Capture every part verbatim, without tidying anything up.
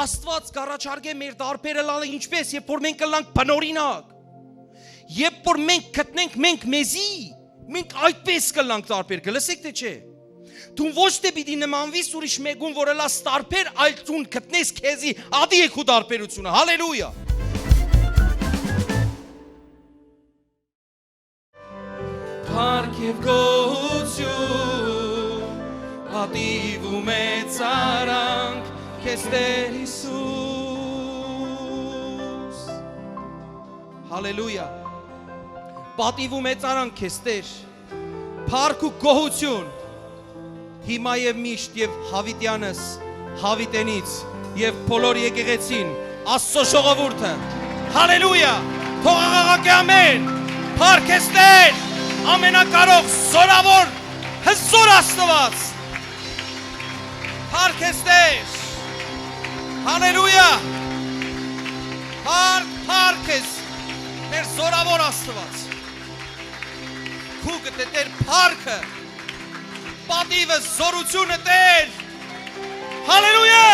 Աստուած կ'առաջարկէ մեր տարբեր ըլլալը ինչպէս, երբ որ մենք կ'ըլլանք բնօրինակ։ Երբ որ մենք գտնենք մենք մեզի, մենք այդպես կ'ըլլանք տարբեր, կը լսեք թէ չէ։ Դուն ոչ թէ պիտի նմանվիս ուրիշ մէկուն, որ ըլլաս տարբեր, այլ դուն գտնես քեզի, ատի է քու տարբերությունը։ Հալելույա։ Փառք եւ գոհություն, պատիվ ու մեծարանք քեզ, Տէր Յիսուս։ Հալելույա։ Պատիվ ու մեծարանք քեզ, Տէր։ Փառք ու գոհություն, հիմա եւ միշտ եւ յաւիտեանս, յաւիտենից եւ բոլոր եկեղեցին, Աստծո ժողովուրդը։ Հալելույա։ Թող աղաղակէ ամէն։ Փառք քեզ, Տէր, ամենակարող, զօրաւոր, հզօր Աստուած։ Փառք քեզ, Տէր։ Հալելույա։ Փառք, փառք քեզ, մեր զօրաւոր Աստուած։ Քու գտե, Տէր, փառքը, պատիվը, զօրությունը, Տէր։ Հալելույա։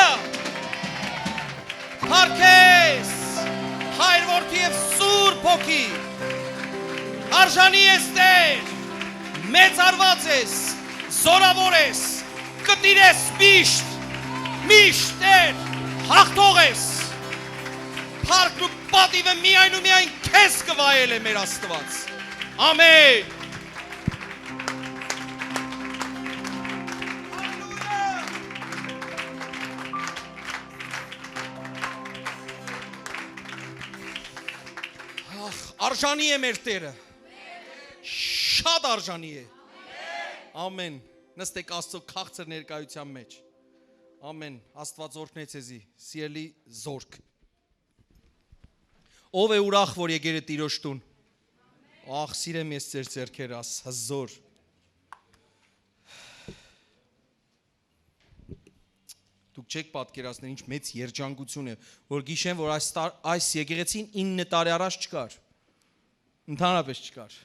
Փառք քեզ, Հայր, Որդի եւ Սուրբ Հոգի։ Արժանի ես, Տէր, մեծարուած ես, զօրաւոր ես, կը տիրես միշտ, միշտ, Տէր, յաղթող ես։ Փառքն ու պատիվը միայն ու միայն քեզ կը վայելէ, մեր Աստուած։ Ամէն։ Ախ, արժանի է մեր Տէրը։ Շատ արժանի է։ Ամէն։ Նստեք Աստծո քաղցր ներկայութեան մէջ։ Ամէն։ Աստուած օրհնե ձեզի, սիրելի զորք։ Ո՞վ է ուրախ, որ եկեր է Տիրոջ տուն։ Ախ, սիրեմ ես ձեր ձեռքերը, աս հզոր։ Դուք չեք պատկերացնել, ինչ մեծ երջանկություն է, որ գիշեն, որ այս տար-, այս եկեղեցին ինը տարի առաջ չկար։ Ընդհանրապես չկար։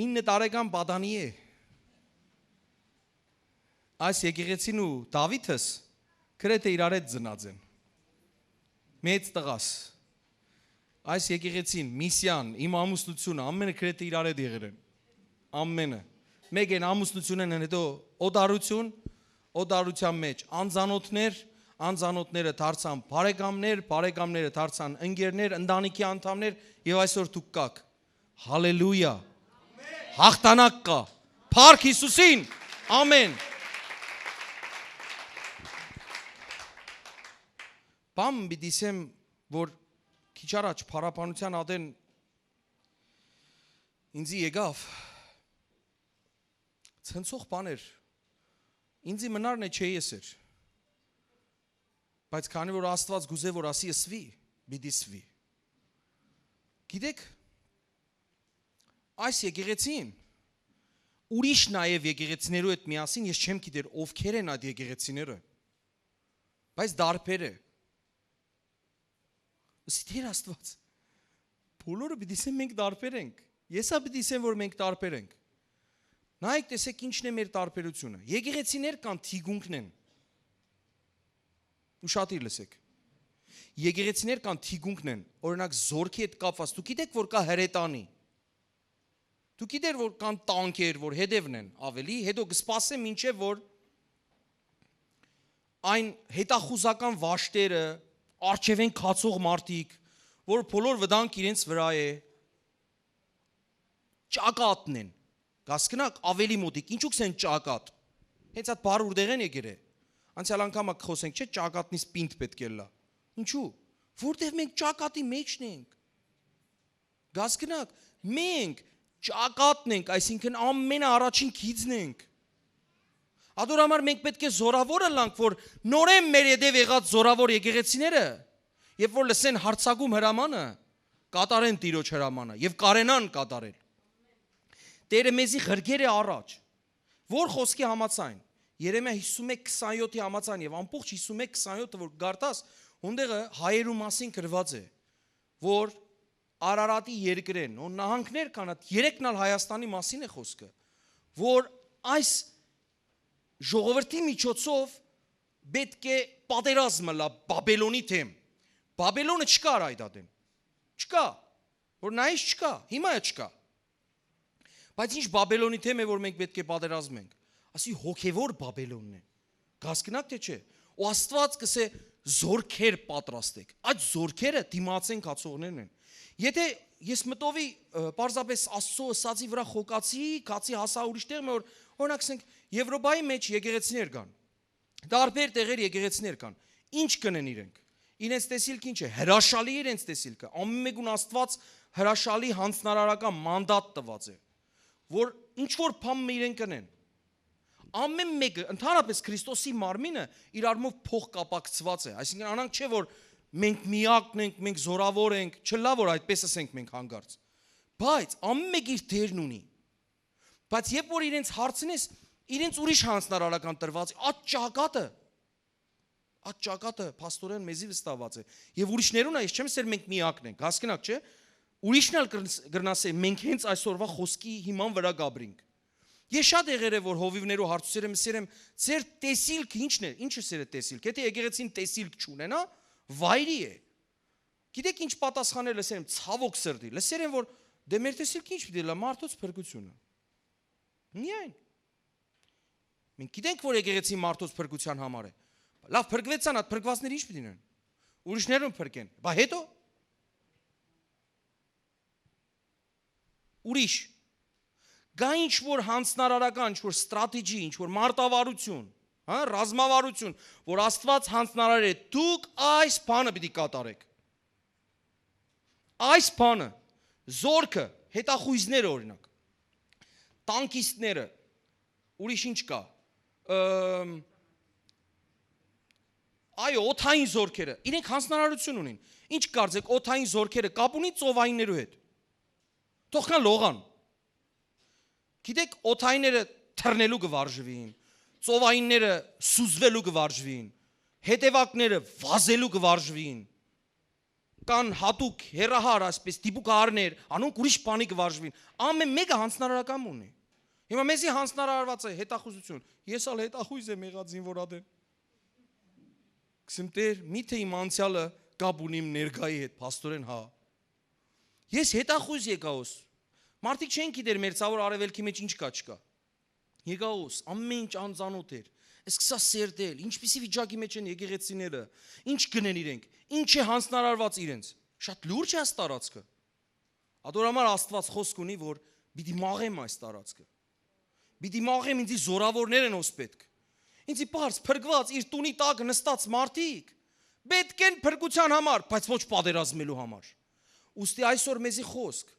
Ինը տարեկան պատանի է։ Այս եկեղեցին ու Դաւիթս գրեթէ իրար հետ ծնած են։ Մեծ տղաս։ Այս եկեղեցին, միսիան, իմ ամուսնությունը, ամենը գրեթէ իրար հետ եղեր են։ Ամենը։ Մէկ են ամուսնությունէն հետո օտարություն, օտարութեան մէջ անծանօթներ, անծանօթները դարձան բարեկամներ, բարեկամները դարձան ընկերներ, ընտանիքի անդամներ եւ այսօր դուք կաք։ Հալելույա։ Հաղթանակ կայ։ Փառք Յիսուսին։ Ամէն։ Բան պիտի ասեմ, որ քիչ առաջ փառաբանութեան ատեն ինձի եկաւ, ցնցող բաներ։ Ինձի մնար նե չէ ես էր։ Բայց քանի որ Աստուած կուզէ, որ ասի ըսուի, պիտի ըսուի։ Գիտեք, այս եկեղեցին, ուրիշ նաեւ եկեղեցիներու հետ միասին, ես չեմ գիտեր ովքեր են այդ եկեղեցիները, բայց դարբեր է։ Ըսի Տեր Աստուած, բոլորը պիտի ասեն, մենք դարբեր ենք։ Ես ա պիտի ասեմ, որ մենք դարբեր ենք։ Նայեք, տեսեք, ինչն է մեր տարբերությունը։ Եկեղեցիներ կան, թիկունքն են։ Ուշադիր լսեք։ Եկեղեցիներ կան, թիկունքն են, օրինակ, զորքի հետ կապված։ Դուք գիտեք, որ կա հրետանի։ Դուք գիտեր, որ կան տանկեր, որ հետևն են ավելի, հետո կսպասեմ, մինչև որ այն հետախուզական վաշտերը, արջևեն քացող մարդիկ, որ բոլոր վտանգ իրենց վրա է, ճակատն են։ Կասկնակ ավելի մոտիկ, ինչու՞ կսեն ճակատ։ Հենց այդ բառ ուրդեղեն է գիրե։ Անցյալ անգամ ակ խոսենք, չէ՞, ճակատնից պինդ պետք է լա։ Ինչու՞։ Որտեվ մենք ճակատի մեջն ենք։ Կասկնակ, մենք ճակատն ենք, այսինքն ամենաառաջին գիծն ենք։ Ադոր համար մենք պետք է զորավոր ըլանք, որ նորեն մեր ետև եղած զորավոր եկեղեցիները, երբ որ լսեն հարցակում հրամանը, կատարեն Տիրոջ հրամանը և կարենան կատարել։ Տերը մեզի ղրկեր է առաջ։ Որ խոսքի համաձայն, Երեմիա հիսուն մէկ քսանյոթի համաձայն և ամբողջ հիսուն մէկ քսանյոթը որ կարդաս, հունդեղը հայերու մասին գրված է, որ Արարատի երկրեն, ու նահանգներ կան, այդ երեքն ալ Հայաստանի մասին է խոսքը, որ այս ժողովրդի միջոցով պէտք է պատերազմը լա Բաբելոնի դէմ։ Բաբելոնը չկար այդ ատեն։ Չկա։ Որ նայես, չկա, հիմա է չկա։ Բայց ինչ Բաբելոնի դէմ է, որ մենք պէտք է պատերազմենք։ Ասի, հոգեվոր Բաբելոնն է։ Կ'հասկնաք, թե չէ։ Ու Աստուած կ'ըսէ, «Զորքեր պատրաստեք»։ Այդ զորքերը դիմացէն գացողներն են։ Եթե ես մտովի, ը, պարզապէս Աստծո ըսածի վրայ խոկացի, գացի, հասայ ուրիշ տեղ մը, որ, օրինակ, ասենք, Եվրոպայի մէջ եկեղեցիներ կան, տարբեր տեղեր եկեղեցիներ կան, ինչ կ'ընեն իրենք։ Իրենց տեսիլքը ինչ է, հրաշալի է իրենց տեսիլքը, ամէն մէկուն Աստուած հրաշալի յանձնարարական մանդատ տուած է, որ ինչ որ բան մը իրենք կ'ընեն։ Ամէն մէկը, ընդհանրապէս Քրիստոսի մարմինը իրարմով փոխկապակցուած է, այսինքն, անանք չէ, որ մենք միակն ենք, մենք զորավոր ենք, չլայ որ այդպես ըսենք մենք հանկարծ, բայց ամէն մէկ իր դերն ունի։ Բայց երբ որ իրենց հարցնես, իրենց ուրիշ յանձնարարական տրուած է, այդ ճակատը, այդ ճակատը փաստորեն մեզի վստահված է։ Եվ ուրիշներուն ա, ես չեմ սեր, մենք միակն ենք, հասկնաք, չէ՞։ Ուրիշն ալ կրնս-, կրնասէ, մենք հենց այսօրվա խոսքի հիման վրայ կ'ապրինք։ Ես շատ եղեր է, որ հովիվներու հարցուցեր եմ, սեր եմ, ձեր տեսիլքը ինչն է, ինչը սեր է տեսիլք, եթե եկեղեցին տեսիլք չունենա, վայրի է։ Գիտեք ինչ պատասխաներ լսեր եմ, ցավոք սրտի, լսեր եմ, որ դե մեր տեսիլքը ինչ պիտի լա, մարդոց փրկությունը։ Միայն։ Մենք գիտենք, որ եկեղեցին մարդոց փրկության համար է։ Լավ, փրկվեցան, այդ փրկվածները ինչ պիտի նեն։ Ուրիշներուն փրկեն։ Բա հետո։ Ուրիշ։ Կա ինչ որ յանձնարարական, ինչ որ ստրատեգի, ինչ որ մարտավարություն, հա, ռազմավարություն, որ Աստուած յանձնարարել է, դուք այս բանը պիտի կատարեք։ Այս բանը, զորքը, հետախույզները, օրինակ, տանկիստները, ուրիշ ինչ կա, ըմ, այո, օդային զորքերը, իրենք յանձնարարություն ունին։ Ինչ կարծեք, օդային զորքերը կապ ունի ծովայիններու հետ։ Թող կան լողան։ Գիտեք, օդայինները թռնելու կը վարժուին, ծովայինները սուզվելու կը վարժուին, հետևակները վազելու կը վարժուին, կան հատուկ հեռահար, այսպես, դիպուկահարներ, անոնք ուրիշ բանի կը վարժուին։ Ամեն մեկը յանձնարարական ունի։ Հիմա մեզի յանձնարարված է հետախուզություն։ Ես ալ հետախույզ եմ եղած զինվոր ատեն։ Կսեմ, Տեր, միթե իմ անցյալը կապ ունի իմ ներկայի հետ, փաստորեն, հա։ Ես հետախույզ եկա ուս։ Մարդիկ չեն գիտեր մերձավոր արևելքի մեջ ինչ կա, չկա։ Եկա ուս, ամեն ինչ անծանոթ էր։ Սկսա սերտել, ինչպիսի վիճակի մեջ են եկեղեցիները, ինչ կնեն իրենք, ինչ է յանձնարարված իրենց։ Շատ լուրջ է այս տարածքը։ Ատոր համար Աստված խոսք ունի, որ պիտի մաղեմ այս տարածքը։ Պիտի մաղեմ, ինձի զորավորներ են հոս պետք։ Ինձի պարզ, փրկված, իր տունի տակ նստած մարդիկ պետք են փրկության համար, բայց ոչ պատերազմելու համար։ Ուստի այսօր մեզի խոսք,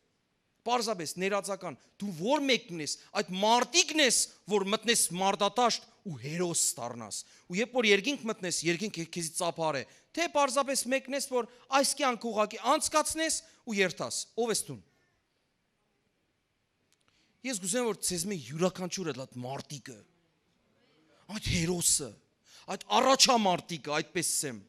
պարզապես ներածական, դու որ մեկն ես, այդ մարդիկն ես, որ մտնես մարդատաշտ ու հերոս ստառնաս։ Ու երբ որ երկինք մտնես, երկինքը քեզի ծափարե, թե պարզապես մեկն ես, որ այս կյանքը ուղղակի անցկացնես ու երթաս, ով ես դուն։ Ես կուզեմ, որ ձեզ մէ յուրաքանչյուր այդ մարդիկը, այդ հերոսը, այդ առաջամարտիկը, այդպես ասեմ,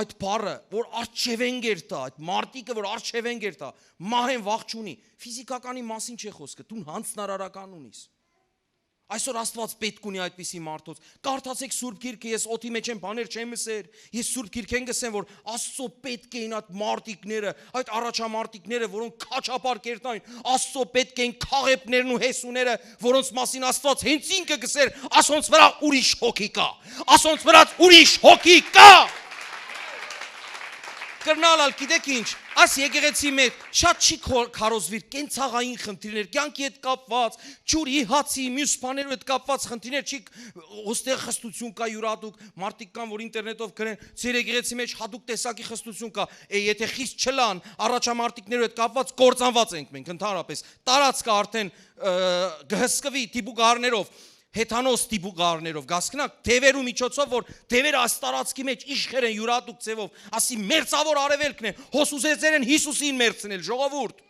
այդ բառը, որ արջևեն գերտա, այդ մարդիկը, որ արջևեն գերտա, մահեն վաղ չունի, ֆիզիկականի մասին չէ խոսքը, դուն յանձնարարական ունիս։ Այսօր Աստված պետք ունի այդպիսի մարդոց։ Կարդացեք Սուրբ Գիրքը, ես օդի մեջ եմ, բաներ չեմ ըսեր, ես Սուրբ Գիրքէն կսեմ, որ Աստծո պետք էին այդ մարդիկները, այդ առաջամարտիկները, որոնք քաչապար կերտային, Աստծո պետք էին քաղեբներն ու հեսուները, որոնց մասին Աստված հենց ինքը կսեր, ասոնց վրա ուրիշ հոգի կա, ասոնց վրաց ուրիշ հոգի կա։ Կրնալ ալ, գիտեք ինչ, այս եկեղեցի մեջ շատ չի քո-, քարոզվիր կենցաղային խնդիրներ, կյանքի հետ կապված, ջուրի, հացի, մյուս բաներու հետ կապված խնդիրներ չի, ոստեղ խստություն կա յուրատուկ, մարդիկ կան, որ ինտերնետով գրեն, ձեր եկեղեցի մեջ հատուկ տեսակի խստություն կա, է, եթե խիստ չլան, առաջամարտիկներու հետ կապված կործանված ենք մենք ընդհանրապես, տարածքը արդեն, ը, կհսկվի դիպուկարներով, հեթանոս դիպուկարներով, գասկնակ, թևերու միջոցով, որ թևերը այս տարածքի մեջ իշխեր են յուրատուկ ձևով, ասի մերձավոր արևելքն է, հոս ուզեցեր են Հիսուսին մերցնել, ժողովուրդ։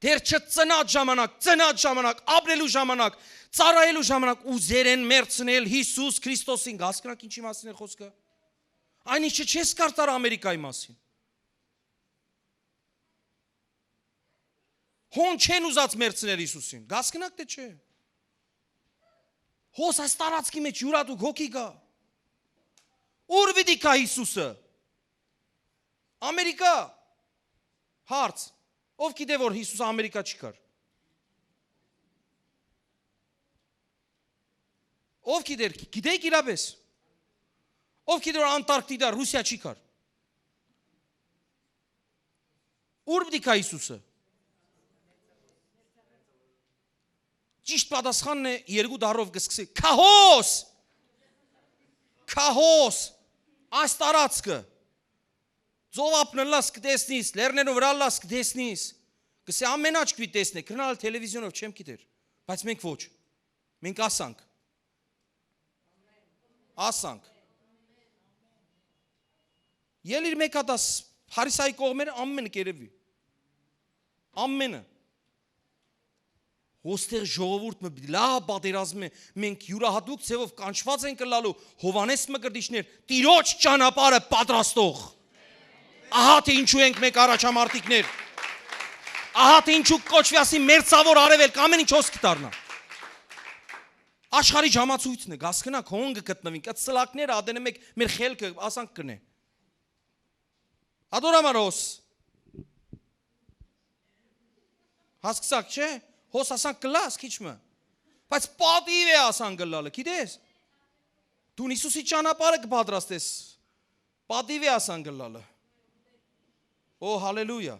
Դեռ չծնած ժամանակ, ծնած ժամանակ, ապրելու ժամանակ, ծառայելու ժամանակ ուզեր են մերցնել Հիսուս Քրիստոսին, գասկնակ ինչի մասին է խոսքը։ Այն ինչը չես կարծար Ամերիկայի մասին։ Հոն չեն ուզած մերցնել Հիսուսին, գասկնակ թե չէ։ Հոս այս տարածքի մեջ յուրատուկ հոգի կա։ Ո՞ւր պիտի գայ Յիսուսը։ Ամերիկա։ Հարց. ո՞վ գիտէ որ Յիսուս Ամերիկա չի գար։ Ո՞վ գիտեր, գիտեք իրապես։ Ո՞վ գիտեր որ Անտարկտիդա, Ռուսիա չի գար։ Ո՞ւր պիտի գայ Յիսուսը։ Ճիշտ պատասխանն է, երկու դարով կը սկսի. քահոս։ Քահոս։ Այս տարածքը, ծովափն ըլլաս կտեսնիս, լեռներու վրայ ըլլաս կտեսնիս։ Կսե, ամեն աչք պիտի տեսնէ, կրնալ տելևիզիոնով, չեմ գիտեր, բայց մենք ոչ։ Մենք ասանք։ Ասանք։ Ել իր մեկ հատ աս Փարիսայի կողմերը, ամենը կ'երեւի։ Ամենը։ Ոստեղ ժողովուրդ մը լա պատերազմը, մենք յուրահատուկ ձևով կանչված ենք ըլլալու Յովհաննէս Մկրտիչներ, Տիրոջ ճանապարհը պատրաստող։ Ահա թե ինչու ենք մենք առաջամարտիկներ։ Ահա թե ինչու կոչվի ասի մերձավոր արևելք, ամեն ինչ հոս կդառնա։ Աշխարհի ժամացույցն է, գասկնա, կողն կը գտնվինք, այդ սլակները ատենը մեկ մեր խելքը, ասանք կնե։ Ադոր համար հոս։ Հասկսակ, չէ՞։ Հոս ասանք կլաս, քիչ մը։ Բայց պատիվ է ասան գլալը, գիտես։ Դուն Հիսուսի ճանապարհը կպատրաստես։ Պատիվ է ասան գլալը։ Ո, հալելույա։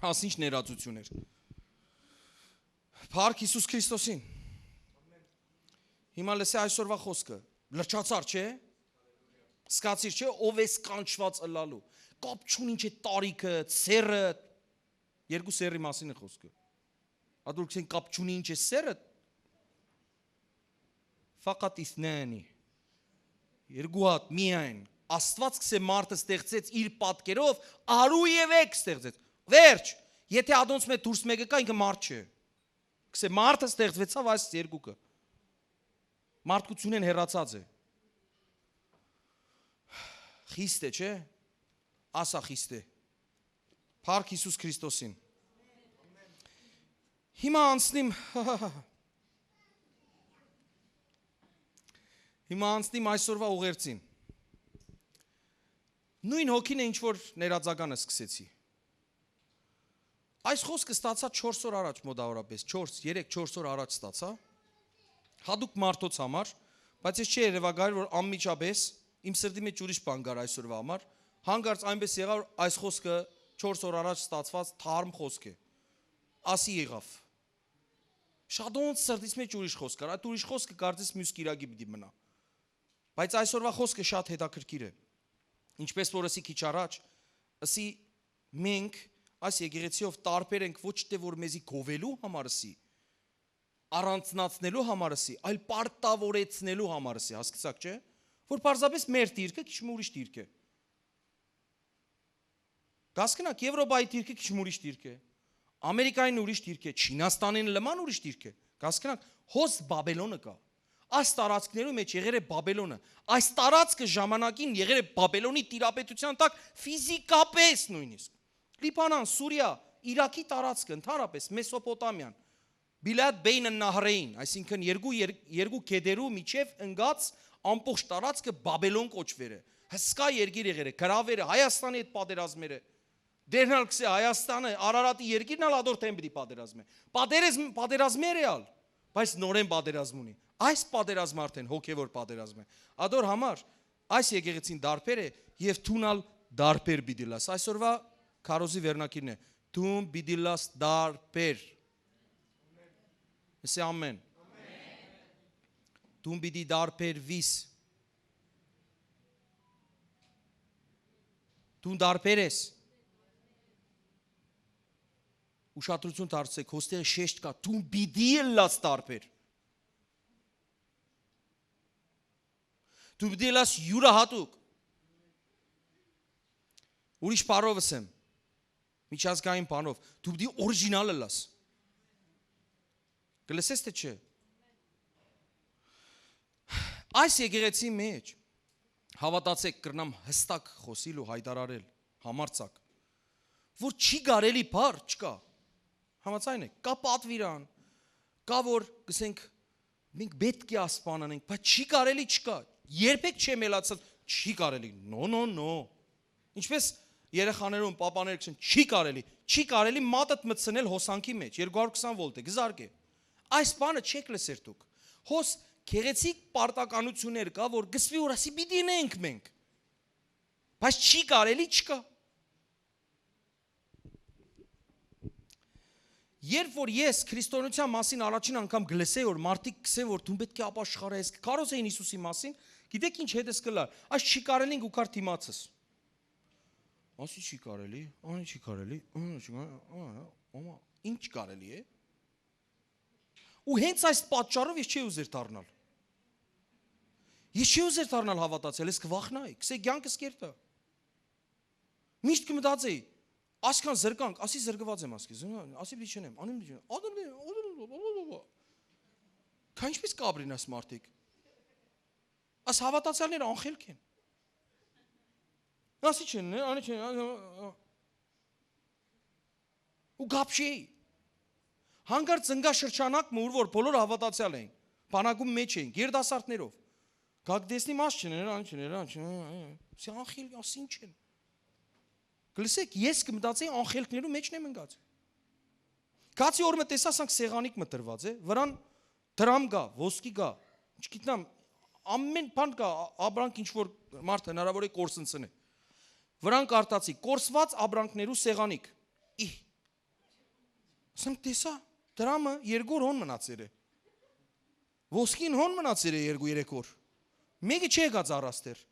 Աս ինչ ներածություն էր։ Փառք Հիսուս Քրիստոսին։ Հիմա լսե այսօրվա խոսքը։ Լրջացար, չէ՞։ Սկացիր, չէ՞, ով ես կանչված ըլալու։ Կապ չունի, չէ՞, տարիքը, սերը, երկու սերի մասին է խոսքը։ Ադուր քսեն կապ չունի, ինչ է սերը։ Ֆակատ իսնանի։ Երկու հատ միայն։ Աստված քսե մարդը ստեղծեց իր պատկերով, արու եւ էգ ստեղծեց։ Վերջ, եթե ադոնց մէ դուրս մեկը կա, ինքը մարդ չէ։ Քսե մարդը ստեղծվեցավ այս երկուքը։ Մարդկությունէն հեռացած է։ Խիստ է, չէ՞։ Ասա խիստ է։ Փառք Հիսուս Քրիստոսին։ Հիմա անցնիմ, հիմա անցնիմ այսօրվա ուղերձին։ Նույն հոգին է, ինչ որ ներածականը սկսեցի։ Այս խոսքը ստացա չորս օր առաջ մոտավորապես, չորս, երեք, չորս օր առաջ ստացա, հատուկ մարդոց համար, բայց ես չի երևակայել, որ անմիջապես իմ սրտի մեջ ուրիշ բան կար այսօրվա համար, հանկարծ այնպես եղա, որ այս խոսքը չորս օր առաջ ստացված թարմ խոսք է, ասի եղավ։ Շատոնց սրտից մեջ ուրիշ խոսք կար, այդ ուրիշ խոսքը կարծես մյուս կիրակի պիտի մնա։ Բայց այսօրվա խոսքը շատ հետաքրքիր է։ Ինչպես որ ըսի քիչ առաջ, ըսի մենք այս եկեղեցիով տարբեր ենք ոչ թե որ մեզի գովելու համար ըսի, առանձնացնելու համար ըսի, այլ պարտավորեցնելու համար ըսի, հասկցաք, չէ՞։ Որ պարզապես մեր դիրքը քիչ մը ուրիշ դիրք է։ Գասկնակ, Եվրոպայի դիրքը քիչ մը ուրիշ դիրք է, Ամերիկային ուրիշ դիրք է, Չինաստանին լման ուրիշ դիրք է։ Գասկնակ, հոս Բաբելոնը կա։ Այս տարածքներու մեջ եղեր է Բաբելոնը։ Այս տարածքը ժամանակին եղեր է Բաբելոնի տիրապետության տակ ֆիզիկապես նույնիսկ։ Լիբանան, Սուրիա, Իրաքի տարածքը, ընդհանրապես Մեսոպոտամիան, Բիլադ Բեյն Նահրեին, այսինքն երկու եր-, երկու գետերու միջև ընկած ամբողջ տարածքը Բաբելոն կոչվեր է։ Հսկայ երկիր եղեր է, գրավեր է, Հայաստանի հետ պատերազմեր է։ Դերնալ քսե Հայաստանը, Արարատի երկիրն ալ ադոր թեմ պիտի պատերազմե։ Պատերազմ, պատերազմեր է ալ, բայց նորեն պատերազմ ունի։ Այս պատերազմը արդեն հոգևոր պատերազմ է։ Ադոր համար այս եկեղեցին դարբեր է և դուն ալ դարբեր պիտի լաս։ Այսօրվա քարոզի վերնակիրն է։ Դուն պիտի լաս դարբեր։ Եսի ամեն։ Դուն պիտի դարբերվիս։ Դուն դարբեր ես։ Ուշադրություն դարձեք, հոստեղ շեշտ կա, դուն պիտի ըլլաս տարբեր։ Դու պիտի ըլլաս յուրահատուկ։ Ուրիշ բառով ըսեմ, միջազգային բանով, դու պիտի օրիգինալ ըլլաս։ Կը լսես թե չէ։ Այս եկեղեցի մեջ, հավատացեք, կրնամ հստակ խոսիլ ու հայտարարել, համարձակ, որ չի կարելի բառ չկա։ Համաձայն եք, կա պատվիրան, Կա որ, կ'ըսենք, մենք պէտք է ասպան անենք, բայց չի կարելի, չկա։ Երբեք չեմ ելացած, չի կարելի։ No, no, no։ Ինչպես երեխաներուն, պապաները կ'ըսեն, չի կարելի, չի կարելի մատդ մտցնել հոսանքի մեջ, երկու հարյուր քսան վոլտ է, կ'զարկէ։ Այս բանը չէք լսեր դուք։ Հոս գեղեցիկ պարտականություններ կա, որ կսուի որ ասի պիտի ընենք մենք։ Բայց չի կարելի, չկա։ Երբ որ ես քրիստոնեության մասին առաջին անգամ կլսեի, որ մարդիկ կսեն, որ դու պէտք է ապաշխարես, կարոզեին Հիսուսի մասին, գիտեք ինչ հետս կլար, այս չի կարելին ու կար դիմացս։ Ասի չի կարելի, անի չի կարելի, անի չի կարելի, ա, ա, ա, ա, ինչ կարելի է։ Ու հենց այս պատճառով ես չի ուզեր դառնալ։ Ես չի ուզեր դառնալ հավատացյալ, ես կվախնայի, կսե կյանքս կերտա։ Միշտ կմտածեի, այսքան զրկանք, ասի զրկված եմ ասկի, զրկանք, ասի պիտի չնեմ, անում պիտի չնեմ, ադմ դե, ադմ դե, քա ինչպես կապրին այս մարդիկ։ Այս հավատացյալները անխելք են։ Ասի չեն, անի չեն, ա, ա, ա։ Ու կապ չի։ Հանկարծ ծնկա շրջանակ մը, ուր որ բոլոր հավատացյալ էին, բանակում մեջ էին, երիտասարդներով։ Կակ տեսնի մաս չեն, ան չեն, ան չեն, ան չեն, սի անխիլ, ասի ինչ են։ Գլսեք, ես կմտածեի անխելքներու մեջն եմ ընկած։ Կացի օր մը տեսա, սանք սեղանիկ մը տրված է, վրան դրամ կա, ոսկի կա, չգիտնամ, ամեն բան կա, ա-, ապրանք ինչ որ մարդ հնարավոր է կորսնցնի։ Վրան կարդացի, կորսված ապրանքներու սեղանիկ։ Իհ։ Ասեմ, տեսա, դրամը երկու օր հոն մնացեր է։ Ոսկին հոն մնացեր է երկու երեք օր։ Մեկը չի եկած առաստեր։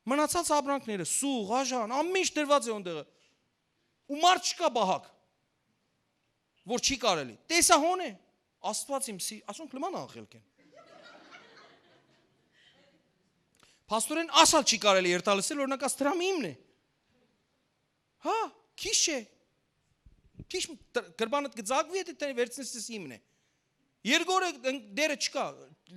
Մնացած ապրանքները, սու, ղաժան, ամեն ինչ դրված է հոն տեղը։ Ու մարդ չկա բահակ, որ չի կարելի։ Տեսա հոն է, Աստուած իմ սի, ասոնք լման անխելք են։ Փաստորեն ասալ չի կարելի երթալսել, օրինակ, աս դրամը իմն է։ Հա, քիչ չէ։ Քիչ տ-, կրբանդ կձակվի, եթե դե վերցնես, ես իմն է։ Երկու օր է, դերը չկա,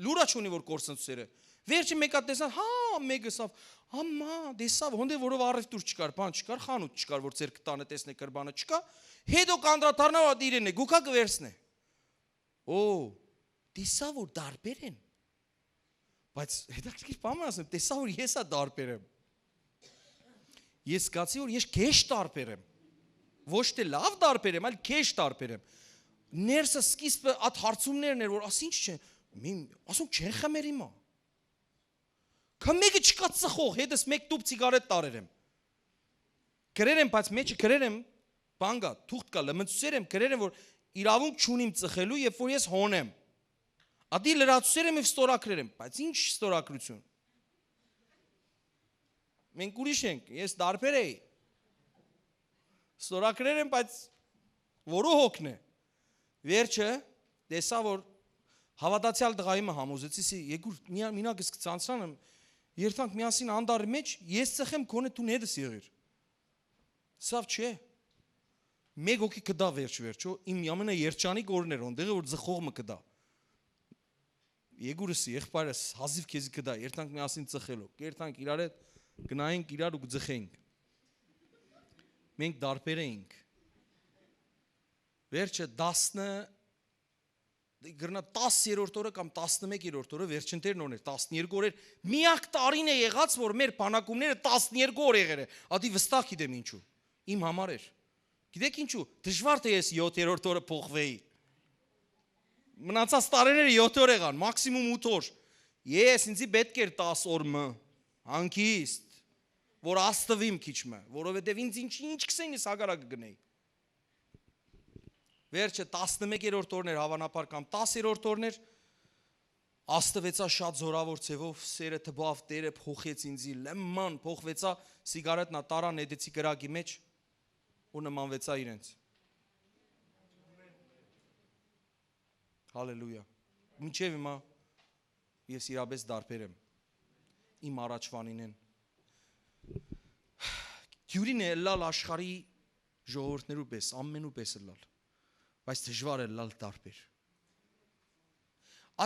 լուրա չունի, որ կորսնցուցերը։ Վերջը մեկ հատ տեսան, հա, մեկը սավ, ամա, տեսավ, հոն դե որով առևտուր չկար, բան չկար, խանութ չկար, որ ձեր կտանը տեսնե կրբանը չկա, հետո կանդրադառնա, որ իրեն է, գուքա կվերցնե։ Օ, տեսա, որ դարբեր են։ Բայց հետաքրքիր բան մը ասեմ, տեսա, որ ես ա դարբեր եմ։ Ես զգացի, որ ես քեշ դարբեր եմ։ Ոչ թե լավ դարբեր եմ, այլ քեշ դարբեր եմ։ Ներսը սկիզբը ատ հարցումներն էր, որ ասի ինչ չեն, մի, ասոնք չեն խմեր հիմա։ Քա մեկը չկա ծխող, հետս մեկ տուփ ցիգարետ տարեր եմ։ Գրեր եմ, բայց մեջը գրեր եմ, բան կա, թուղթ կա, լմնցուցեր եմ, գրեր եմ, որ իրավունք չունիմ ծխելու, երբ որ ես հոն եմ։ Ատի լրացուցեր եմ եւ ստորագրեր եմ, բայց ինչ ստորագրություն։ Մենք ուրիշ ենք, ես դարբեր էի։ Ստորագրեր եմ, բայց որու հոգն է։ Վերջը տեսա, որ հավատացյալ տղայի մը համոզեցի, սի, «Եկուր, միա-, մինակ ես կցանցանեմ, երթանք միասին անտառի մեջ, ես ծխեմ, քոնե դու հետս եղիր»։ Սավ չէ։ Մեկ հոգի կդա վերջ վերջո, իմ ամենաերջանիկ օրն էր, հոն տեղը որ ձխող մը կդա։ Եկուրս, եղբայրս, հազիվ քեզի կդա, երթանք միասին ծխելու, կերթանք իրար հետ, գնայինք իրար ու կձխենք։ Մենք դարբեր էինք։ Վերջը տասնը, գրնա տասերորդ օրը կամ տասնմեկերորդ օրը, վերջին տերն օրն էր, տասներկու օրեր, միակ տարին է եղած, որ մեր բանակումները տասներկու օր եղեր է, ադի վստահ գիտեմ ինչու, իմ համար էր։ Գիտեք ինչու, դժվար թե ես յոթերորդ օրը փոխվեի, մնացած տարիները յոթ օր եղան, մաքսիմում ութ օր, ես ինձի պետք էր տաս օր մը, հանգիստ, որ աստվիմ քիչ մը, որովհետև ինձ ինչ, ինչ կսեն, ես հակառակը գնեի։ Վերջը տասնմեկերորդ օրն էր, հավանաբար կամ տասերորդ օրն էր, աստվեցա շատ զորավոր ձևով, սերը տպավ, Տերը փոխեց ինձի, լմման փոխվեցա, սիգարետնա տարա, նետեցի կրակի մեջ ու նմանվեցա իրենց։ Հալելույա։ Մինչև հիմա ես իրապես դարբեր եմ իմ առաջվանինեն։ Դյուրին է ըլլալ աշխարհի ժողովուրդներու պես, ամենու պես ըլլալ, բայց դժվար է ըլլալ դարբեր։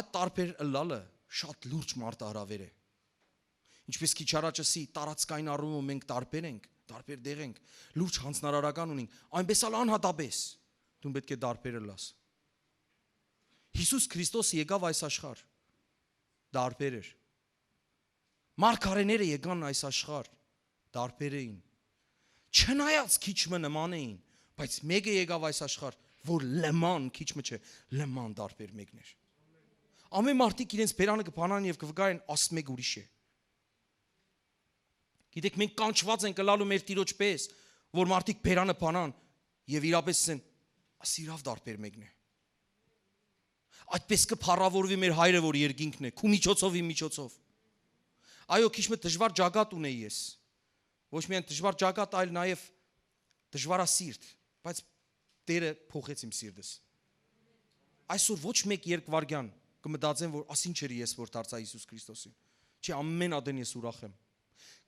Այդ դարբեր ըլլալը շատ լուրջ մարտահրավեր է։ Ինչպես քիչ առաջ ասի, տարածքային առումով մենք դարբեր ենք, դարբեր տեղ ենք, լուրջ հանձնարարական ունենք, այնպես ալ անհատապես դու պետք է դարբեր ըլլաս։ Յիսուս Քրիստոս եկաւ այս աշխարհ, տարբեր էր։ Մարգարէները եկան այս աշխարհ, տարբեր էին։ Չնայած քիչ մը նման էին, բայց մէկը եկաւ այս աշխարհ, որ լման, քիչ մը չէ, լման տարբեր մեկն էր։ Ամեն մարդիկ իրենց բերանը կփանան եւ կվկայեն, աս մէկ ուրիշ է։ Գիտեք, մենք կանչուած ենք ըլալու մեր Տիրոջ պէս, որ մարդիկ բերանը փանան եւ իրապէս ասեն, «Աս իրաւ տարբեր մեկն է»։ Այդպես կը փառաւորուի մեր Հայրը, որ երկինքն է, քու միջոցով, իմ միջոցով։ Այո, քիչ մը դժուար ճակատ ունեի ես։ Ոչ միայն դժուար ճակատ, այլ նաեւ դժուարասիրտ, բայց Տերը փոխեց իմ սիրտս։ Այսօր ոչ մէկ երկվայրկեան կը մտածեմ, որ ասին չէր ես, որ դարձայ Յիսուս Քրիստոսին։ Չէ, ամեն ատեն ես ուրախ եմ։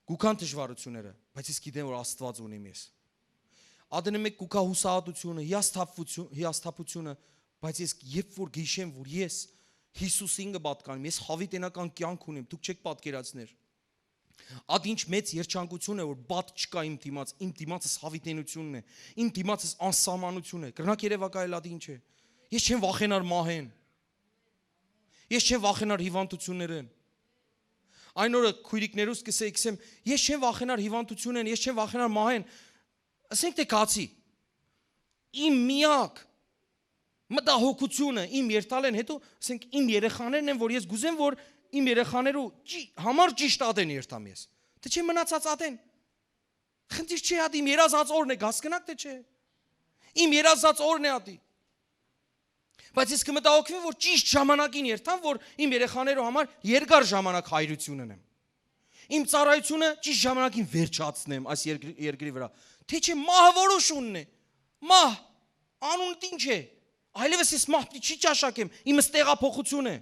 Կուքան դժվարությունները, բայց ես գիտեմ, որ Աստուած ունիմ ես։ Ատենը մէկ կուքա հուսահատությունը, հիասթափվություն-, հիասթափությունը, բայց ես երբ որ գիշեմ, որ ես Յիսուսին կը պատկանեմ, ես հավիտենական կեանք ունեմ, դուք չեք պատկերացներ։ Ատ ինչ մեծ երջանկություն է, որ բադ չկա իմ դիմաց, իմ դիմացս հավիտենությունն է, իմ դիմացս անսահմանություն է։ Կրնակ երևակայել ատ ինչ է։ Ես չեմ վախենար մահեն։ Ես չեմ վախենար հիվանդություններեն։ Այն օրը քոյրիկներուս կսեի, կսեմ, ես չեմ վախենար հիվանդությունեն, ես չեմ վախենար մահեն։ Ասենք թէ կացի։ Իմ միակ մտահոգությունը իմ երթալէն հետո, ասենք, իմ երեխաներն են, որ ես կ'ուզեմ, որ իմ երեխաներու ճի-, համար ճիշտ ատեն երթամ ես։ Դե չէ, մնացած ատեն։ Խնդիր չէ, ատ իմ երազած օրն է, գասկնակ դե չէ։ Իմ երազած օրն է ատի։ Բայց ես կը մտահոգվեմ, որ ճիշտ ժամանակին երթամ, որ իմ երեխաներու համար երկար ժամանակ հայրություն ունեմ։ Իմ ծառայությունը ճիշտ ժամանակին վերջացնեմ այս երկրի, երկրի վրա։ Թե չէ, մահը որոշունն է։ Մահ, անունդ ինչ է։ Այլևս ես մահ պիտի չի ճաշակեմ, իմս տեղափոխություն է։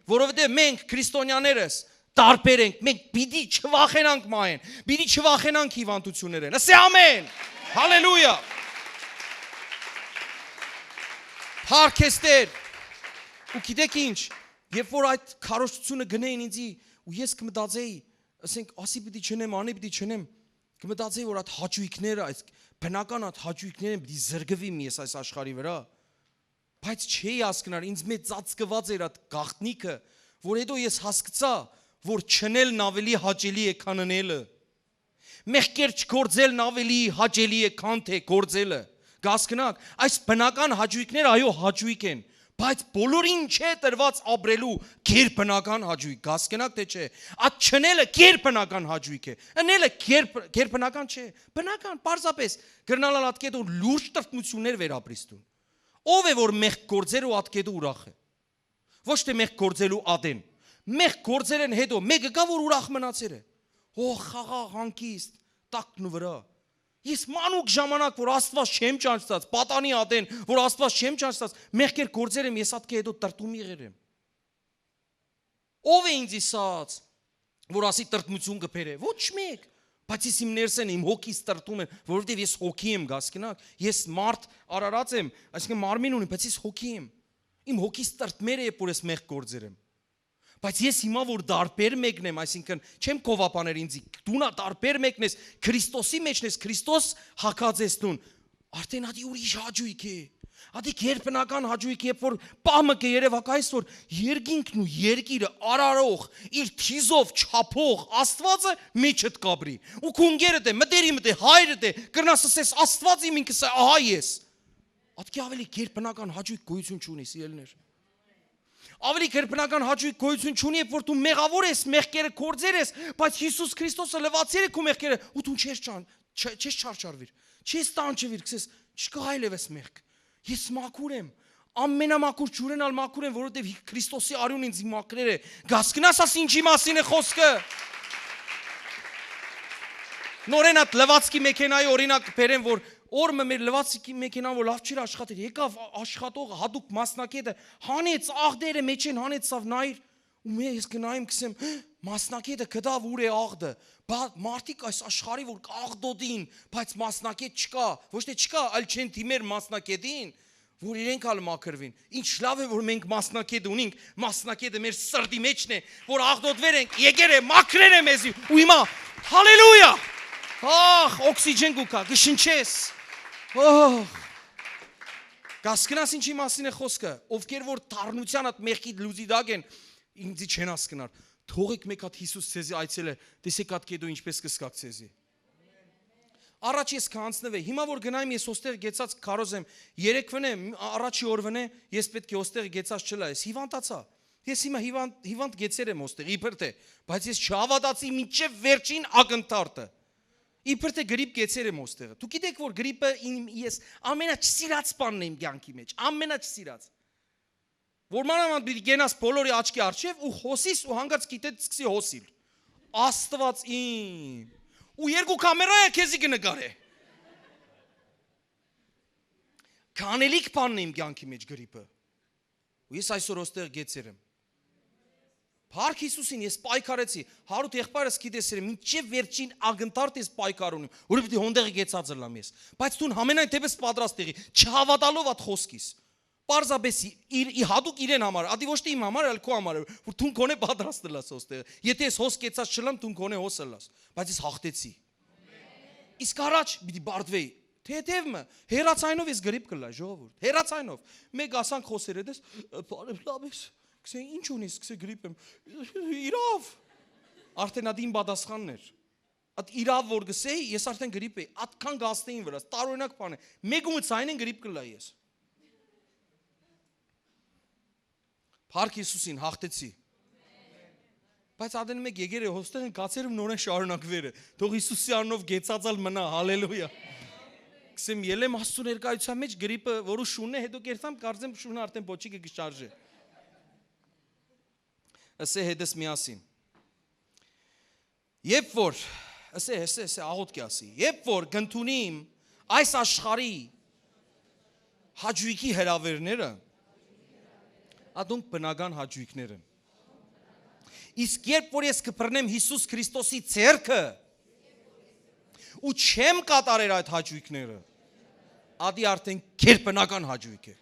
Որովհետև մենք, քրիստոնյաներս, տարբեր ենք, մենք պիտի չվախենանք մահեն, պիտի չվախենանք հիվանդություններեն։ Ասե ամեն։ Հալելույա։ Փառք ես Տեր։ Ու գիտեք ինչ, երբ որ այդ քարոզչությունը գնային ինձի, ու ես կմտածեի, ասենք, ասի պիտի չնեմ, անի պիտի չնեմ, կմտածեի, որ այդ հաճույքները, այս բնական այդ հաճույքներն պիտի զրկվիմ ես այս աշխարհի վրա։ Բայց չէի հասկնար, ինձ մեջ ծածկված էր այդ գաղտնիքը, որ հետո ես հասկցայ, որ չնելն ավելի հաճելի է, քան ընելը։ Մեղքեր չգործելն ավելի հաճելի է, քան թէ գործելը։ Կհասկնաք, այս բնական հաճույքները, այո, հաճույք են, բայց բոլորին չէ տրված ապրելու գերբնական հաճույք, կհասկնաք թէ չէ։ Այդ չնելը գերբնական հաճույք է, ընելը գերբ-, գերբնական չէ, բնական, պարզապես կրնալ ալ ատկետ որ լուրջ տրտմություններ վերապրիս դուն։ Ո՞վ է որ մեղք գործեր ու ատկետը ուրախ է։ Ոչ թէ մեղք գործելու ատեն։ Մեղք գործերեն հետո մէկը կա որ ուրախ մնացեր է։ Օ, խաղաղ, հանգիստ, տակն ու վրա։ Ես մանուկ ժամանակ որ Աստված չեմ ճանչցած, պատանի ատեն որ Աստված չեմ ճանչցած, մեղքեր գործեր եմ, ես ատկե հետո տրտում եղեր եմ։ Ո՞վ է ինձ ըսած, որ ասի տրտմություն կբերէ։ Ոչ մեկ, բայց ես իմ ներսեն, իմ հոգիս տրտում եմ, որովհետև ես հոգի եմ, գասկնակ, ես մարդ արարած եմ, այսինքն մարմին ունեմ, բայց ես հոգի եմ։ Իմ հոգիս տրտմեր է, երբ որ ես մեղք գործեր եմ։ Բայց ես հիմա որ դարբեր մեկն եմ, այսինքն չեմ կովապաներ ինձի, դու նա դարբեր մեկն ես, Քրիստոսի մեջն ես, Քրիստոս հակած ես դուն, արդեն ատի ուրիշ հաճույք է։ Ատի գերբնական հաճույք, երբ որ պահ մը կը երևակայես, որ երկինքն ու երկիրը արարող, իր թիզով չափող Աստվածը մեջդ կապրի։ Ու քունկերդ է, մտերիմդ է, հայրդ է, կրնաս ասես, «Աստված իմ ինքս է, ահա ես»։ Ատկի ավելի գերբնական հաճույք գոյություն չունի, սիրելիներ։ Ավելի գերբնական հաճույք գոյություն չունի, երբ որ դու մեղավոր ես, մեղքերը գործեր ես, բայց Յիսուս Քրիստոսը լվացեր է քու մեղքերը, ու դու չես չան-, չէ-, չես չարչարվիր, չես տանջվիր, կսես, «Չկա այլևս մեղք, ես մաքուր եմ, ամենամաքուր ջուրեն ալ մաքուր եմ, որովհետև Քրիստոսի արիուն ինձ մաքրեր է»։ Գասկնաս աս ինչի մասին է խոսքը։ Նորեն այդ լվացքի մեքենայի օրինակ բերեմ, որ օր մը մեր լվացքի մեքենան, որ լավ չի աշխատեր, եկավ ա-, աշխատողը, հատուկ մասնակետը, հանեց աղդերը մեջեն, հանեց սավ նայր, ու մե-, ես կնայեմ, կսեմ, «Մասնակետը գտավ, ուր է աղդը»։ Բա մարդիկ այս աշխարհի որ կաղդոտին, բայց մասնակետ չկա, ոչ թե չկա, այլ չեն դիմեր մասնակետին, որ իրենք ալ մաքրվին։ Ինչ լավ է, որ մենք մասնակետ ունենք, մասնակետը մեր սրտի մեջն է, որ աղդոտվեր ենք, եկեր է, մաքրեր է մեզի, ու հիմա, հալելույա, ախ, օքսիջեն կուքա, կշնչես, ախ, Կասկնաս ինչի մասին է խոսքը։ Ովքեր որ դառնության ատ մեղքի լուծի տակ են, ինձի չեն հասկնար։ Թողեք, մեկ հատ Յիսուս ձեզի այցելէ, տեսեք ատ կեդու ինչպես կսկաք ձեզի։ Առաջ ես կհանձնվեմ։ Հիմա որ գնայմ, ես ոստեղ գեցած քարոզ եմ, երեքվնե, առաջի օրվնե, ես պետք է ոստեղ գեցած չլայ։ Ես հիվանդացայ։ Ես հիմա հիվանդ, հիվանդ գեցեր եմ ոստեղ, իբր թե, բայց ես չհավատացի մինչև վերջին ակնթարթը։ Իբր թե գրիպ գեցեր եմ ոստեղը։ Դուք գիտեք, որ գրիպը իմ, ես ամենաչսիրած բանն է իմ կյանքի մեջ, ամենաչսիրած։ Որ մանավանդ պիտի գենաս բոլորի աչքի առջև ու հոսիս ու հանգած գիտե սկսի հոսիլ։ Աստված իմ։ Ու երկու կամերայը քեզի կը նկարէ։ Կանելիք բանն է իմ կյանքի մեջ գրիպը։ Ու ես այսօր ոստեղ գեցեր եմ։ Փառք Յիսուսին, ես պայքարեցի, հարուտ եղբայրս գիտես, մինչև վերջին ակնթարթ ես պայքար ունիմ, որ պիտի հոնդեղը գեցած ըլլամ ես։ Բայց դուն համենայն դեպս պատրաստ եղի, չհավատալով ատ խոսքիս։ Պարզապես իր, ի հատուկ իրեն համար, ադի ոչ թե իմ համար, այլ քո համար, որ դուն կոնե պատրաստ ըլլաս ոստեղը։ Եթե ես հոս կեցած չլամ, դուն կոնե հոս ըլլաս։ Բայց ես հաղթեցի։ Իսկ առաջ պիտի բարդվեի։ Թեթև մը, հերացայնով ես գրիպ կլա, ժողովուրդ, հերացայնով։ Մեկ ասանք խոսեր, դες, բարև լավ ես, կսե, ինչ ունիս, կսե, գրիպ եմ։ Իրավ։ Արդեն ադին պատասխանն էր։ Այդ իրավ որ գսեի, ես արդեն գրիպ էի, ատքան գաստեին վրաս, տարօրինակ բան է։ Մեկ ու ցայնեն գրիպ կլա ես։ Փառք Յիսուսին, հաղթեցի։ Բայց ադեն մեկ եկեր է, հոստեղ են կացերում նորեն շարունակվեր է։ Թող Յիսուսի անունով գեցած ալ մնա, հալելույա։ Կսեմ, ելեմ Աստծուն ներկայության մեջ, գրիպը, որու շունն է, հետո կերտամ, կարծեմ շունը արդեն փոչիկը կշարժե։ Ասե հետս միասին։ Երբ որ, ասե, ասե, ասե, աղոթք է ասի, երբ որ կընդունիմ այս աշխարհի հաճույքի հրավերները, ատոնք բնական հաճույքներ են։ Իսկ երբ որ ես կբռնեմ Յիսուս Քրիստոսի ձեռքը ու չեմ կատարեր այդ հաճույքները, ադի արդեն գերբնական հաճույք է։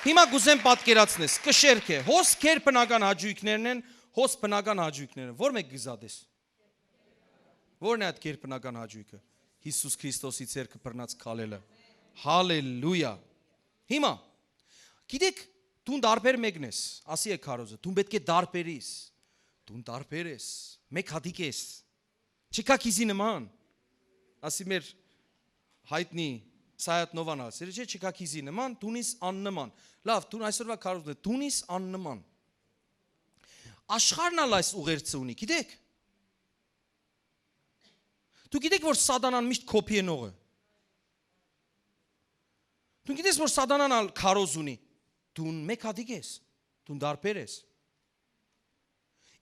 Հիմա կուզեմ պատկերացնես, կշերք է, հոս գերբնական հաճույքներն են, հոս բնական հաճույքներն են, որ մեկ գզադես։ Ո՞րն է այդ գերբնական հաճույքը։ Յիսուս Քրիստոսի ձեռքը բռնած քալելը։ Հալելույա։ Հիմա, գիտեք, դուն դարբեր մեկն ես, ասի է քարոզը, դուն պետք է դարբերիս։ Դուն դարբեր ես, մեկ հատիկ ես։ Չկա քիզի նման։ Ասի մեր հայտնի Սայաթ Նովան ասել, չէ, չկա քիզի նման, դուն իս աննման։ Լավ, դուն այսօրվա քարոզն է, դուն իս աննման։ Աշխարհն ալ այս ուղերձը ունի, գիտեք։ Դու գիտեք, որ սատանան միշտ կոպի է նողը։ Դու գիտես, որ սատանան ալ քարոզ ունի։ Դուն մեկ հատիկ ես, դուն դարբեր ես։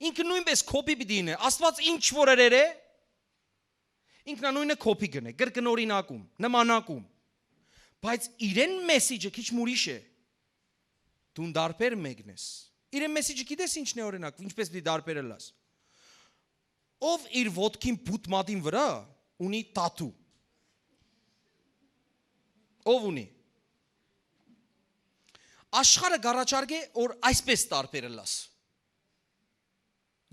Ինքը նույնպես կոպի պիտի ինե։ Աստված ինչ որ երեր է, ինքնանույնը կոպի կնե, կրկնօրինակում, նմանակում։ Բայց իրեն մեսիջը քիչ մուրիշ է։ Դուն դարբեր մեկն ես։ Իրեն մեսիջը գիտես ինչն է, օրինակ, ինչպես պիտի դարբեր ըլլաս։ Ով իր ոտքին բութ մատին վրա ունի տատու։ Ով ունի։ Աշխարհը կառաջարկե, որ այսպես դարբեր ըլլաս։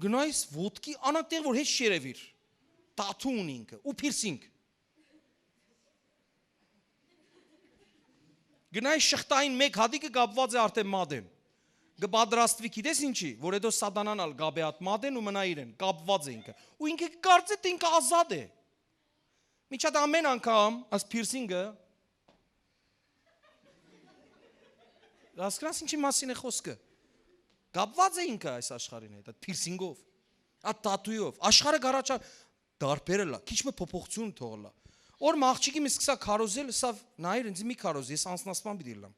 Գնայս ոտքի անակ տեղ, որ հեչ չերևիր։ Տատու ունի ինքը, ու փիրսինգ։ Գնայ շղթային մեկ հատիկը կապված է արդեն մատեն։ Կպատրաստվի, գիտես ինչի, որ հետո սատանան ալ կապե ատ մատեն ու մնա իրեն, կապված է ինքը։ Ու ինքը կարծե, թե ինքը ազատ է։ Միջատ ամեն անգամ այս փիրսինգը, հասկնաս ինչի մասին է խոսքը։ Կապված է ինքը այս աշխարհին հետ, այդ փիրսինգով, այդ տատուով։ Աշխարհը կառաջա դարբեր ըլլա, քիչ մը փոփոխություն թողլա։ Օր մը աղջիկի մը սկսա քարոզել, սավ նայր ինձ, մի քարոզ, ես անձնասպան պիտի ըլլամ։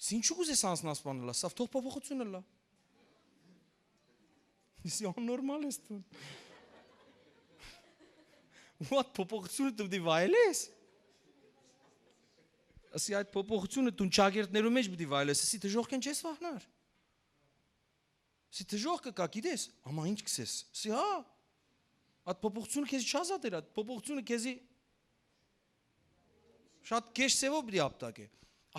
Սինչու կուզես անձնասպան ըլլա, սավ թող փոփոխություն ըլլա։ Իսի աննորմալ ես դու։ Ու այդ փոփոխությունը դու պիտի վայելես։ Ասի այդ փոփոխությունը դու ճակերտներու մեջ պիտի վայելես, ասի դժոխքեն չես վախնար։ Սի դժոխքը կա, գիտես, ամա ինչ կսես։ Սի հա, այդ փոփոխությունը քեզի չազատեր, այդ փոփոխությունը քեզի շատ քեշ սևով պիտի ապտակե։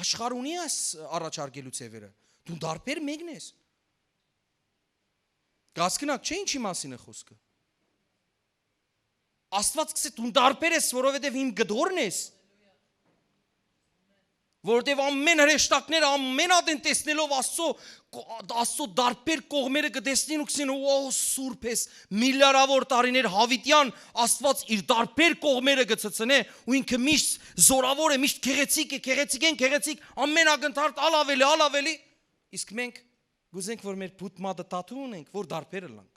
Աշխարհ ունի այս առաջարկելու ձևերը։ Դու դարբեր մեկն ես։ Կասկնակ չէ ինչի մասին է խոսքը։ Աստուած կ'ըսէ, դուն դարբեր ես, որովհետեւ իմ կտորն ես։ Որովհետեւ ամէն հրեշտակները, ամէն ատեն տեսնելով Աստծո, Աստծո դարբեր կողմերը կը տեսնին ու կ'ըսին, «Ո, սուրբ ես, միլիարավոր տարիներ յաւիտեան Աստուած իր դարբեր կողմերը կը ցցնէ ու ինքը միշտ զորաւոր է, միշտ գեղեցիկ է, գեղեցիկէն գեղեցիկ, ամէն ակնթարթ ալ աւելի, ալ աւելի»։ Իսկ մենք կ'ուզենք, որ մեր բութ մատը տաթու ունենք, որ դարբեր ըլլանք։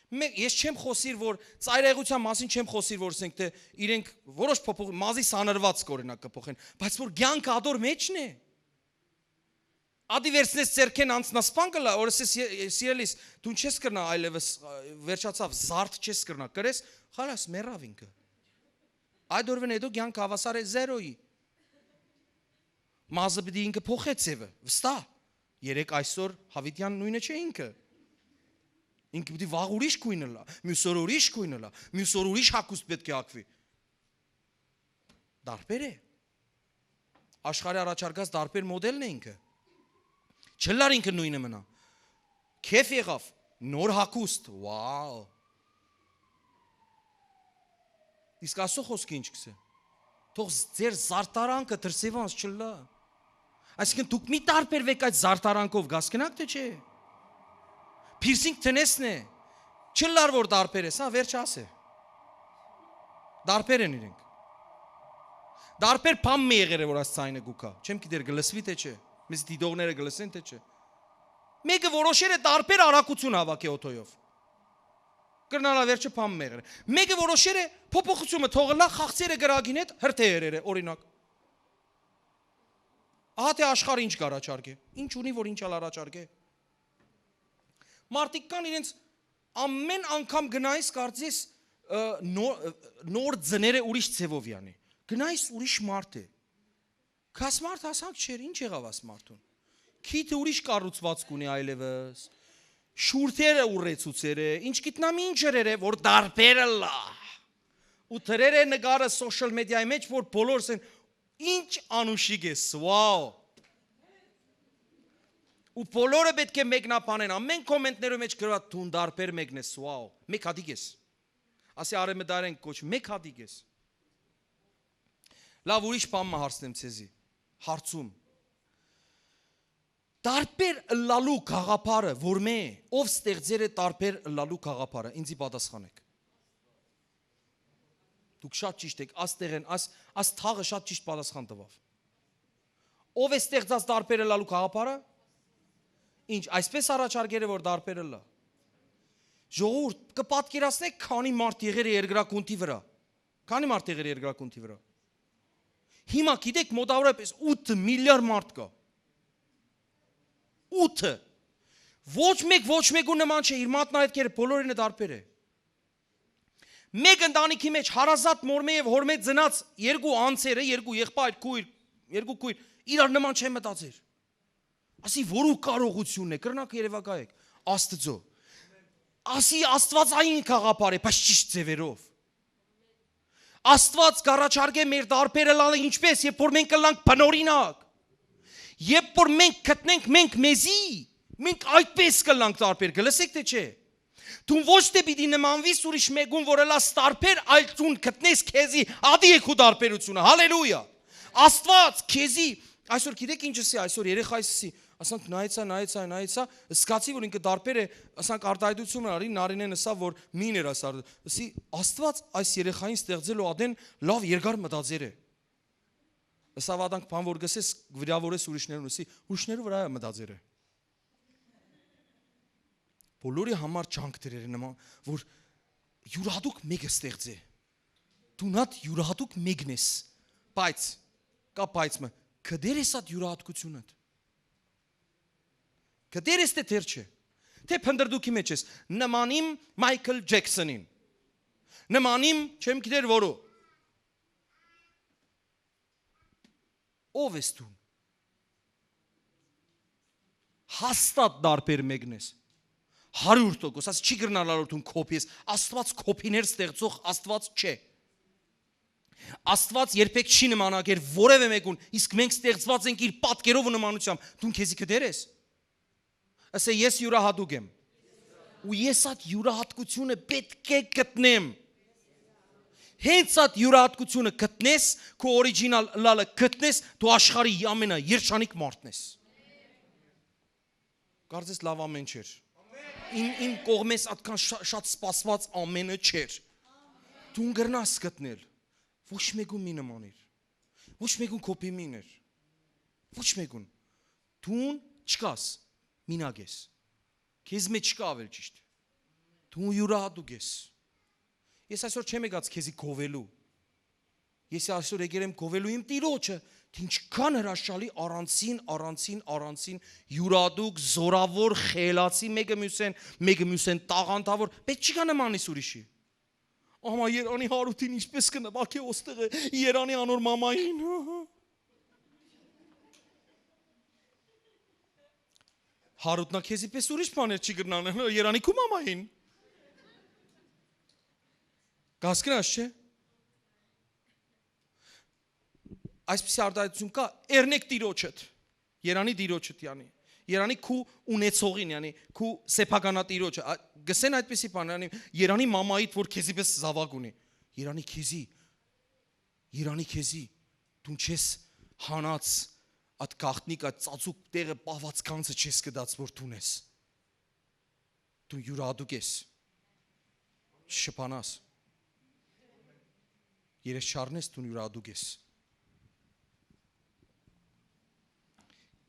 Մե-, ես չեմ խօսիր, որ ծայրայեղութեան մասին չեմ խօսիր, որ ասենք թէ իրենք որոշ փոփոխ-, մազի սանրուածք, օրինակ, կը փոխեն, բայց որ կեանքը ատոր մէջն է։ Ատի վերցնես ձեռքէն, անձնասպան կ'ըլլայ, որ ասես, «Ե-, ե-, սիրելիս, դուն չես կրնայ այլեւս, ա, վերջացաւ, զարդ չես կրնայ, կրես, խալաս, մեռաւ ինքը»։ Այդ օրուան յետոյ կեանքը հաւասար է զերոյի։ Մազը պիտի ինքը փոխէ ձեւը, վստահ։ Երեկ այսօր յաւիտեան նոյնը չէ ինքը։ Ինքը պիտի վաղ ուրիշ գոյն ըլլայ, միւս օր ուրիշ գոյն ըլլայ, միւս օր ուրիշ հագուստ պէտք է հագուի։ Դարբեր է։ Աշխարհի առաջարկած դարբեր մոդելն է ինքը։ Չըլլար ինքը նոյնը մնայ։ Քեֆ եղաւ, նոր հագուստ, wow։ Իսկ Աստծո խօսքը ինչ կ'ըսէ։ Թող զ-, ձեր զարդարանքը դրսեւանց չըլլայ։ Այսինքն դուք մի տարբերվեք այդ զարդարանքով, կ'հասկնաք թէ չէ։ Փիրսինգ դնեսն է։ Չըլլար որ դարբեր ես, հա, վերջը ասէ։ Դարբեր են իրենք։ Դարբեր բան մը եղեր է, որ այս ձայնը կուքա։ Չեմ գիտեր, կը լսուի թէ չէ։ Մեզ դիտողները կը լսեն թէ չէ։ Մեկը որոշեր է դարբեր արագություն հաւաքէ օթոյով։ Կրնալա վերջը բան մը եղեր։ Մեկը որոշեր է փոփոխությունը թողելա, խաղցերը կրակին հետ հրդեհեր էր, օրինակ։ Ահա թէ աշխարհը ինչ կ'առաջարկէ։ Ինչ ունի, որ ինչ ալ առաջարկէ։ Մարդիկ կան իրենց ամէն անգամ գնայս կարծես, ը, նոր, ը, նոր ձները ուրիշ ձևով յանի։ Գնայս ուրիշ մարդ է։ Քաս մարդ հասանք չէր, ինչ եղաւ աս մարդուն։ Քիթը ուրիշ կառուցվածք ունի այլևս։ Շուրթերը ուռեցուցեր է, ինչ գիտնամ ինչ երեր է, որ դարբեր ըլլայ։ Ու դրեր է նկարը social media-ի մեջ, որ բոլորս են, ինչ անուշիկ ես, wow։ Ու բոլորը պէտք է մեկնաբանեն, ամէն կոմենտներու մեջ գրուած, «Դուն դարբեր մեկն ես, wow, մեկ հատիկ ես»։ Ասի արեմդայերէն կոչ, «Մեկ հատիկ ես»։ Լաւ, ուրիշ բան մը հարցնեմ ձեզի։ Հարցում։ Տարբեր ըլլալու գաղափարը, որ մե, ով ստեղծեր է տարբեր ըլլալու գաղափարը, ինձի պատասխանեք։ Դուք շատ ճիշտ եք, աստեղեն, աս, աս թաղը շատ ճիշտ պատասխան տվաւ։ Ով է ստեղծած տարբեր ըլլալու գաղափարը։ Ինչ, այսպես առաջարկեր է, որ տարբեր ըլլա։ Ժողովուրդ, կը պատկերացնեք, քանի մարդ եղեր է երկրագունդի վրա։ Քանի մարդ եղեր երկրագունդի վրա։ Հիմա գիտեք, մոտավորապես ութ միլիարդ մարդ կա։ Ութը։ Ոչ մեկ, ոչ մեկու նման չէ, իր մատնահետքերը բոլորինը տարբեր է։ Մեկ ընտանիքի մեջ հարազատ մորմէ եւ հորմէ ծնած երկու անձերը, երկու եղբայր, քույր, երկու քույր, իրար նման չեն մտածեր։ Ասի, որու կարողությունն է, կրնակ երևակայեք, Աստծո։ Ասի, Աստվածային գաղափար է, բայց ճիշտ ձևերով։ Աստված կառաջարկէ մեր տարբեր ըլլալը ինչպես, երբ որ մենք կ'ըլլանք բնօրինակ։ Երբ որ մենք գտնենք մենք մեզի, մենք այդպես կ'ըլլանք տարբեր, կը լսեք թէ չէ։ Դուն ոչ թէ պիտի նմանվիս ուրիշ մեկուն, որ ըլլաս տարբեր, այլ դուն գտնես քեզի, ադի է քու տարբերությունը, հալելույա։ Աստված քեզի, այսօր գիտեք ինչ ըսի, այսօր երեխայս ըսի, ասանք նայեցա, նայեցա, նայեցա, սկացի, որ ինքը տարբեր է, ասանք արտահայտությունը արի, Նարինեն ըսա, որ մին էր ասար, ըսի, Աստված այս երեխային ստեղծելու ադեն լաւ երկար մտածեր է։ Ըսա, վատանք բան որ գսես, վիրավորես ուրիշներուն, ըսի, ուրիշներու վրա մտածեր է։ Բոլորի համար ջանք դրեր է նման, որ յուրահատուկ մեկը ստեղծե։ Դու նատ յուրահատուկ մեկն ես, բայց, կա բայց մը, կդեր ես այդ յուրահատկությունդ։ Կդեր ես, թե դեր չէ։ Թե փնդրդուքի մեջ ես, նմանիմ Մայքլ Ջեքսոնին, նմանիմ, չեմ գիտեր որու։ Ով ես դու։ Հաստատ դարբեր մեկն ես։ Հարյուր տոկոս, ասի չի կրնալ ալոր դուն կոպի ես։ Աստված կոպիներ ստեղծող Աստված չէ։ Աստված երբեք չի նմանագեր որևէ մեկուն, իսկ մենք ստեղծված ենք իր պատկերով ու նմանությամբ։ Դուն քեզի կդեր ես։ Ասե, ես յուրահատուկ եմ։ Ու ես այդ յուրահատկությունը պէտք է գտնեմ։ Հենց այդ յուրահատկությունը գտնես, քու օրիջինալ ըլլալը գտնես, դու աշխարհի ամենաերջանիկ մարդն ես։ Կարծես լաւ ամէն չէր։ Իմ, իմ կողմէս այդքան շա-, շատ սպասուած ամէնը չէր։ Դուն կրնաս գտնել։ Ոչ մեկուն մի նմանիր։ Ոչ մեկուն քոփի մի ներ։ Ոչ մեկուն։ Դուն չկաս, մինակ ես։ Քեզ մէջ չկա ավել ճիշդ։ Դու յուրահատուկ ես։ Ես այսօր չեմ եկած քեզի գովելու։ Ես այսօր եկել եմ գովելու իմ Տիրոջը, թե ինչքան հրաշալի առանձին, առանձին, առանձին, յուրահատուկ, զորավոր, խելացի մեկը միւսեն, մեկը միւսեն տաղանդավոր, բայց չի կա նմանիս ուրիշի։ Ամա Երանի Հարութին ինչպես կը նվագէ ոստեղը, Երանի անոր մամային։ Հարութնա քեզի պես ուրիշ բաներ չի կրնան, Երանի քու մամային։ Կասկնաս չէ։ Այսպիսի արտահայտություն կա, «Էրնեք Տիրոջդ, Երանի Տիրոջդ», յանի, Երանի քու ունեցողին, յանի, քու սեփականատիրոջը, ա, գսեն այդպիսի բան, յանի, Երանի մամայիդ, որ քեզի պես զաւակ ունի, Երանի քեզի, Երանի քեզի, դուն չես հանած այդ գաղտնիք, այդ ծածուկ տեղը պահված գանձը չես կդած, որ դուն ես։ Դու յուրահատուկ ես։ Չշփանաս։ Երես չառնես, դու յուրահատուկ ես։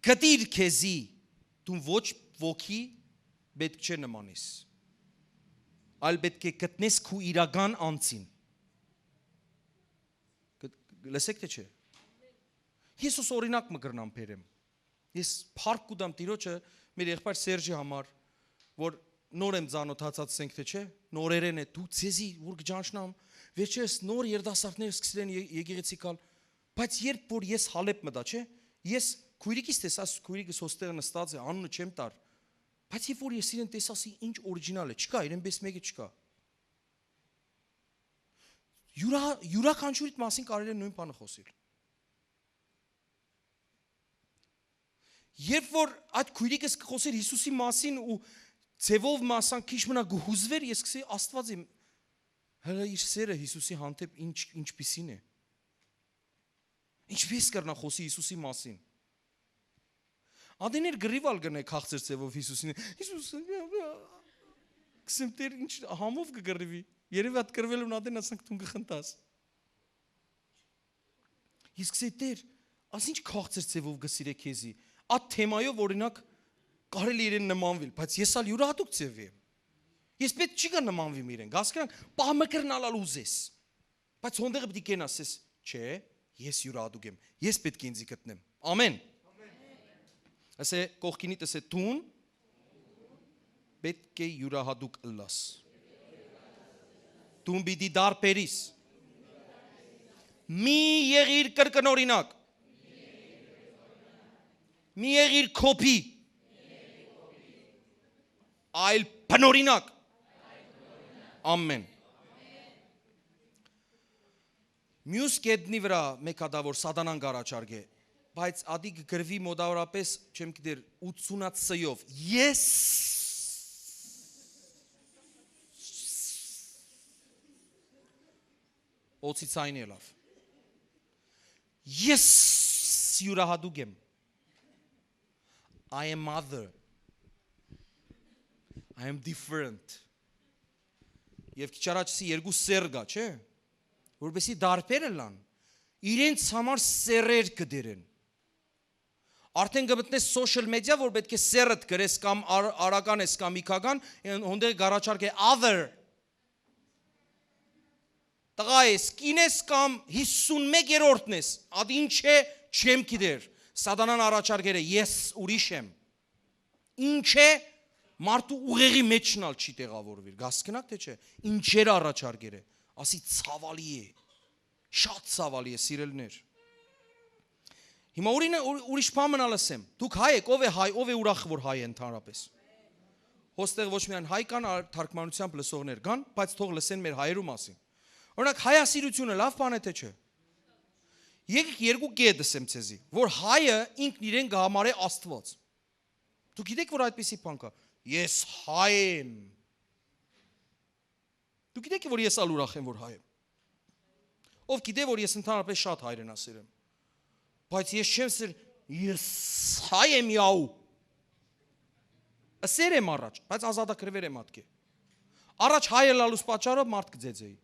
Գտիր քեզի, դու ոչ ոքի պէտք չէ նմանես, այլ պէտք է գտնես քու իրական անձին։ Գ-, լսեք թէ չէ։ Ես ս-, օրինակ մը կրնամ բերեմ։ Ես փառք կու տամ Տիրոջը մեր եղբայր Սերժի համար, որ նոր եմ ծանոթացած, ասենք թէ չէ, նորերէն է, դու ձեզի որ կճանչնամ, վերջերս նոր երիտասարդներ սկսել են ե-, եկեղեցի գալ, բայց երբ որ ես Հալեբ մտա, չէ, ես քույրիկիս տեսա, քույրիկս հոստեղ նստած է, անունը չեմ տար, բայց երբ որ ես իրեն տեսա, ասի, ինչ օրիջինալ է, չկա, իրեն պես մեկը չկա։ Յուրա-, յուրաքանչյուրիդ մասին կարելի է նոյն բանը խօսիլ։ Երբ որ այդ քույրիկս կը խօսէր Յիսուսի մասին ու ձևով մը ասան քիչ մնա կը հուզուէր, ես կսի, «Աստուած իմ, հələ իր սերը Յիսուսի հանդէպ ինչ, ինչպիսին է։ Ինչպես կրնայ խօսի Յիսուսի մասին»։ Ատեներ կռիվ ալ կ'ընէ քաղցր ձևով Յիսուսին։ Յիսուս, կսեմ, Տէր, ինչ համով կը կռիվի։ Երեւի ատ կռվելուն ատեն ասանք դուն կը խնդաս։ Ես կսի, Տէր, աս ինչ քաղցր ձևով կը սիրէ քեզի։ Այդ թեմայով, օրինակ, կարելի իրեն նմանվել, բայց ես ալ յուրահատուկ ձևի եմ։ Ես պետք չի գա նմանվիմ իրեն, գասկրանք, պահ մը կրնալ ալ ուզես։ Բայց հոնդեղը պիտի կենաս, ես, չէ, ես յուրահատուկ եմ, ես պետք է ինձի գտնեմ։ Ամեն։ Ասե, կողքինիդ ասե, դուն պետք է յուրահատուկ ըլլաս։ Դուն պիտի դարբերիս։ Մի եղիր կրկնօրինակ։ Մի եղիր կոպի, այլ բնօրինակ։ Ամեն։ Մյուս կետնի վրա մէկ հատա որ սատանան կ'առաջարկէ, բայց ատի կը կռվի մոտավորապես, չեմ գիտեր, ութսունացսեով։ Ես օծի ցայնի ըլաւ։ Ես յուրահատուկ եմ։ I am other. I am different. Եվ քիչ առաջ սի երկու սեռ կա, չէ՞, որպեսի դարբեր ըլլան, իրենց համար սեռեր կը դերեն։ Արդեն կը մտնես social media, որ պէտք է սեռդ կրես կամ ար-, արական ես կամ իքական, են հոնդեր կ'առաջարկէ other. Տղայ ես, կին ես կամ հիսուն մեկերորդն ես, ատ ինչ է, չեմ գիտեր։ Սատանան առաջարկեր է, ես ուրիշ եմ։ Ինչ է, մարդու ուղեղի մեջ նալ չի տեղավորվիր, գասկնակ թէ չէ, ինչեր առաջարկեր է, ասի ցավալի է, շատ ցավալի է, սիրելիներ։ Հիմա ուրինը, ուր-, ուրիշ բան մնալ ասեմ, դուք հայ եք, ով է հայ, ով է ուրախ որ հայ է ընդհանրապես։ Հոստեղ ոչ միայն հայ կան, ա-, թարգմանությամբ լսողներ կան, բայց թող լսեն մեր հայերու մասին։ Օրինակ, հայասիրությունը լավ բան է թէ չէ։ Եկեք երկու կետ ասեմ ձեզի, որ հայը ինքն իրեն կհամարէ Աստուած։ Դուք գիտեք, որ այդպիսի բան կա։ Ես հայ եմ։ Դուք գիտեք, որ ես ալ ուրախ եմ, որ հայ եմ։ Ով գիտէ, որ ես ընդհանրապես շատ հայրենասեր եմ։ Բայց ես չեմ սեր, ես հայ եմ, յաու։ Սեր եմ առաջ, բայց ազատագրուեր եմ ատկէ։ Առաջ հայ ըլլալուս պատճառով մարդ կծեծէի։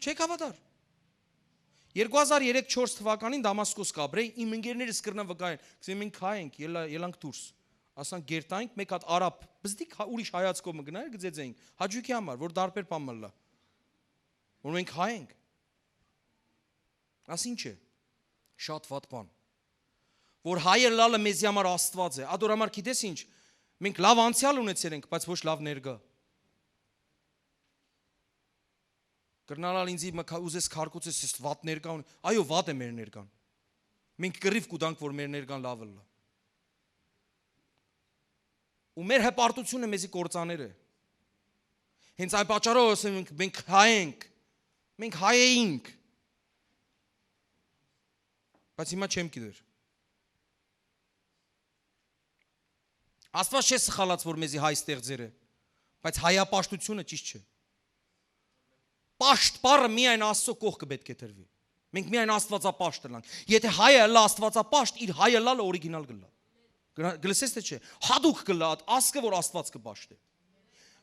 Չէք հավատար։ Երկու հազար երեք չորս թվականին Դամասկոս կապրեի, իմ ընկերներս կրնան վկայեն, կսեն մենք հայ ենք, ելա-, ելանք դուրս։ Ասանք գերտայինք, մեկ հատ արաբ, բզդիկ հա-, ուրիշ հայացքով մը գնայր, կծեծեինք։ Հաճույքի համար, որ դարբեր բան մը ըլլայ։ Որ մենք հայ ենք։ Աս ինչ է։ Շատ վատ բան։ Որ հայ ըլլալը մեզի համար Աստուած է։ Ադոր համար գիտես ինչ, մենք լավ անցեալ ունեցեր ենք, բայց ոչ լավ ներկայ։ Կրնալ ալ ինձի մը քա-, ուզես քարկոց ես, ես վատ ներկայ ունի-, այո, վատ է մեր ներկան։ Մենք կռիվ կու տանք, որ մեր ներկան լավ ըլլայ։ Ու մեր հպարտությունը մեզի կործաներ է։ Հենց այն պատճառով ասեմ, մենք, մենք հայ ենք, մենք հայ էինք, բայց հիմա չեմ գիտեր։ Աստուած չէ սխալած, որ մեզի հայ ստեղծեր է, բայց հայապաշտությունը ճիշդ չէ։ Պաշտ բառը միայն Աստծո կողքը պէտք է դրուի։ Մենք միայն աստուածապաշտ ըլլանք։ Եթե հայը ըլլայ աստուածապաշտ, իր հայ ըլլալը օրիգինալ կ'ըլլայ։ Գնա-, կլսես, թե չէ, հատուկ կ'ըլլայ այդ ազգը, որ Աստուած կը պաշտէ։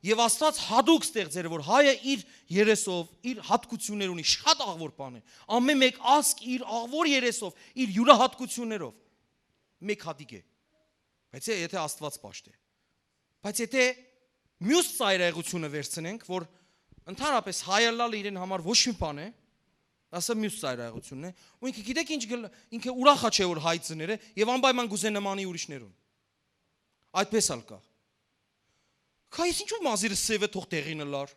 Եւ Աստուած հատուկ ստեղծեր, որ հայը իր երեսով, իր հատկություններ ունի, շատ աղվոր բան է։ Ամեն մեկ ազգ իր աղվոր երեսով, իր յուրահատկություններով մեկ հատիկ է։ Բայց է, եթե Աստուած պաշտէ։ Բայց եթե մյուս ծայրայեղությունը վերցնենք, որ ընդհանրապես հայ ըլլալը իրեն համար ոչ մի բան է, ասա մյուս ծայրայեղությունն է, ու ինքը գիտեք ինչ գլ-, ինքը ուրախ ա չէ որ հայ ծներ է եւ անպայման կուզե նմանի ուրիշներուն։ Այդպես ալ կա։ Քա ես ինչու մազիրը սեւը թող տեղին ըլլար։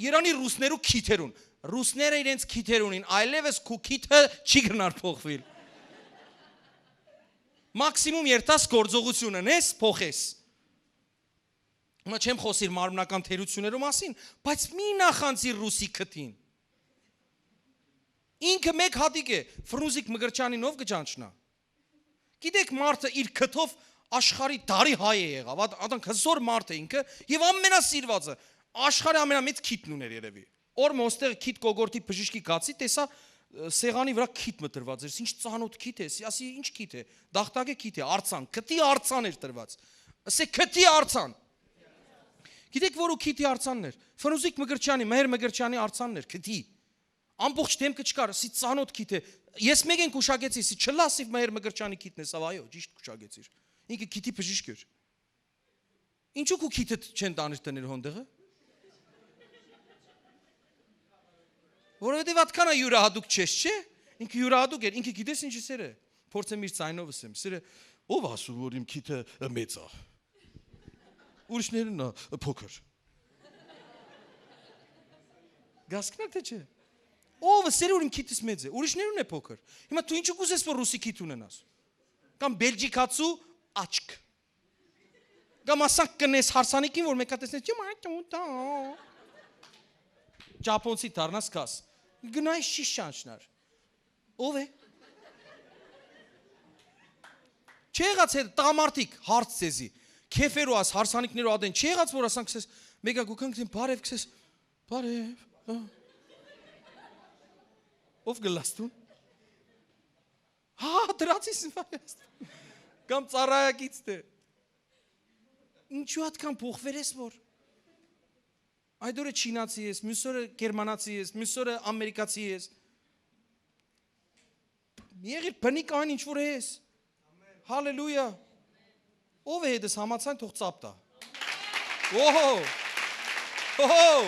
Երանի ռուսներու քիթերուն։ Ռուսները իրենց քիթեր ունին, այլևս քու քիթը չի գնար փոխվիլ։ Մաքսիմում երթաս գործողությունը նես, փոխես։ Հիմա չեմ խոսիր մարմնական թերություններու մասին, բայց մի նախանձիր ռուսի քթին։ Ինքը մեկ հատիկ է, Ֆրունզիկ Մկրտչյանին ով կը ճանչնայ։ Գիտեք, մարդը իր քթով աշխարհի տարի հայ է եղավ, ատ-, ատանք հզոր մարդ է ինքը, եւ ամենասիրվածը, աշխարհի ամենամեծ քիթն ուներ երևի։ Օր մը ոստեղ քիթ կոգորտի բժիշկի գացի, տեսա, ը, սեղանի վրա քիթ մը դրված էր, ինչ ծանոթ քիթ է, ասի, ինչ քիթ է, դաղտակե քիթ է, արձան, քթի արձան էր դրված, ասե, քթի արձան։ Գիտեք, որու քիթի արձանն էր, Ֆրունզիկ Մկրտչյանի, Մհեր Մկրտչյանի արձանն էր, քթի։ Ամբողջ դեմքը չկար, սի ծանոթ քիթ է։ Ես մեկին կուշակեցի, սի չլա, սի Մհեր Մկրտչյանի քիթն է, սա, այո, ճիշտ կուշակեցիր։ Ինքը քիթի բժիշկ էր։ Ինչու քու քիթդ չեն տանիր տներ հոնդեղը։ Որովհետև ատքան ա յուրահատուկ չես, չէ՞։ Ինքը յուրահատուկ էր, ինքը գիտես ինչ սեր է։ Փորձեմ իր ցայնովս եմ, սերը, ով ասում որ իմ քիթը մեծ ա։ Ուրիշներն ա փոքր։ Գասկնակ, թե չէ։ Ով սեր որ իմ քիթս մեծ է, ուրիշներուն է փոքր։ Հիմա դու ինչու կուզես որ ռուսի քիթ ունենաս։ Կամ բելգիկացու աչք։ Կամ ասանք կնես հարսանիքին, որ մեկա տեսնես, «Յո, մա, տո, տո»։ Ճապոնցի դառնաս կաս։ Գնայ շիշ ճանչնար։ Ո՞վ է։ Չէ՞ եղած հետ տղամարդիկ, հարց ձեզի։ Քեֆերու աս, հարսանիքներու ադեն, չէ՞ եղած որ ասանք քսես, մեկա գուքան քսեն բարև, քսես, բարև, ա։ Ո՞վ գլաստուն։ Հա, դրացիս բարև։ Կամ ծառայակից դե։ Ինչու ատքան փոխվեր ես որ։ Այդ օրը չինացի ես, մյուս օրը գերմանացի ես, մյուս օրը ամերիկացի ես։ Եղիր բնիկ այն ինչ որ ես։ Հալելույա։ Ո՞վ է հետս համացան, թող ծապ տա։ Օհո։ Օհո։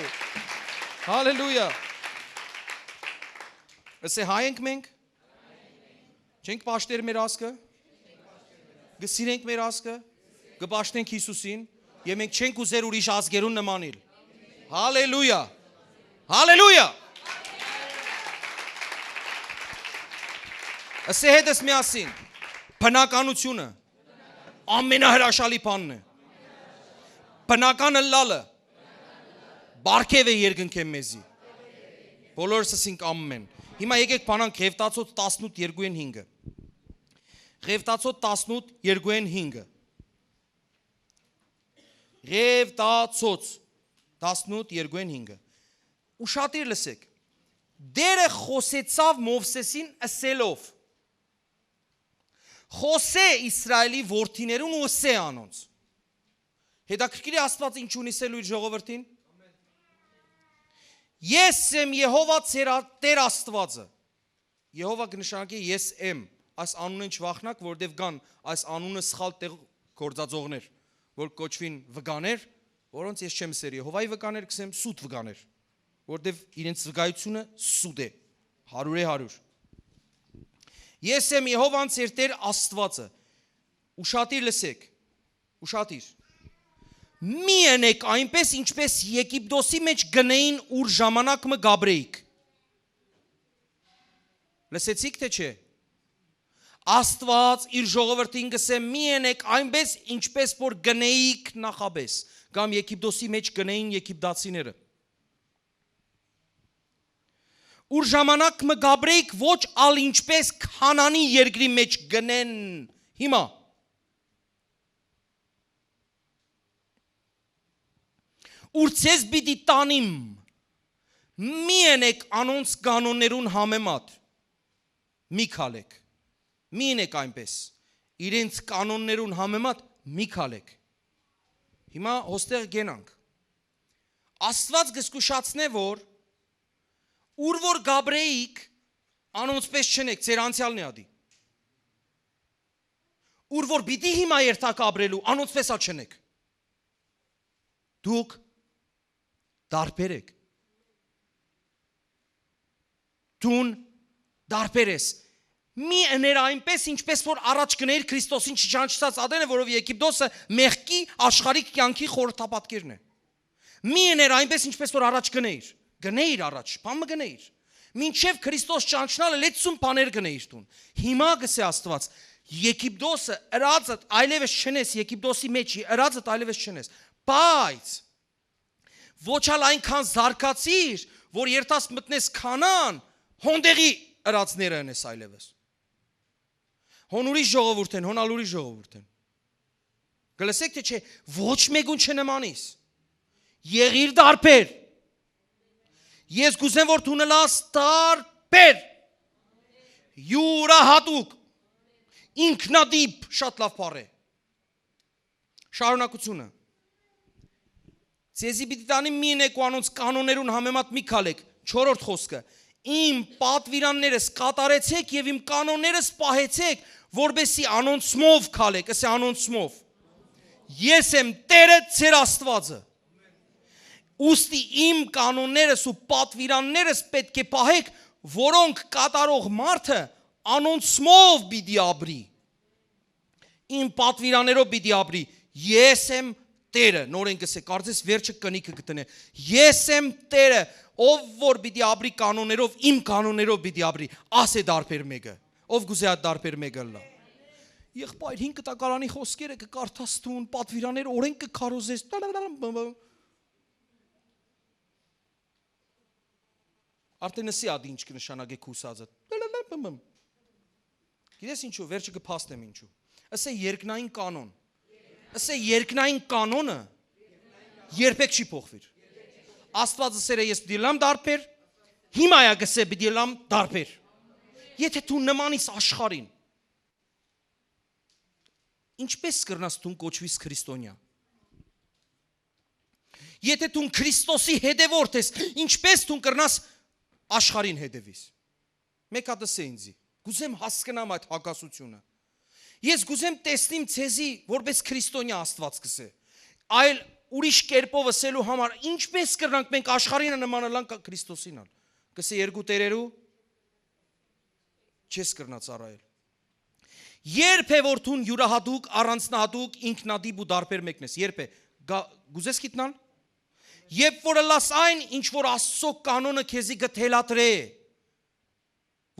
Հալելույա։ Ասե հայ ենք մենք։ Չենք պաշտեր մեր ազգը։ Կը սիրենք մեր ազգը, կը պաշտենք Յիսուսին, եւ մենք չենք ուզեր ուրիշ ազգերուն նմանիլ։ Հալելույա։ Հալելույա։ Ասե հետս միասին. բնականությունը ամենահրաշալի բանն է։ Բնական ըլլալը պարգեւ է երկնքէն մեզի։ Բոլորս ասինք ամեն։ Հիմա եկեք բանանք Ղևտացոց տասնութ երկուին հինգը։ Ղևտացոց տասնութ երկուին հինգը։ Ղևտացոց տասնութ երկուին հինգը։ Ուշադիր լսեք։ Տէրը խօսեցաւ Մովսէսին ըսելով. «Խօսէ Իսրայէլի որդիներուն ու ըսէ անոնց»։ Հետաքրքիր է Աստուած ինչ ունի ըսելու իր ժողովրդին։ «Ես եմ Եհովա ձեր ա-, Տէր Աստուածը»։ Եհովա կը նշանակէ «Ես եմ»։ Այս անունէն չվախնաք, որտեւ կան այս անունը սխալ տեղ գործածողներ, որ կոչուին վկաներ, որոնց ես չեմ ըսեր Եհովայի վկաներ, կ'ըսեմ սուտ վկաներ, որտեւ իրենց վկայությունը սուտ է, հարիւրէ հարիւր։ «Ես եմ Եհովան ձեր Տէր Աստուածը»։ Ուշադիր լսեք, ուշադիր։ «Մի ընեք այնպէս, ինչպէս Եգիպտոսի մէջ կ'ընէին, ուր ժամանակ մը կ'ապրէիք»։ Լսեցիք թէ չէ։ Աստուած իր ժողովրդին կ'ըսէ. «Մի ընեք այնպէս, ինչպէս որ կ'ընէիք նախապէս»։ Կամ Եգիպտոսի մէջ կ'ընէին եգիպտացիները։ «Ուր ժամանակ մը կ'ապրէիք, ոչ ալ ինչպէս Քանանի երկրի մէջ կ'ընեն հիմա, ուր ձեզ պիտի տանիմ, մի ընեք անոնց կանոններուն համեմատ, մի քալեք»։ Մի ընեք այնպէս, իրենց կանոններուն համեմատ մի քալեք։ Հիմա հոստեղ կենանք։ Աստուած կը զգուշացնէ, որ ուր որ կ'ապրէիք, անոնցպէս չընեք, ձեր անցեալն է ատի։ Ուր որ պիտի հիմա երթաք ապրելու, անոնցպէս ա չընեք։ Դուք տարբեր էք։ Դուն տարբեր ես։ Մի ըներ այնպէս, ինչպէս որ առաջ կ'ընէիր Քրիստոսին չճանչցած ատենը, որով Եգիպտոսը մեղքի, աշխարհիկ կեանքի խորհրդապատկերն է։ Մի ըներ այնպէս, ինչպէս որ առաջ կ'ընէիր։ Կ'ընէիր առաջ, բան մը կ'ընէիր։ Մինչեւ Քրիստոս ճանչնալը լեցուն բաներ կ'ընէիր դուն։ Հիմա կ'ըսէ Աստուած. «Եգիպտոսը ըրածդ այլեւս չընես, Եգիպտոսի մէջ ըրածդ այլեւս չընես»։ Բայց ոչ ալ այնքան զարգացիր, որ երթաս մտնես Քանան, հոն տեղի ըրածները ընես այլեւս։ Հոն ուրիշ ժողովուրդ են, հոն ալ ուրիշ ժողովուրդ են։ Կը լսեք թէ չէ, ոչ մեկուն չնմանիս։ Եղիր տարբեր։ Ես կ'ուզեմ, որ դուն ըլլաս տարբեր, յուրահատուկ, ինքնատիպ, շատ լաւ բառ է։ Շարունակությունը։ «Ձեզի պիտի տանիմ, մի ընեք ու անոնց կանոններուն համեմատ մի քալեք»։ Չորրորդ խօսքը. «Իմ պատուիրաններս կատարեցեք եւ իմ կանոններս պահեցեք, որպեսզի անոնցմով քալեք», ըսէ, անոնցմով։ «Ես եմ Տէրը ձեր Աստուածը։ Ուստի իմ կանոններս ու պատուիրաններս պէտք է պահեք, որոնք կատարող մարդը անոնցմով պիտի ապրի»։ «Իմ պատուիրաններով պիտի ապրի, ես եմ Տէրը»։ Նորէն կ'ըսէ, կարծես վերջը կնիքը կը տնէ։ «Ես եմ Տէրը, ով որ պիտի ապրի կանոններով, իմ կանոններով պիտի ապրի»։ Ասէ տարբեր մէկը։ Ով կ'ուզէ այդ տարբեր մէկը ըլլայ։ Եղբայր, հին կտակարանի խօսքերը կը կարդաս դուն, պատուիրաններ, օրէն կը քարոզես։ Արդեն ըսի ատի ինչ կը նշանակէ քու ուսածը։ Գիտես ինչու, վերջը կը փաստեմ ինչու։ Ըսէ երկնային կանոն։ Ըսէ երկնային կանոնը երբեք չի փոխվիր։ Աստուած ըսեր է, «Ես պիտի լամ տարբեր», հիմա ա կ'ըսէ, «Պիտի լամ տարբեր»։ Եթե դու նմանիս աշխարհին, ինչպէս կրնաս դուն կոչուիս քրիստոնեա։ Եթե դուն Քրիստոսի հետևորդ ես, ինչպէս դուն կրնաս աշխարհին հետևիս։ Մէկ հատ ըսէ ինձի, կ'ուզեմ հասկնամ այդ հակասությունը։ Ես կ'ուզեմ տեսնիմ ձեզի որպես քրիստոնեա, Աստուած կ'ըսէ, այլ ուրիշ կերպով ըսելու համար, ինչպէս կրնանք մենք աշխարհին նման ըլլանք Քրիստոսին ալ։ Կ'ըսէ, երկու տերերու չես կրնա ծառայել։ Երբ է որ դուն յուրահատուկ, առանձնահատուկ, ինքնատիպ ու տարբեր մեկն ես, երբ է, գա-, կ'ուզես գիտնալ։ Երբ որ ըլլաս այն, ինչ որ Աստծո կանոնը քեզի կը թելադրէ,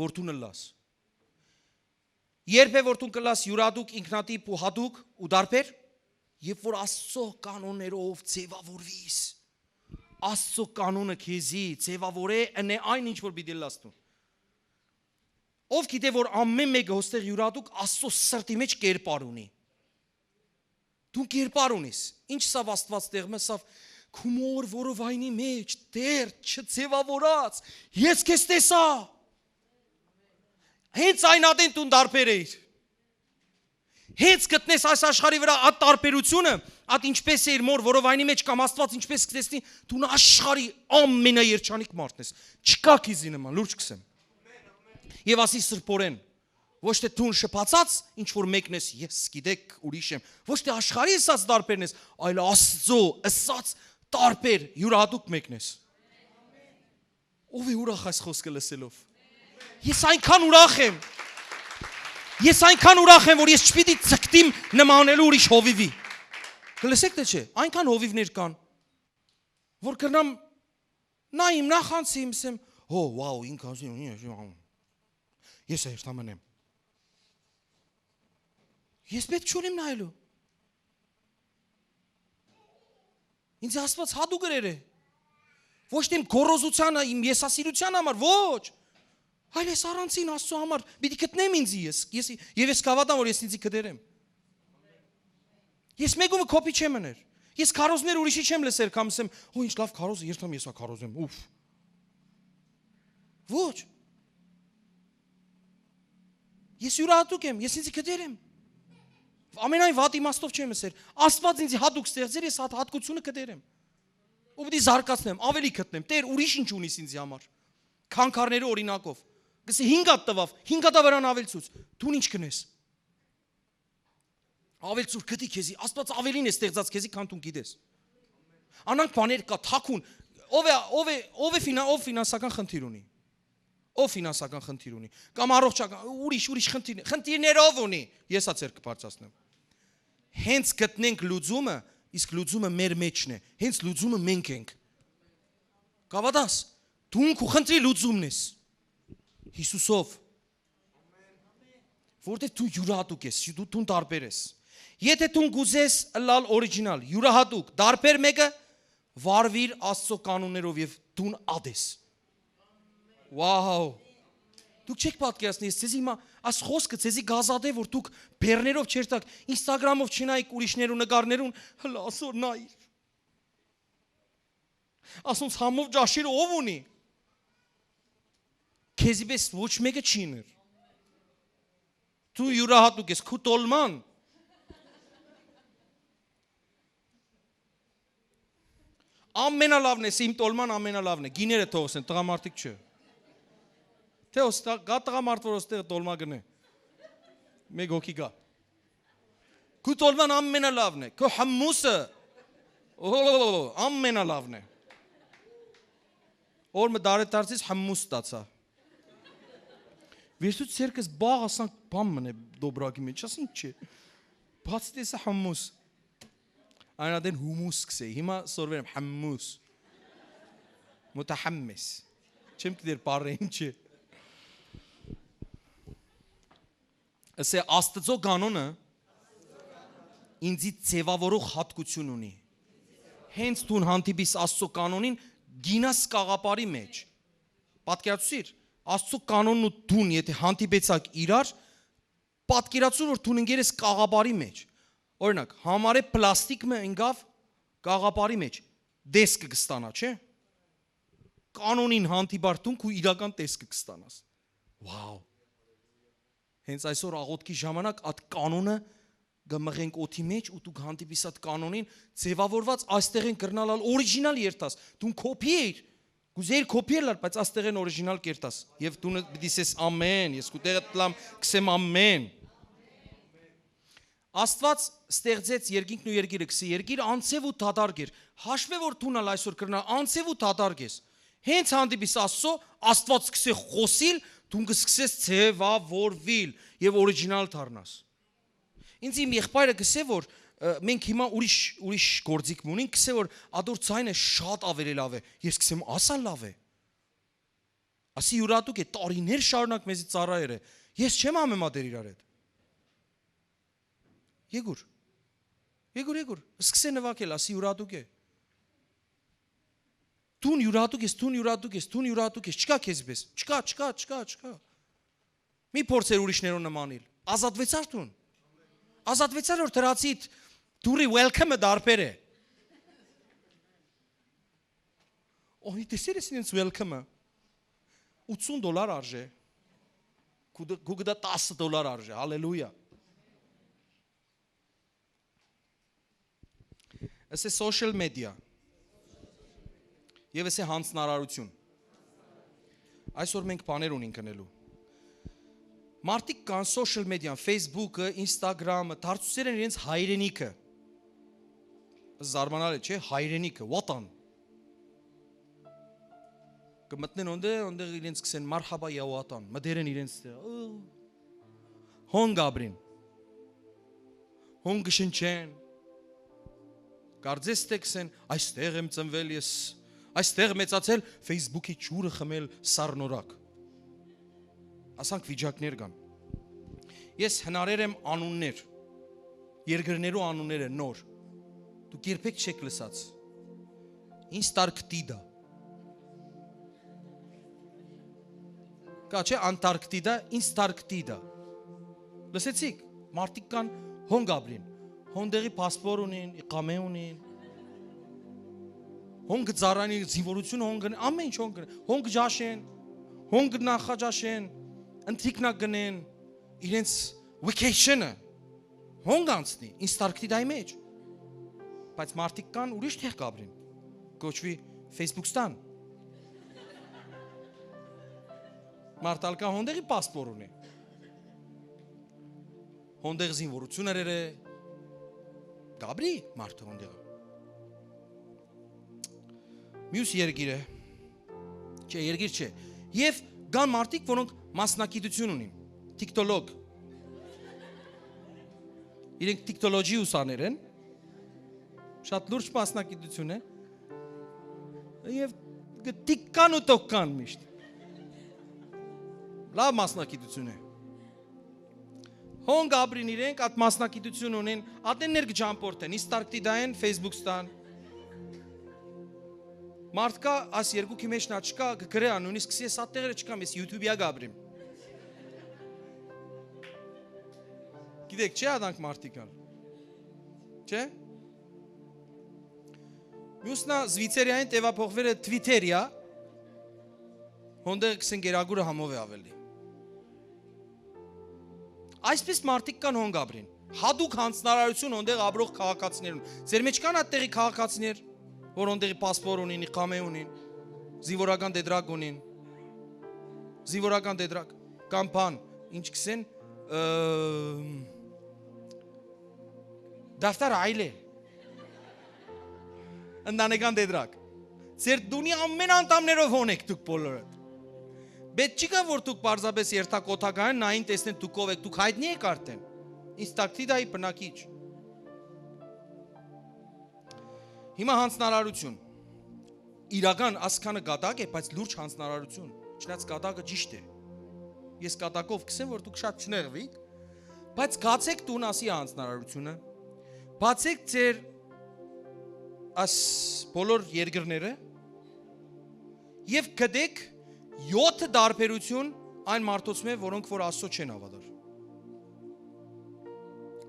որ դուն ըլլաս։ Երբ է որ դուն կ'ըլլաս յուրահատուկ, ինքնատիպ ու հատուկ ու տարբեր, երբ որ Աստծո կանոններով ձևավորվիս, Աստծո կանոնը քեզի ձևավորէ, ընէ այն, ինչ որ պիտի ըլլաս դուն։ Ով գիտէ որ ամեն մեկը հոստեղ յուրահատուկ Աստծո սրտի մեջ կերպար ունի։ Դու կերպար ունիս։ Ինչ սավ Աստուած տեղ մը, սավ Քու մոր որովայնի մէջ դեռ չձեւաւորած, ես քեզ տեսայ։ Հենց այն ատեն դուն տարբեր էիր։ Հենց գտնես այս աշխարհի վրայ այդ տարբերութիւնը, այդ ինչպես է իր մոր որովայնի մէջ կամ Աստուած ինչպես կտեսնի, դուն աշխարհի ամենաերջանիկ մարդն ես։ Չկայ քեզի նման, լուրջ կ'ըսեմ։ Եւ ասի սրբօրէն, ոչ թէ դուն շփացած ինչ որ մեկն ես, ես գիտեք ուրիշ եմ, ոչ թէ աշխարհի ըսած տարբերն ես, այլ Աստուծոյ ըսած տարբեր, յուրահատուկ մեկն ես։ Ո՞վ է ուրախ այս խօսքը լսելով։ Ես այնքան ուրախ եմ։ Ես այնքան ուրախ եմ, որ ես չպիտի ցկտիմ նմանելու ուրիշ հովիվի։ Կլսեք թէ չէ, այնքան հովիվներ կան, որ կրնամ նայեմ, նախանցիմ, ասեմ, հո, վաու, ինքան, ես երթամն եմ։ Ես պետք չունիմ նայելու։ Ինձ Աստուած հատուկ գրեր է։ Ոչ թէ իմ գոռոզութեանը, իմ եսասիրութեան համար, ոչ։ Այլ ես առանցին Աստծո համար պիտի գտնեմ ինձ ես, ես, եւ ես կհաւատամ, որ ես ինձ կդերեմ։ Ես մեկումը կոպի չեմ մներ։ Ես քարոզներ ուրիշի չեմ լսեր կամ ասեմ, «Օ, ինչ լավ քարոզ է, երթամ ես ա քարոզեմ, ուֆ»։ Ոչ։ Ես յուրահատուկ եմ, ես ինձ կդերեմ։ Ամենայն վատ իմաստով չեմ ասեր։ Աստուած ինձ հատուկ ստեղծեր, ես հատ-, հատկությունը կդերեմ։ Ու պիտի զարգացնեմ, ավելի գտնեմ։ Տեր, ուրիշ ինչ ունիս ինձ համար։ Քանքարների օրինակով։ Գսի հինգ հատ տուաւ, հինգ հատա վրան ավելցուց։ Դուն ինչ կնես։ Ավելցուր գտի քեզի, Աստուած ավելին է ստեղծած քեզի, քան դուն գիտես։ Անանկ բաներ կա, թաքուն։ Ո՞վ է, ո՞վ է, ո՞վ է ֆինա-, ո՞վ ֆինանսական խնդիր ունի։ Ո՞վ ֆինանսական խնդիր ունի։ Կամ առողջական, ուրիշ, ուրիշ խնդիր, խնդիրներ ո՞վ ունի։ Ես ա ձեռքը բարձրացնեմ։ Հենց գտնենք լուծումը, իսկ լուծումը մեր մեջն է։ Հենց լուծումը մենք ենք։ Կավադաս, դուն քու խնդրի լուծումն ես։ Հիսուսով։ Որտեւ դու յուրահատուկ ես, դու, դուն տարբեր ես։ Եթե դուն կուզես ըլլալ օրիջինալ, յուրահատուկ, տարբեր մեկը, վարվիր Աստծո կանոններով եւ դուն ատ ես։ Վաու։ Դուք չեք պատկերացնի, ես ձեզի հիմա այս խոսքը ձեզի գազատե, որ դուք բեռներով չերթաք, Instagram-ով չնայիք ուրիշներու նկարներուն, հլա ասոր նայիր։ Ասոնց համով ճաշիրը ով ունի։ Քեզի պես ոչ մեկը չի ներ։ Դու յուրահատուկ ես, քու տոլման։ Ամենալավն ես, իմ տոլման ամենալավն է։ Գիները թողսեն, տղամարդիկ չէ։ Թե ոս-, կա տղամարդ, որ ոստեղ տոլմա գնե։ Մեկ հոգի գա։ Քու տոլման ամենալավն է, քու համմուսը, օ, ամենալավն է։ Օր մը դարեդարձից համմուս ստացա։ Վերցուց ցերկս բաղ ասանք բան մնե դոբրակի մեջ, ասին չէ։ Բաց տեսա համմուս։ Այն ատեն հումուս կսե, հիմա սորվեր եմ համմուս։ Մուտահամմես։ Չեմ գիտեր բառը ինչ է։ Ասե Աստծո կանոնը ինձի ձևավորող հատկություն ունի։ Հենց դուն հանդիպիս Աստծո կանոնին, գինաս կաղապարի մեջ։ Պատկերացուցիր, Աստծո կանոնն ու դուն, եթե հանդիպեցաք իրար, պատկերացուր, որ դուն ընկեր ես կաղապարի մեջ։ Օրինակ, համարե պլաստիկ մը ընկավ կաղապարի մեջ, տեսքը կստանա, չէ՞։ Կանոնին հանդիպար դուն քու իրական տեսքը կստանաս։ Վաու։ Հենց այսօր աղոթքի ժամանակ այդ կանոնը կը մղենք օդի մեջ ու դուք հանդիպիս այդ կանոնին ձևավորված, այստեղ են կրնալ ալ օրիջինալ երթաս։ Դուն կոպի էիր, կուզեիր կոպի ելալ, բայց այստեղ են օրիջինալ կերտաս։ Եվ դու պիտի ասես ամեն, ես քու տեղը տլամ, կսեմ ամեն։ Աստված ստեղծեց երկինքն ու երկիրը, կսի երկիր անցև ու դատարկ էր։ Հաշվե որ դուն ալ այսօր կրնա անցև ու դատարկ ես։ Հենց հանդիպիս Աստծո, Աստված կսե խոսիլ, դուն կսկսես ձևավորվիլ եւ օրիջինալ դառնաս։ Ինձ իմ եղբայրը կսե որ, ը, մենք հիմա ուրիշ, ուրիշ գործիք մունենք, կսե որ ադոր ցայնը շատ ավելի լավ է։ Ես կսեմ, ասա լավ է։ Ասի յուրատուկ է, տարիներ շարունակ մեզի ծառայեր է։ Ես չեմ համեմատեր իրար հետ։ Եգուր։ Եգուր, Եգուր, սկսե նվագել, ասի յուրատուկ է։ Դուն յուրատուկ ես, դուն յուրատուկ ես, դուն յուրատուկ ես, չկա քեզ պես, չկա, չկա, չկա, չկա։ Մի փորձեր ուրիշներուն նմանիլ, ազատվեցար դուն, ազատվեցար որ դրացիդ դուրի welcome-ը դարբեր է։ Օ, տեսեր ես իրենց welcome-ը։ Ութսուն դոլար արժե։ Քու դ-, քու գտա տասը դոլար արժե։ Հալելույա։ Ասե social media։ Եւ ասե հանձնարարություն։ Այսօր մենք բաներ ունենք ընելու։ Մարդիկ կան social media-ն, Facebook-ը, Instagram-ը, դարձուցեր են իրենց հայրենիքը։ Զարմանալի չէ, հայրենիքը, վատան։ Կը մտնեն օնտեղ, օնտեղ իրենց կսեն մարհաբա յա վատան, մտեր են իրենց տեղ։ Ը, հոն կապրին, հոն կը շնչեն, կարծես թէ կսեն, «Այստեղ եմ ծնվել ես, այստեղ մեծացել, Facebook-ի ջուրը խմել սառնորակ»։ Ասանք վիճակներ կան։ Ես հնարեր եմ անուններ, երկրներու անունները նոր։ Դուք երբեք չեք լսած։ Ինստարկտիդա։ Կա չէ, Անտարկտիդա, Ինստարկտիդա։ Լսեցիք, մարդիկ կան հոն կապրին, հոն տեղի փասպոր ունին, իղամէ ունին, հոն կը ծառային, զինվորությունը հոն կնեն, ամեն ինչ հոն կնեն, հոն կը ճաշեն, հոն կը նախաճաշեն, ընթրիքնակ կնեն, իրենց vacation-ը հոն կ'անցնի, Ինստարկտիդայի մեջ։ Բայց մարդիկ կան ուրիշ տեղ կապրին, կոչուի Facebook-ստան։ Մարդ ալ կա հոն տեղի փասպոր ունի, հոն տեղ զինվորություն ըրեր է, կապրի մարդը հոն տեղը։ Մյուս երկիրը, չէ, երկիր չէ։ Եւ կան մարդիկ, որոնք մասնակիտություն ունին, տիկտոլոգ։ Իրենք տիկտոլոջի ուսաներ են, շատ լուրջ մասնակիտություն է։ Եւ կը տիկկան ու տոկկան միշտ։ Լավ մասնակիտություն է։ Հոն կապրին իրենք, այդ մասնակիտություն ունին, ատեններ կը ճամփորդեն, Ինստարկտիդայեն, Facebook-ստան։ Մարդ կա, այս երկուքի մեջ նա չկա, կը գրէ ան, նույնիսկ ես ատտեղերը չկամ, ես YouTube-յա կապրիմ։ Գիտեք, չէ՞, ադանք մարդիկ ան։ Չէ՞։ Մյուսնա Զվիցերիային տեղափոխվելը Թվիթերիա, հոնդեղ կսեն գերագուրը համով է ավելի։ Այսպես մարդիկ կան հոն կապրին։ Հատուկ հանձնարարություն հոնդեղ ապրող քաղաքացիներուն։ Ձեր մեջ կան ատտեղի քաղաքացիներ, որ հոնդեղի փասպոր ունին, իղամէ ունին, զինվորական դեդրակ ունին, զինվորական դեդրակ, կամ բան, ինչ կսեն, ը, դավթար այլ է, ընտանեկան դեդրակ։ Ձեր տունի ամեն անդամներով հոն եք դուք բոլորը։ Պետք չի գա, որ դուք պարզապես երթաք օթակային, նային տեսնեն դուք ով եք, դուք հայտնի եք արդեն։ Ինստակտիդայի բնակիչ։ Հիմա հանձնարարություն։ Իրական ասքանը կատակ է, բայց լուրջ հանձնարարություն։ Չնայած կատակը ճիշտ է։ Ես կատակով կսեմ, որ դուք շատ չնեղվիք, բայց գացեք տուն, ասի հանձնարարությունը, բացեք ձեր աս բոլոր երկրները եւ գտեք յոթը տարբերություն այն մարդոց մէ, որոնք որ Աստծո չեն հաւատար։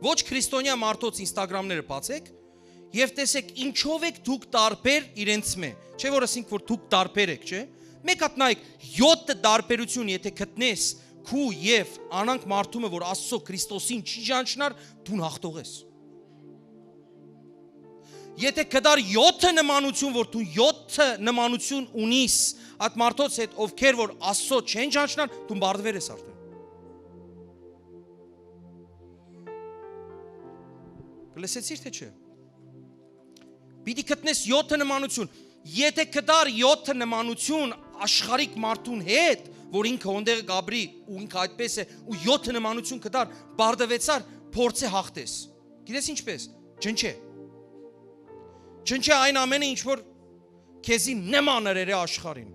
Ոչ քրիստոնեայ մարդոց Instagram-ները բացեք եւ տեսեք ինչով եք դուք տարբեր իրենց մէ։ Չէ՞ որ ասինք որ դուք տարբեր եք, չէ՞։ Մեկ հատ նայեք, յոթը տարբերություն եթե գտնես քու եւ անանք մարդու մը, որ Աստծո Քրիստոսին չի ճանչնար, դուն հաղթող ես։ Եթե կդար յոթը նմանություն, որ դու յոթը նմանություն ունիս այդ մարդոց հետ, ովքեր որ Աստծո չեն ճանչնար, դու բարդվեր ես արդեն։ Կլսեցի՞ր, թե չէ։ Պիտի գտնես յոթը նմանություն։ Եթե կդար յոթը նմանություն աշխարհիկ մարդուն հետ, որ ինքը հոնդեղը կապրի ու ինքը այդպես է, ու յոթը նմանություն կդար, բարդվեցար, փորձ է հաղթես։ Գիտես ինչպես։ Չնչէ։ Չնչէ այն ամենը, ինչ որ քեզի նման ըրեր է աշխարհին։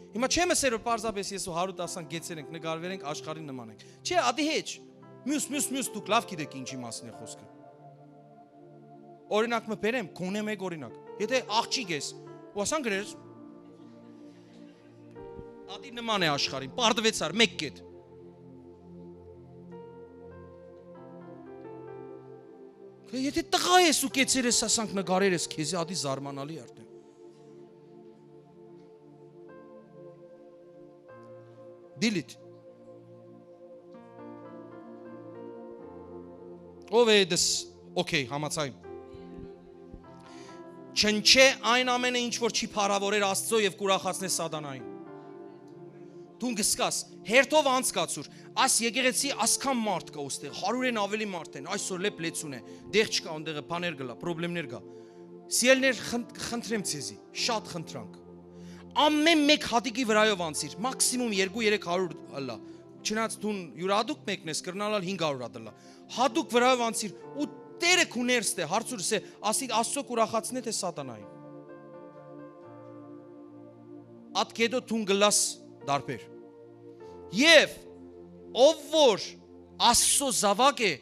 Հիմա չեմ ասեր, որ պարզապես ես ու Հարութ ասանք, գեցեր ենք, նկարվեր ենք, աշխարհին նման ենք։ Չէ, ադի հեչ։ Մյուս, մյուս, մյուս, դուք լավ գիտեք ինչի մասին է խոսքը։ Օրինակ մը բերեմ, գոնե մեկ օրինակ։ Եթե աղջիկ ես, ու ասան գրես, ադի նման է աշխարհին, պարտվեցար, մեկ կետ։ Եթե տղա ես ու կեցեր ես, ասանք նկարեր ես, քեզի ադի զարմանալի արդեն։ Delete. Ով է դες? Okay, համաձայն։ Չնչէ այն ամենը, ինչ որ չի փառաւորեր Աստծո եւ կուրախացնէ սատանային։ Դուն կսկաս, հերթով անցկացուր։ Այս եկեղեցի ասքան մարդ կա ուստեղ, հարիւրէն աւելի մարդ են, այսօր լեփ լեցուն է, դեղ չկա, անտեղը բաներ կլա, պրոբլեմներ կա։ Սիրելիներ, խն-, խնդրեմ ձեզի, շատ խնդրանք։ Ամեն մեկ հատիկի վրայով անցիր, մաքսիմում երկու երեք հարիւր ըլլայ։ Չնայած դուն յուրահատուկ մեկն ես, կրնալ ալ հինգ հարիւր հատ ըլլայ։ Հատուկ վրայով անցիր ու Տերը քու ներսդ է, հարցուր, սե, ասի, Աստծո կուրախացնէ, թէ սատանային։ Ատկետո դուն գլաս դարբեր։ Եւ ով որ Աստծո զաւակ է,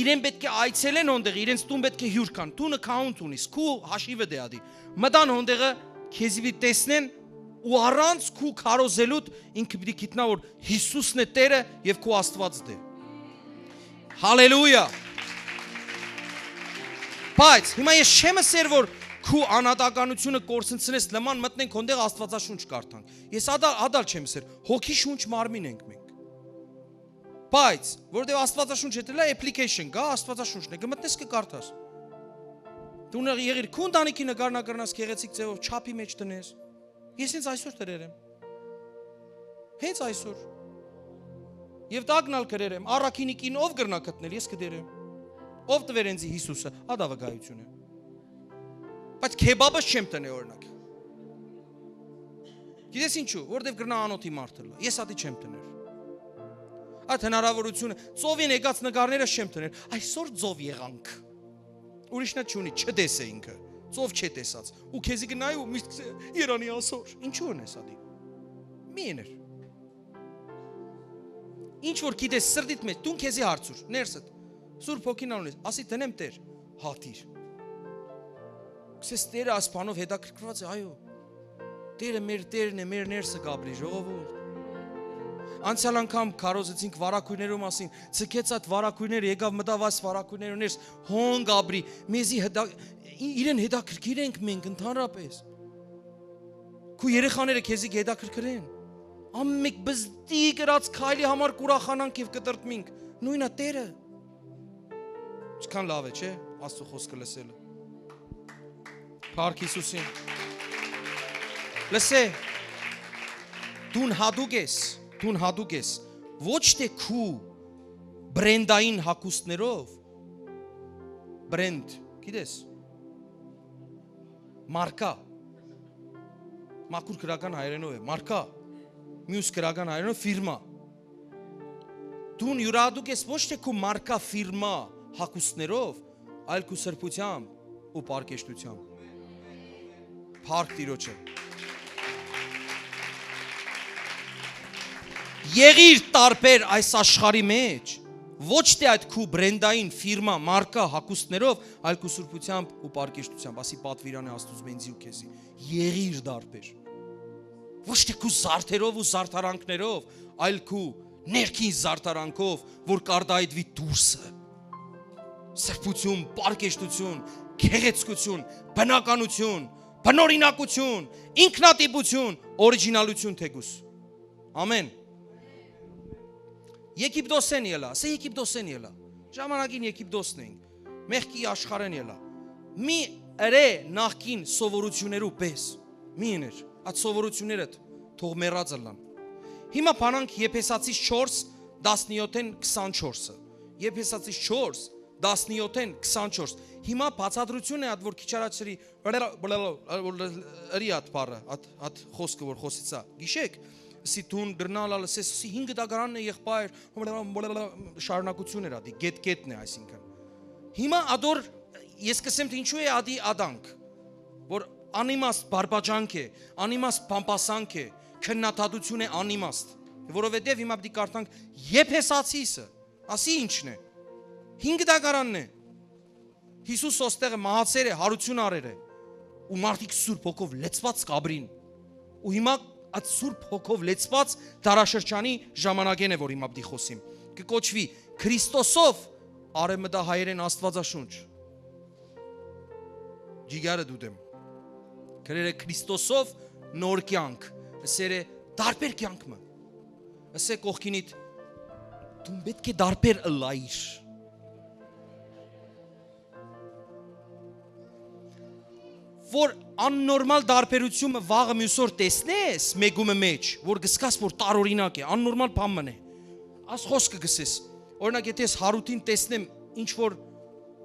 իրեն պէտք է այցելեն հոնդեղ, իրենց տուն պէտք է հիւր կան, դուն account ունիս, քու հաշիվը դեադի։ Մտան հոնդեղը, քեզի պիտի տեսնեն ու առանց քու քարոզելուտ ինքը պիտի գիտնայ, որ Յիսուսն է Տերը եւ քու Աստուածդ է։ Հալելույա։ Բայց հիմա ես չեմ ըսեր, որ քու անհատականությունը կորսնցնես, լման մտնենք հոնդեղ Աստուածաշունչ կարդանք։ Ես ադալ, ադալ չեմ ըսեր, հոգի շունչ մարմին ենք մենք։ Բայց, որտեղ Աստուածաշունչ է դրել, application կա, Աստուածաշունչն է, կմտնես, կկարդաս։ Դու եղիր քու ընտանիքի նկարնակրնաս գեղեցիկ ձևով չափի մեջ դնես։ Ես հենց այսօր դրեր եմ։ Հենց այսօր։ Եւ տակնալ գրեր եմ, առաքինիկին ով կրնա գտնել, ես կդերեմ։ Ով տվեր ինձի Յիսուսը, ադա վկայությունը։ Բայց քեբաբս չեմ տնե, օրինակ։ Գիտես ինչու, որտեվ կրնա անոթի մարդ ըլլա, ես ատի չեմ տներ։ Այդ հնարավորությունը, ծովին եկած նկարները չեմ տներ, այսօր ծով եղանք։ Ուրիշ նա չունի, չտեսե ինքը, ծով չէ տեսած։ Ու քեզի գնայ ու միշտ կսե, «Երանի ասոր, ինչու ունես ատի»։ Մի եներ։ Ինչ որ գիտես սրտիդ մեջ, դուն քեզի հարցուր, ներսդ։ Սուրբ Հոգին անունես, ասի, «Տնեմ Տեր», հատիր։ Քսես Տերը այս բանով հետաքրքրված է, այո։ Տերը մեր Տերն է, մեր ներսը կապրի, ժողովուրդ։ Անցյալ անգամ քարոզեցինք վարակույրներու մասին, ցկեց այդ վարակույրները, եկավ մտավ այս վարակույրներու ներս, հոն կապրի, մեզի հետա-, ի-, իրեն հետաքրքիր ենք մենք ընդհանրապես։ Քու երեխաները քեզի կհետաքրքրեն։ Ամեն մեկ բզդի կրած քայլի համար կուրախանանք եւ կտրտմինք։ Նույնա Տերը։ Ինչքան լավ է, չէ՞, Աստծո խոսքը լսելը։ Փառք Յիսուսին։ Լսե, դուն հատուկ ես, դուն հատուկ ես, ոչ թէ քու բրենդային հագուստներով, բրենդ, գիտես, մարկա, մաքուր գրական հայերենով է, մարկա, մյուս գրական հայերենով՝ ֆիրմա։ Դուն յուրահատուկ ես ոչ թէ քու մարկա, ֆիրմա հագուստներով, այլ քու սրբութեամբ ու պարկեշտությամբ։ Փառք Տիրոջը։ Եղիր տարբեր այս աշխարհի մեջ, ոչ թէ այդ քու բրենդային ֆիրմա, մարկա հագուստներով, այլ քու սրբութեամբ ու պարկեշտությամբ, ասի պատվիրան է Աստուծմենցի ու քեզի։ Եղիր տարբեր։ Ոչ թէ քու զարդերով ու զարդարանքներով, այլ քու ներքին զարդարանքով, որ կարտայայտուի դուրսը։ Սրբություն, պարկեշտություն, գեղեցկություն, բնականություն, բնօրինակություն, ինքնատիպություն, օրիջինալություն թեկուզ։ Ամեն։ Եգիպտոսէն ելա, ասե Եգիպտոսէն ելա։ Ժամանակին Եգիպտոսն էինք, մեղքի աշխարհէն ելա։ Մի ըրէ նախքին սովորություններու պես, մի իներ, այդ սովորությունները թող մեռած ըլլան։ Հիմա բանանք Եփեսացիս չորս, տասնյոթ-ին քսանչորսը։ Եփեսացիս չորս, տասնյոթ-ին քսանչորս։ Հիմա բացատրություն է այդ, որ քիչ առաջ ըրի, ըրի այդ բառը, այդ, այդ խոսքը, որ խոսեցա, գիշեք, սի դուն դրնալ ալ, սի, սի հինգ դագարանն է, եղբայր, շարունակություն էր ատի, գետ-գետն է, այսինքն։ Հիմա ադոր ես կսեմ, թե ինչու է ատի ադանք, որ անիմաստ բարբաջանք է, անիմաստ բամբասանք է, քննադատություն է անիմաստ, որովհետև հիմա պիտի կարդանք Եփեսացիսը, ասի ինչն է, հինգ դագարանն է, Յիսուս ոստեղը մահացեր է, հարություն արեր է, ու մարդիկ Սուրբ Հոգով լեցված կաբրին, ու հիմա այդ Սուրբ Հոգով լեցված դարաշրջանի ժամանակեն է, որ հիմա պիտի խոսիմ, կկոչվի Քրիստոսով արևմտահայերեն Աստուածաշունչ։ Ջիգարը դուտեմ։ Գրեր է Քրիստոսով նոր կյանք, ըսեր է տարբեր կյանք մը։ Ըսէ կողքինիդ, դուն պէտք է տարբեր ըլլայիր։ Որ աննորմալ տարբերութիւնը վաղը միւս օր տեսնես մեկումը մէջ, որ գսկաս որ տարօրինակ է, աննորմալ բան մըն է։ Աս խօսքը գսես։ Օրինակ, եթե ես Հարութին տեսնեմ, ինչ որ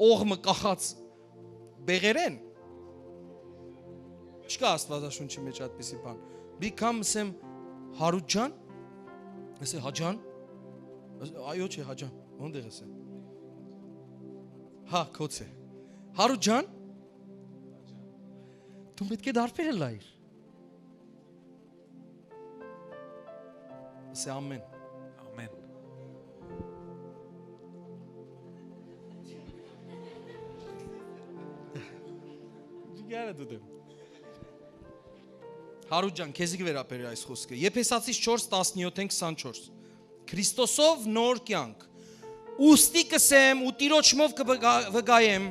օղ մը կախած բեղերէն, չկա Աստուածաշունչի մէջ այդպիսի բան։ Մի կամ ասեմ, Հարութ ջան, ասե, հա ջան, այո չէ, հա ջան, ո՞նտեղ ես է։ Հա, քոց է։ Հարութ ջան, դու պետք է դարբեր ըլլայիր։ Ասե, ամեն։ Ամեն։ Դու գալը դու դեմ։ Հարութ ջան, քեզի կը վերաբերի այս խոսքը։ Եփեսացիս չորս տասնեօթ, քսանչորս։ Քրիստոսով նոր կեանք։ Ուստի կ'ըսեմ ու Տիրոջմով կը վկայեմ,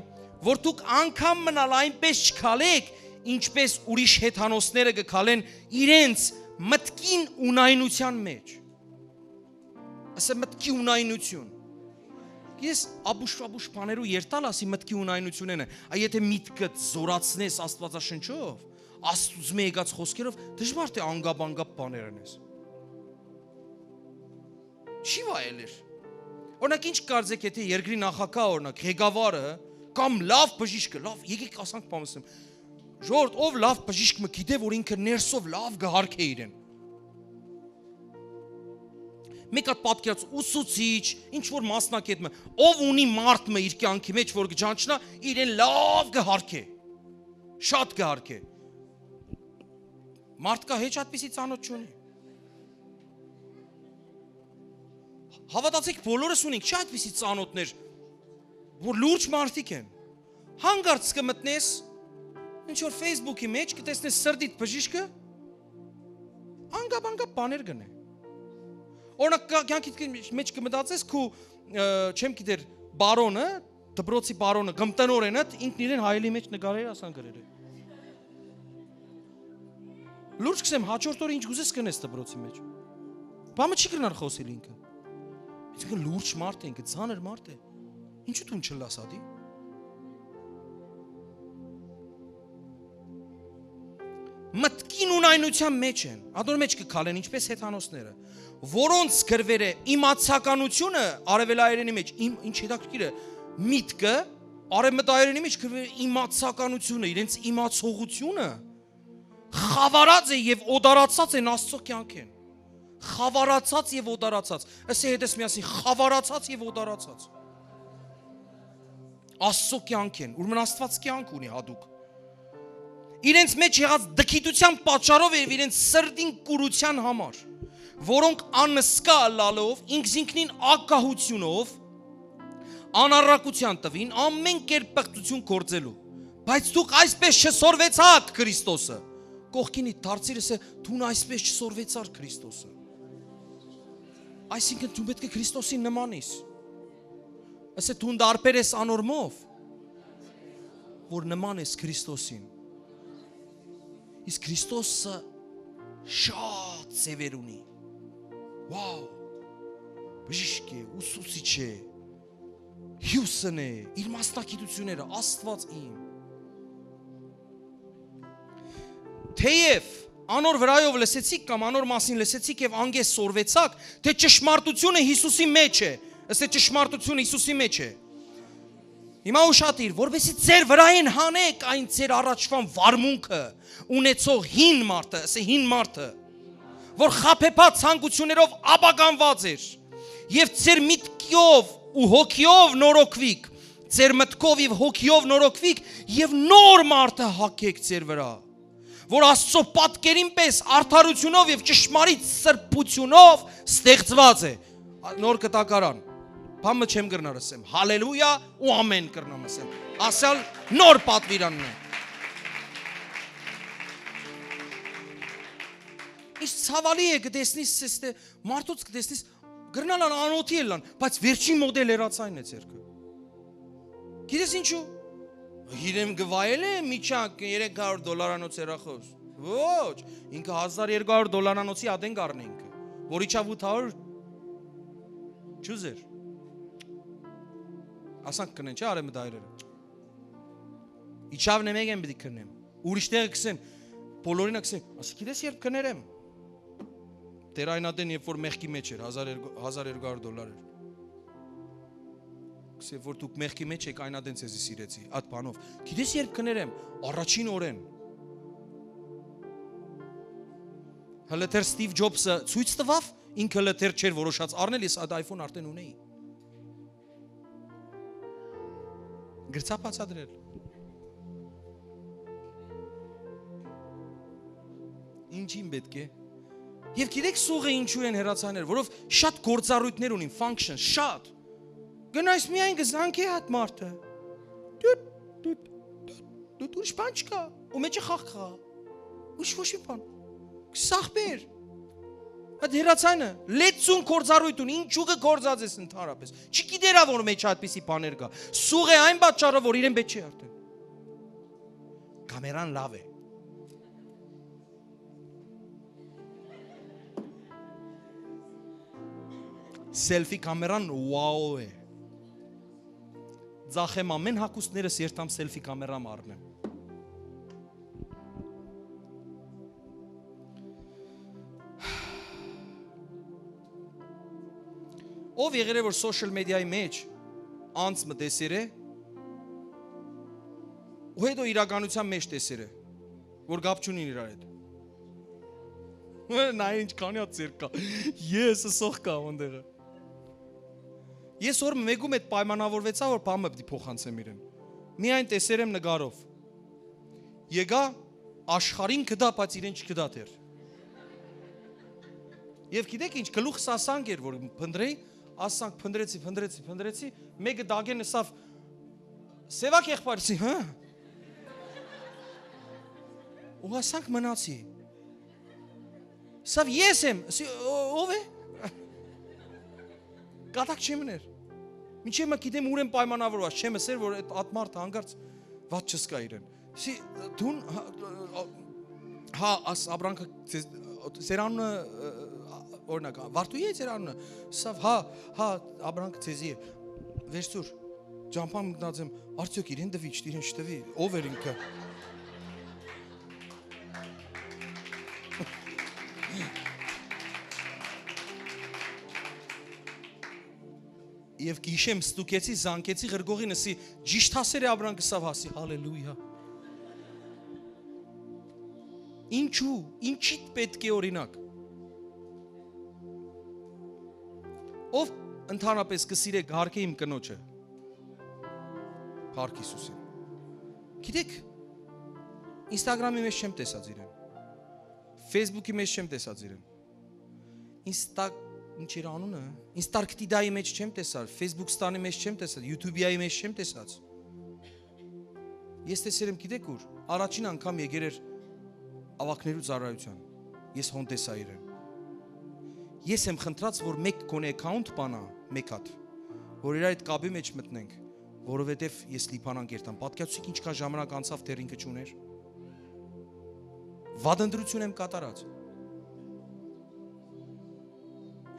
որ դուք անգամ մնալ այնպէս չքալէք, ինչպէս ուրիշ հեթանոսները կը քալեն իրենց մտքին ունայնութեան մէջ։ Ասե, մտքի ունայնութիւն։ Ես աբուշ-աբուշ բաներու երթալ ասի մտքի ունայնութիւնէն է։ Այ եթե միտքդ զորացնես Աստուածաշնչով, Աստուծմէ եկած խօսքերով, դժուար թէ անգապ-անգապ բաներ ընես։ Չի վայելեր։ Օրինակ, ինչ կարծեք, եթե երկրի նախագահ, օրինակ, ղեկավարը կամ լաւ բժիշկը, լաւ, եկեք ասանք բան ասեմ, ժողովուրդ, ով լաւ բժիշկ մը գիտէ, որ ինքը ներսով լաւ կը հարգէ իրեն։ Մեկ հատ պատկերած ուսուցիչ, ինչ որ մասնակետ մը, ով ունի մարդ մը իր կեանքի մէջ, որ կը ճանչնայ, իրեն լաւ կը հարգէ, շատ կը հարգէ։ Մարդ կա հեչ այդպիսի ծանոթ չունի։ Հավատացեք, բոլորս ունենք, չէ՞, այդպիսի ծանոթներ, որ լուրջ մարդիկ են։ Հանկարծ կը մտնես, ինչ որ Facebook-ի մեջ, կը տեսնես սրտիդ բժիշկը, անգապ-անգապ բաներ կ'ընէ։ Օրինակ, կա-, կեանքիդ կը-, մեջ կը մտածես, քու, ը, չեմ գիտեր, բարոնը, դպրոցի բարոնը, կամ տնօրենը, ինքն իրեն հայելի մեջ նկարեր ասան գրեր է։ Լուրջ կ'ըսեմ, հաջորդ օրը ինչ կ'ուզես կ'ընես դպրոցի մեջ։ Բամը չի կրնար խօսել ինքը։ Այսինքն լուրջ մարդ է ինքը, ծանր մարդ է։ Ինչու դուն չըլլաս ատի։ Մտքին ունայնության մեջ են, ադոր մեջ կը քալեն, ինչպես հեթանոսները, որոնց գրվեր է իմացականությունը արևելայերենի մեջ, իմ, ինչ հետաքրքիր է, միտքը, արևմտայերենի մեջ գրվեր է իմացականությունը, իրենց իմացողությունը խավարած է եւ օտարացած են Աստծո կեանքէն։ Խավարացած եւ օտարացած։ Ասե հետս միասին, խավարացած եւ օտարացած։ Աստծո կեանքէն, ուրեմն Աստված կեանք ունի հատուկ։ Իրենց մեջ եղած դքիտության պատճառով եւ իրենց սրտին կուրության համար, որոնք անսկա ըլլալով, ինքզինքնին ագահությունով, անառակության տուին, ամեն կերպ պղծություն գործելու։ Բայց դուք այսպես չսորվեցաք Քրիստոսը։ Կողքինի դարձիր, ասե, դուն այսպես չսորվեցար Քրիստոսը։ Այսինքն դու պետք է Քրիստոսին նման ես։ Ասե, դուն դարբեր ես անոր մով, որ նման ես Քրիստոսին։ Իսկ Քրիստոսը շատ ձևեր ունի։ Վաու, բժիշկ է, ուսուցիչ է, հիւսն է, իր մասնակցությունները, Աստված իմ։ Թեև անոր վրայով լսեցիք կամ անոր մասին լսեցիք եւ անգէս սորվեցաք, թէ ճշմարտությունը Յիսուսի մեջ է, ըստ է ճշմարտությունը Յիսուսի մեջ է։ Հիմա ուշադիր, որպեսզի ձեր վրայէն հանեք այն ձեր առաջվան վարմունքը, ունեցող հին մարդը, ըսե հին մարդը, որ խաբեբայ ցանկություններով ապականված էր, եւ ձեր միտքով ու հոգիով նորոգվիք, ձեր մտքով եւ հոգիով նորոգվիք եւ նոր մարդը հագեք ձեր վրա, որ Աստծո պատկերին պես արդարությունով եւ ճշմարիտ սրբությունով ստեղծված է։ Նոր կտակարան։ Բան մը չեմ կրնար ասեմ։ Հալելույա ու ամեն կրնամ ասեմ։ Ասյալ նոր պատվիրանն է։ Իսկ ցավալի է, կտեսնես, սեստե, մարդոց կտեսնես, կրնան անօթի ելան, բայց վերջին մոդել հեռացայինն է ձեռքը։ Գիտես ինչու։ Իրեն կվայել է միջակ երեք հարյուր դոլարանոց հեռախոս։ Ոչ, ինքը հազար երկու հարյուր դոլարանոցի ատեն կառնե ինքը։ որ իջաւ ութ հարիւր չուզեր։ Ասանք կնեն, չէ՞, արեւմտահայերերը։ Իջաւ նե մեկեն պիտի քննեմ։ Ուրիշ տեղը կսեն, բոլորին ա կսեն, ասի, գիտես երբ կներեմ։ Տեր այն ատեն, երբ որ մեղքի մեջ էր, հազար երկու, հազար երկու հարիւր դոլար էր։ Կսե, որ դուք մեղքի մեջ եք, այն ատեն ձեզի սիրեցի, այդ բանով։ Գիտես երբ կներեմ, առաջին օրեն։ Հələ դեռ Սթիվ Ջոբսը ցոյց տուաւ, ինքը հələ դեռ չէր որոշած առնել, ես այդ iPhone արդեն ունեի։ Գրցա բացատրել։ Ինչին պետք է։ Եվ գիտեք սուղը ինչու են հեռացաներ, որով շատ գործառույթներ ունին, function, շատ։ Գնայս միայն կզանգե հատ մարդը։ Դուտ, դուտ, դուտ, դուտ, ուրիշ բան չկա։ Ու մեջը խաղ կա։ Ուրիշ ոչ մի բան։ Սախ բեր։ Այդ հեռացանը լեցուն գործառույթ ունի, ինչու կը գործածես ընդհանրապես։ Չգիտերա, որ մեջ այդպիսի բաներ կա։ Սուղ է այն պատճառը, որ իրեն պետք չէ արդեն։ Կամերան լավ է։ Սելֆի կամերան wow է։ Ձախեմ ամեն հագուստներս երթամ սելֆի կամերամ առնեմ։ Ով եղեր է, որ social media-ի մեջ անց մը տեսեր է, ու հետո իրականության մեջ տեսեր է, որ կապ չունին իրար հետ։ Նայ, ինչքանի ա ծեր կա։ Ես սոխ կա անդեղը։ Ես օր մեկում հետ պայմանավորվեցա, որ բան մը պիտի փոխանցեմ իրեն։ Միայն տեսեր եմ նկարով։ Եկա, աշխարհին կդա, բայց իրեն չկդա դեռ։ Եվ գիտեք ինչ, գլուխս ասանք էր, որ փնտրեի, ասանք, փնտրեցի, փնտրեցի, փնտրեցի, մեկը դագեն ըսավ, «Սևակ եղբայրցի, հա»։ Ու ասանք մնացի։ Սավ ես եմ, ասի, «Ո-, ով է»։ Կատակ չեմ ներ։ Մինչև մը գիտեմ ուրեն պայմանավորված, չեմ ասեր, որ այդ ատ մարդը հանգարց վատ չսկա իրեն։ Սի, դուն, հա, հա, աս Աբրանքը, ձեզ, ձեր անունը, ը, օրինակ, Վարդուհի՞ է ձեր անունը։ Սավ, հա, հա, Աբրանքը ձեզի է։ Վերցուր, ճամփան մտնած եմ, արդյոք իրեն տվի, չտիրեն չտվի, ով էր ինքը։ Եվ գիշեմ ստուգեցի, զանգեցի, ղրկողին ըսի, «Ճիշտ հասեր է Աբրանքը», սավ հասի, հալելույա։ Ինչու, ինչիդ պետք է օրինակ։ Ով ընդհանրապես կը սիրե կարգէ իմ կնոջը։ Փառք Հիսուսին։ Գիտեք, Instagram-ի մեջ չեմ տեսած իրեն։ Facebook-ի մեջ չեմ տեսած իրեն։ Insta-, ինչ էր անունը։ Instagram-ի մեջ չեմ տեսած, Facebook-ի մեջ չեմ տեսած, YouTube-ի մեջ չեմ տեսած։ Ես տեսեր եմ, գիտեք ուր, առաջին անգամ եկեր էր ավագներու ծառայության։ Ես հոն տեսայ իրեն։ Ես եմ խնդրած, որ մեկ գոնե account բանա, մեկ հատ, որ իրար այդ կապի մեջ մտնենք, որովհետև ես Լիբանան կերտամ։ Պատկերացուցիք ինչքան ժամանակ անցավ դեռ ինքը չուներ։ Վատ ընտրություն եմ կատարած։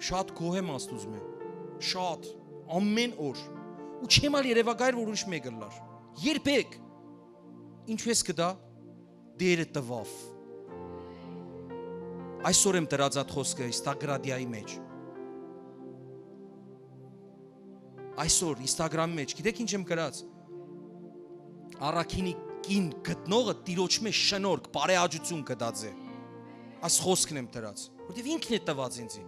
Շատ գոհ եմ Աստուծմէ։ Շատ։ Ամեն օր։ Ու չեմ ալ երևակայել, որ ուրիշ մեկը լար։ Երբեք։ Ինչու ես կտա։ Տերը տուաւ։ Այսօր եմ դրած այդ խոսքը Instagram-ի մեջ։ Այսօր Instagram-ի մեջ, գիտեք ինչ եմ գրած։ Առաքինի կին գտնողը տիրոջ մէ շնորհք, բարեհաճություն կտած է։ Այս խոսքն եմ դրած, որտեվ ինքն է տված ինձի։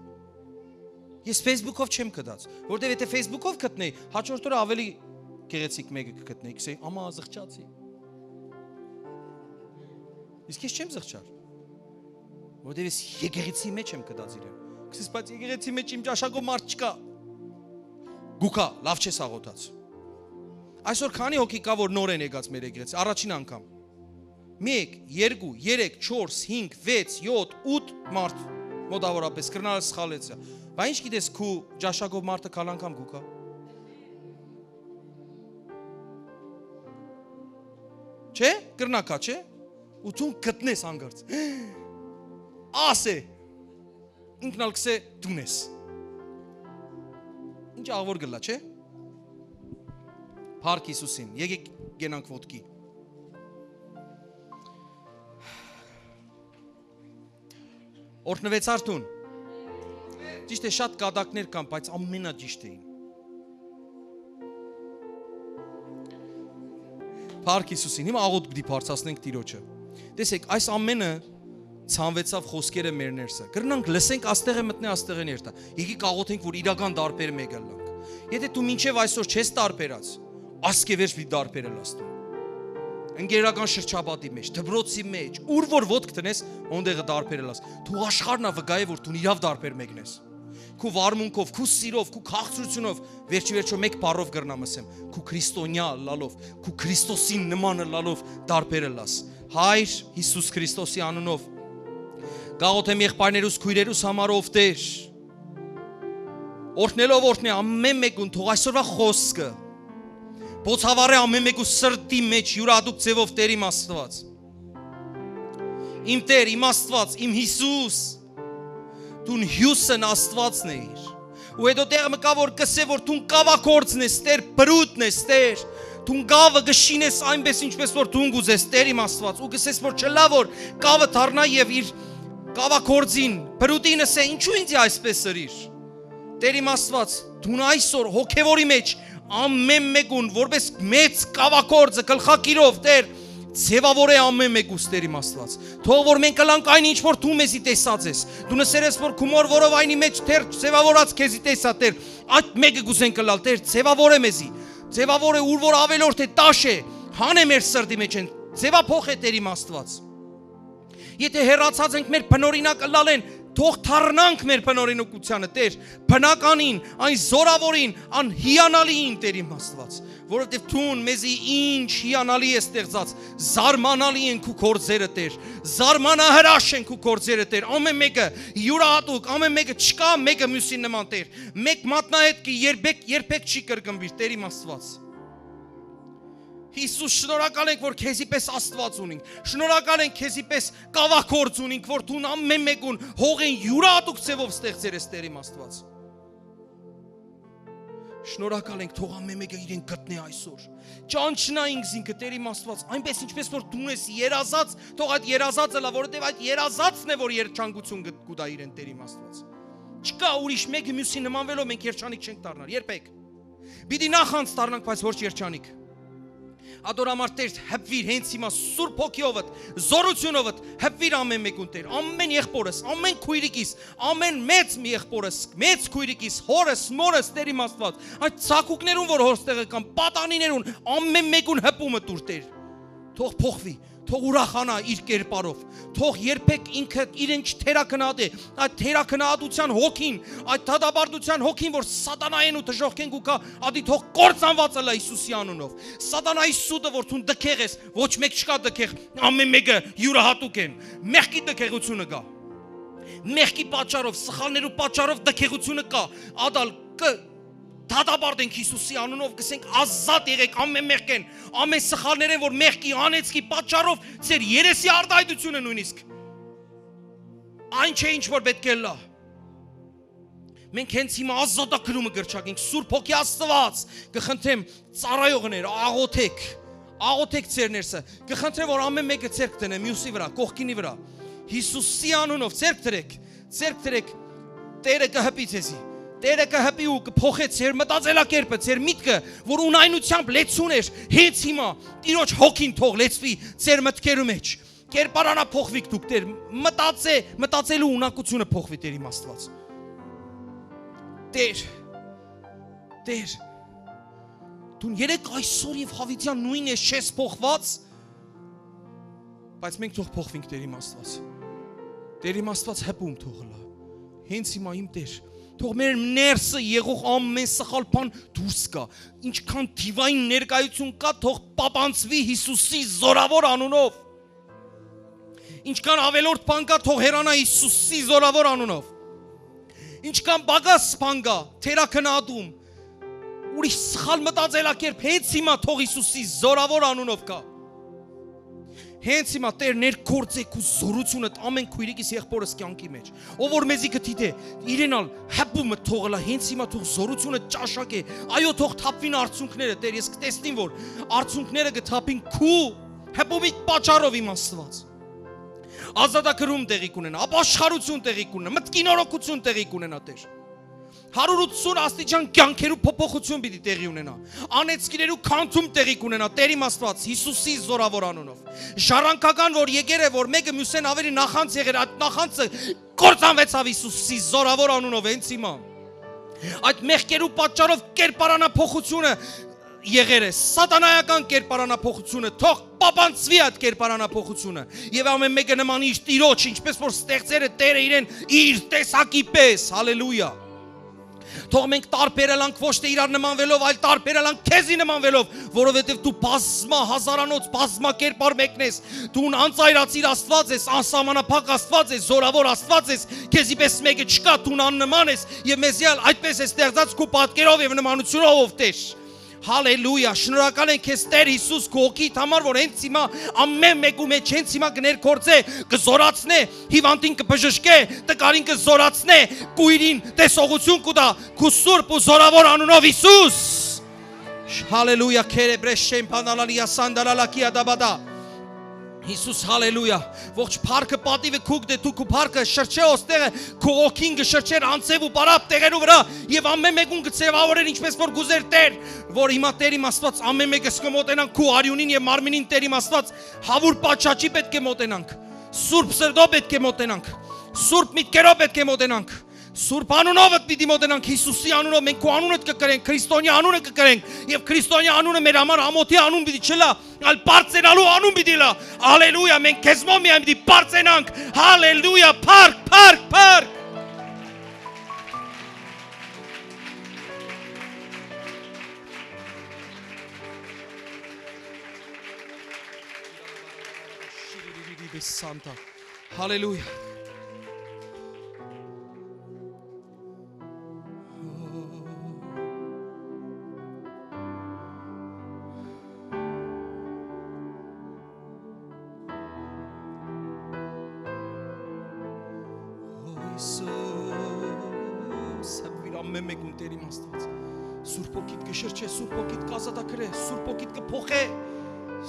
Ես Facebook-ով չեմ գտած, որտեվ եթե Facebook-ով գտնեի, հաջորդ օրը ավելի գեղեցիկ մեկը կգտնեի, կսեի, «Ամա, զղջացի»։ Իսկ ես չեմ զղջար, որտեվ ես եկեղեցի մեջ եմ գտած իրեն։ Կսես, բայց եկեղեցի մեջ իմ ճաշակով մարդ չկա։ Գուքա, լավ չես աղոթած։ Այսօր քանի՞ հոգի կա, որ նոր են եկած մեր եկեղեցի, առաջին անգամ։ Մեկ, երկու, երեք, չորս, հինգ, վեց, յոթ, ութ մարդ մոտավորապես, կրնալ սխալեցա։ Բա ինչ գիտես, քու ճաշակով մարդը քալ անգամ գուքա։ Չէ՞, կրնակա, չէ՞։ Ու դուն գտնես հանգարց։ Ասե։ ինքն ալ կսե դուն ես։ Ինչ աղոր կլա, չէ՞։ Փառք Հիսուսին, եկեք կենանք ոտքի։ Օրհնվեցար դուն։ Ճիշդ է, շատ կատակներ կան, բայց ամենաճիշտ էին։ Փառք Հիսուսին, հիմա աղոթք պիտի բարձրացնենք Տիրոջը։ Տեսեք, այս ամենը ցանուեցաւ խոսքերը մեր ներսը։ Կրնանք լսենք, աստեղ է մտնե, աստեղ է ներթա։ Եկեք աղոթենք, որ իրական դարբեր մեկը ըլլանք։ Եթե դու մինչեւ այսօր չես դարբերած, ասկէ վերջ պիտի դարբեր ըլլաս դու։ Ընկերական շրջապատի մեջ, դպրոցի մեջ, ուր որ ոտք դնես, հոն տեղը դարբեր ըլլաս։ Դու աշխարհն ա վկայ է, որ դու իրաւ դարբեր մեկն ես։ Քու վարմունքով, քու սիրով, քու քաղցրութիւնով, վերջի վերջո մեկ բառով կրնամ ասեմ, քու քրիստոնեայ ըլլալով, քու Քրիստոսին նման ըլլալով դարբեր ըլլաս։ Հայր Հիսուս Քրիստոսի անունով կաղոթեմ եղբայրներուս, քոյրերուս համար, ով Տեր, օրհնելով օրհնէ ամեն մեկուն, թող այսօրվա խոսքը բոցավառէ ամեն մեկու սրտի մեջ յուրահատուկ ձևով, Տեր իմ Աստուած։ Իմ Տեր, իմ Աստուած, իմ Հիսուս, դուն հիւսն Աստուածն էիր։ Ու հետո տեղ մը կայ, որ կ'ըսէ, որ դուն կաւագործն ես, Տեր, բրուտն ես, Տեր։ Դուն կաւը կը շինես այնպէս, ինչպէս որ դուն կ'ուզես, Տեր իմ Աստուած, ու կ'ըսես, որ չըլլայ, որ կաւը դառնայ եւ իր կաւագործին, բրուտին ըսէ, ինչո՞ւ ինձի այսպէս ըրիր։ Տեր իմ Աստուած, դուն այսօր հոգեվորի մեջ ամեն մեկուն որպես մեծ կաւագործը գլխակիրով, Տեր, ձևաւորէ ամեն մեկուս, Տեր իմ Աստուած։ Թող որ մենք ըլանք այն, ինչ որ դու մեզի տեսած ես։ Դուն ըսեր ես, որ քու մոր որովայնի մեջ, Տեր, ձևաւորած քեզի տեսայ, Տեր, այդ մեկը կ'ուզենք ըլլալ, Տեր, ձևաւորէ մեզի, ձևաւորէ, ուր որ ավելորդ է, տաշ է, հանէ մեր սրտի մեջ են, ձևափոխէ, Տեր իմ Աստուած։ Եթե հեռացած ենք մեր բնօրինակ ըլլալէն, թող դառնանք մեր բնօրինակությանը, Տեր, բնականին, այն զորաւորին, անհիանալիին, Տեր իմ Աստուած, որովհետեւ դուն մեզի ինչ հիանալի ես ստեղծած, զարմանալի են քու գործերը, Տեր, զարմանահրաշ են քու գործերը, Տեր, ամեն մեկը յուրահատուկ, ամեն մեկը, չկայ մեկը միւսին նման, Տեր, մեկ մատնահետքը երբեք, երբեք չի կրկնուիր, Տեր իմ Աստուած։ Հիսուս, շնորհակալ ենք, որ քեզի պես Աստուած ունինք։ Շնորհակալ ենք քեզի պես կաւագործ ունինք, որ դուն ամեն մեկուն հողէն յուրահատուկ ձևով ստեղծեր ես, Տեր իմ Աստուած։ Շնորհակալ ենք, թող ամեն մեկը իրեն գտնէ այսօր։ Ճանչնայ ինքզինքը, Տեր իմ Աստուած, այնպես ինչպես որ դուն ես երազած, թող այդ երազածը լա, որովհետև այդ երազածն է, որ երջանկություն կը-, կու տայ իրեն, Տեր իմ Աստուած։ Չկայ ուրիշ մեկը միւսի նմանվելով մենք երջանիկ չենք դառնար, երբեք։ Պիտի նախանձ դառնանք, բայց ոչ երջանիկ։ Ատոր համար, Տեր, հպվիր հենց հիմա Սուրբ Հոգիովդ, զորությունովդ, հպվիր ամեն մեկուն, Տեր, ամեն եղբորս, ամեն քոյրիկիս, ամեն մեծ մի եղբորս, մեծ քոյրիկիս, հորս, մորս, Տեր իմ Աստուած, այդ ցակուկներուն, որ հորս տեղը կան, պատանիներուն, ամեն մեկուն հպումը տուր, Տեր։ Թող փոխվի, թող ուրախանայ իր կերպարով, թող երբեք ինքը իրեն չթերագնահատէ, այդ թերագնահատութեան հոգին, այդ դատապարտութեան հոգին, որ սատանայէն ու դժոխքէն կու գայ, ատի թող կործանուած ըլլայ Հիսուսի անունով։ Սատանայի սուտը, որ դուն դքեղ ես, ոչ մեկ չկայ դքեղ, ամեն մեկը յուրահատուկ են, մեղքի դքեղությունը կայ։ Մեղքի պատճառով, սխալներու պատճառով դքեղությունը կայ, ատալ կը դատապարտենք Հիսուսի անունով, կ'ըսենք, ազատ եղէք ամեն մեղքէն, ամեն սխալներէն, որ մեղքի անեծքի պատճառով ձեր երեսի արտահայտությունը նույնիսկ այն չէ, ինչ որ պէտք է ըլլայ։ Մենք հենց հիմա ազատագրումը կ'երթանանք, Սուրբ Հոգի Աստուած, կը խնդրեմ, ծառայողներ, աղոթեք, աղոթեք ձեր ներսը, կը խնդրեմ, որ ամեն մեկը ձեռք դնէ միւսի վրայ, կողքինի վրայ, Հիսուսի անունով ձեռք դրեք, ձեռք դրեք, Տերը կը հպի ձեզի, Տերը կը հպի ու կը փոխէ ձեր մտածելակերպը, ձեր միտքը, որ ունայնությամբ լեցուն էր, հենց հիմա Տիրոջ հոգին թող լեցուի ձեր մտքերու մեջ, կերպարանա փոխվիք դուք, Տեր, մտածե-, մտածելու ունակությունը փոխվի, Տեր իմ Աստուած։ Տեր, Տեր, դուն երեկ, այսօր եւ հավիտյան նույն ես, չես փոխված, բայց մենք թող փոխվենք, Տեր իմ Աստուած։ Տեր իմ Աստուած, հպում թող ըլլայ։ Հենց հիմա, իմ Տեր, թող մեր ներսը եղող ամեն սխալ բան դուրս գայ։ Ինչքան դիվային ներկայություն կայ, թող պապանցուի Հիսուսի զորաւոր անունով։ Ինչքան ավելորդ բան կայ, թող հեռանայ Հիսուսի զորաւոր անունով։ Ինչքան պակաս բան կայ, թերագնահատում, ուրիշ սխալ մտածելակերպ, հենց հիմա թող Հիսուսի զորաւոր անունով գայ։ Հենց հիմա, Տէր, ներգործէ քու զօրութիւնդ ամէն քոյրիկիս, եղբօրս կեանքի մէջ։ Ով որ մեզի կը դիտէ, իրեն ալ հպումը թող ըլլայ, հենց հիմա թող զօրութիւնը ճաշակէ, այո, թող թափուին արցունքները, Տէր, ես կտեսնեմ որ արցունքները կը թափին քու հպումիդ պատճառով, իմ Աստուած։ Ազատագրում տեղի կունենայ, ապաշխարութիւն տեղի կունենայ, մտքի նորոգութիւն տեղի կունենայ, Տէր։ Հարիւր ութսուն աստիճան կեանքերու փոփոխութիւն պիտի տեղի ունենայ, անեծքներու քանդում տեղի կունենայ, Տէր իմ Աստուած, Յիսուսի զօրաւոր անունով։ Ժառանգական որ եկեր է, որ մէկը միւսէն աւելի նախանձ եղեր, այդ նախանձը կործանուեցաւ Յիսուսի զօրաւոր անունով հենց հիմա։ Այդ մեղքերու պատճառով կերպարանափոխութիւնը եղեր է, սատանայական կերպարանափոխութիւնը, թող պապանցուի այդ կերպարանափոխութիւնը, եւ ամէն մէկը նմանի իր Տիրոջ, ինչպէս որ ստեղծեր է Տէրը իրեն իր տեսակի պէս, հալելույա։ Թող մենք տարբեր ըլանք ոչ թե իրար նմանուելով, այլ տարբեր ըլանք քեզի նմանուելով, որովհետեւ դու բազմա հազարանոց, բազմա կերպար մեկն ես, դու անծայրածիր Աստուած ես, անսահմանափակ Աստուած ես, զօրաւոր Աստուած ես, քեզի պէս մէկը չկայ, դու աննման ես եւ մեզի ալ այդպէս ես ստեղծած քու պատկերով եւ նմանութիւնով, ով Տէր։ Հալելույա, շնորհակալ ենք քեզ, Տէր Յիսուս, քու հոգիդ համար, որ հենց հիմա ամէն մէկու մէջ հենց հիմա կը ներգործէ, կը զօրացնէ, հիվանդին կը բժշկէ, տկարին կը զօրացնէ, կոյրին տեսողութիւն կու տայ, քու սուրբ ու զօրաւոր անունով, Յիսուս։ Հալելույա, քերեբրե շեմփանալալիա սանդալալակիա դաբադա։ Յիսուս, հալելույա։ Ողջ փառքը, պատիվը քուկդ է, դու քու փառքը շրջէ օստեղը, քու ոգին կը շրջեր անձեւ ու պարապ տեղերու վրայ, եւ ամէն մեկուն կը ձեւաւորեր ինչպէս որ կ'ուզեր, Տէր, որ հիմա, Տէր իմ Աստուած, ամէն մեկս կը մոտենանք քու արիւնին եւ մարմինին, Տէր իմ Աստուած, հաւուր պատշաճի պէտք է մոտենանք, սուրբ սրտով պէտք է մոտենանք, սուրբ միտքերով պէտք է մոտենանք, սուրբ անունովդ պիտի մոտենանք, Յիսուսի անունով, մենք քու անունդ կը կրենք, Քրիստոնեայ անունը կը կրենք, եւ Քրիստոնեայ անունը մեր համար ամօթի անուն պիտի չըլլայ, այլ պարծենալու անուն պիտի ըլլայ։ Հալելույա, մենք քեզմով միայն պիտի պարծենանք։ Հալելույա, փառք, փառք, փառք։ Հալելույա։ Յիսուս, հպվիր ամէն մէկուն, Տէր իմ Աստուած։ Սուրբ Հոգիդ կը շրջէ, Սուրբ Հոգիդ կ'ազատագրէ, Սուրբ Հոգիդ կը փոխէ,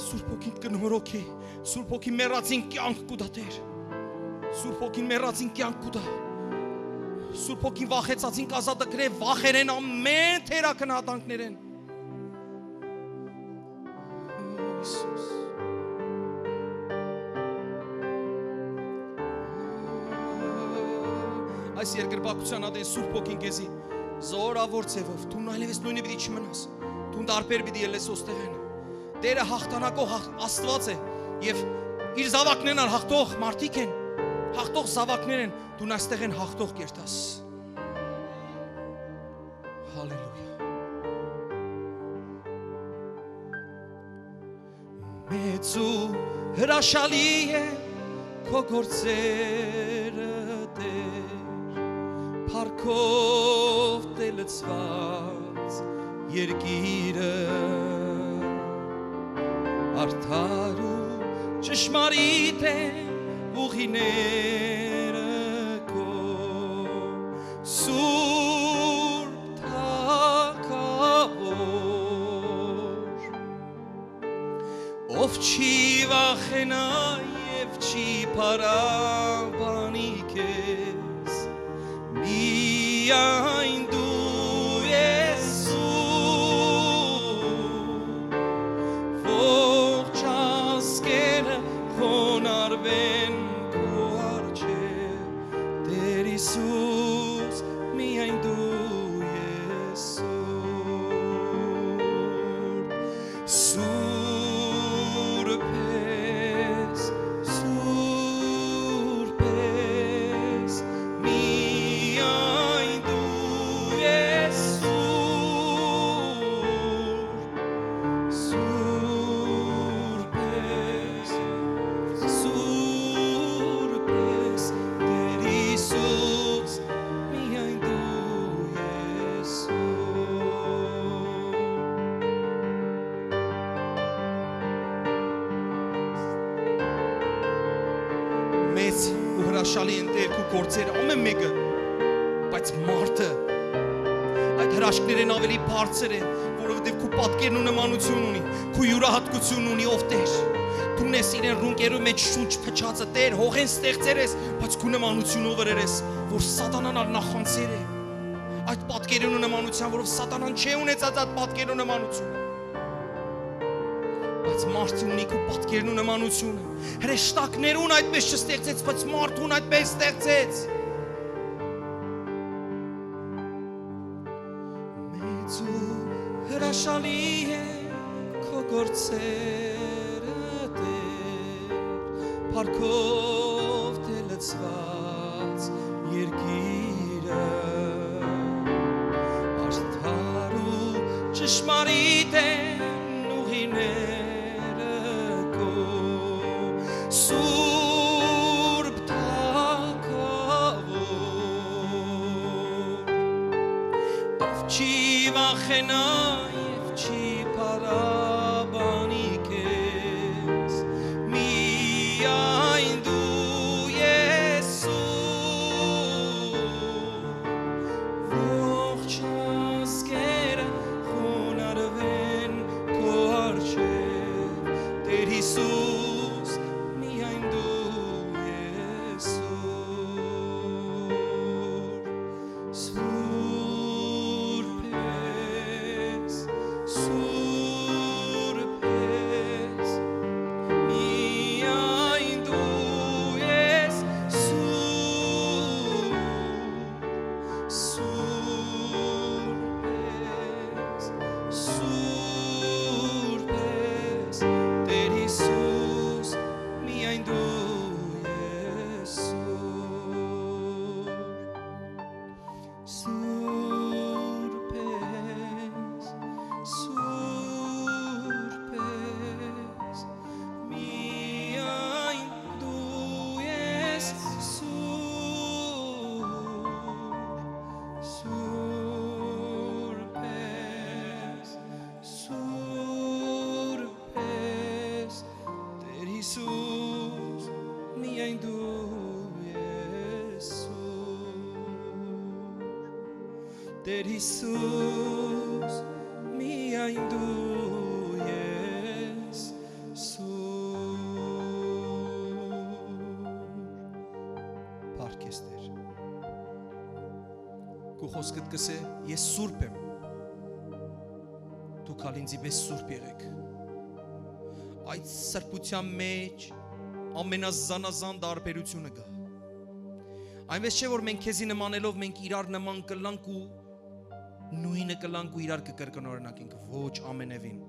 Սուրբ Հոգիդ կը նորոգէ, Սուրբ Հոգին մեռածին կեանք կու տայ, Տէր։ Սուրբ Հոգին մեռածին կեանք կու տայ։ Սուրբ Հոգին վախեցածին կ'ազատագրէ վախերէն, ամէն թերագնահատանքներէն։ Յիսուս։ Այս երկրպագութեան ատեն Սուրբ Հոգին քեզի զօրաւոր ձևով, դուն այլեւս նոյնը պիտի չմնաս, դուն տարբեր պիտի ելլես ոստեղէն։ Տէրը հաղթանակող հաղ-, Աստուած է, եւ իր զաւակներն ալ հաղթող մարդիկ են, հաղթող զաւակներ են, դուն այստեղէն հաղթող կերթաս։ Հալելույա։ Մեծ ու հրաշալի է քո գործերը, Տէր, փառքով տէ լցված երկիրը, արդար ու ճշմարիտ է ուղիները քո, Սուրբ Թագաւոր։ Ով չի վախենայ եւ չի փառաբանի քեզ, միայն դու ես սուրբ, ողջ ազգերը խոնարհվեն քու առջեւ, Տէր Յիսուս, միայն դու ես սուրբ։ Սուրբ ես, սուրբ ես, միայն դու ես սուրբ, սուրբ ես, Հրաշալի են, Տէր, քու գործերը, ամէն մէկը, բայց մարդը այդ հրաշքներէն աւելի բարձր է, որովհետեւ քու պատկերն ու նմանություն ունի, քու յուրահատկություն ունի, ով Տէր։ Դուն ես իրեն ռունկերու մէջ շունչ փչածը, Տէր, հողէն ստեղծեր ես, բայց քու նմանությունով ըրեր ես, որ սատանան ալ նախանձեր է։ Այդ պատկերին ու նմանության, որով սատանան չէ ունեցած այդ պատկերն ու նմանությունը։ Բայց մարդը ունի քու պատկերն ու նմանությունը։ Հրեշտակներուն այդպես չստեղծեց, բայց մարդուն այդպես ստեղծեց։ Մեծ ու հրաշալի է քո գործերը, Տէր, փառքով դե լցուած երկիրը, արդար ու ճշմարիտ են ուղիները քո սուրբ թագաւոր, ով չի վախենայ եւ չի փառաբանի քեզ, միայն դու ես սուրբ։ Ողջ ազգերը խոնարհուեն քո առջեւ, Տէր Յիսուս, միայն դու ես սուրբ։ Սուրբ ես, սուրբ ես, միայն դու ես սուրբ, սուրբ ես, սուրբ ես, Տէր Յիսուս, միայն դու ես սուրբ։ Սուրբ ես, սուրբ ես, միայն դու ես սուրբ, սուրբ ես, սուրբ ես, Տէր Յիսուս, միայն դու ես սուրբ։ Տէր Յիսուս, միայն դու ես սուրբ։ Փառք ես, Տէր։ Քու խօսքդ կ'ըսէ. «Ես սուրբ եմ, դուք ալ ինծի պէս սուրբ եղէք»։ Այդ սրբութեան մէջ ամենազանազան տարբերութիւնը կայ։ Այնպես չէ՞ որ մենք քեզի նմանելով մենք իրար նման կ'ըլլանք ու նոյնը կ'ըլլանք ու իրար կը կրկնօրինակենք։ Ոչ, ամենեւին։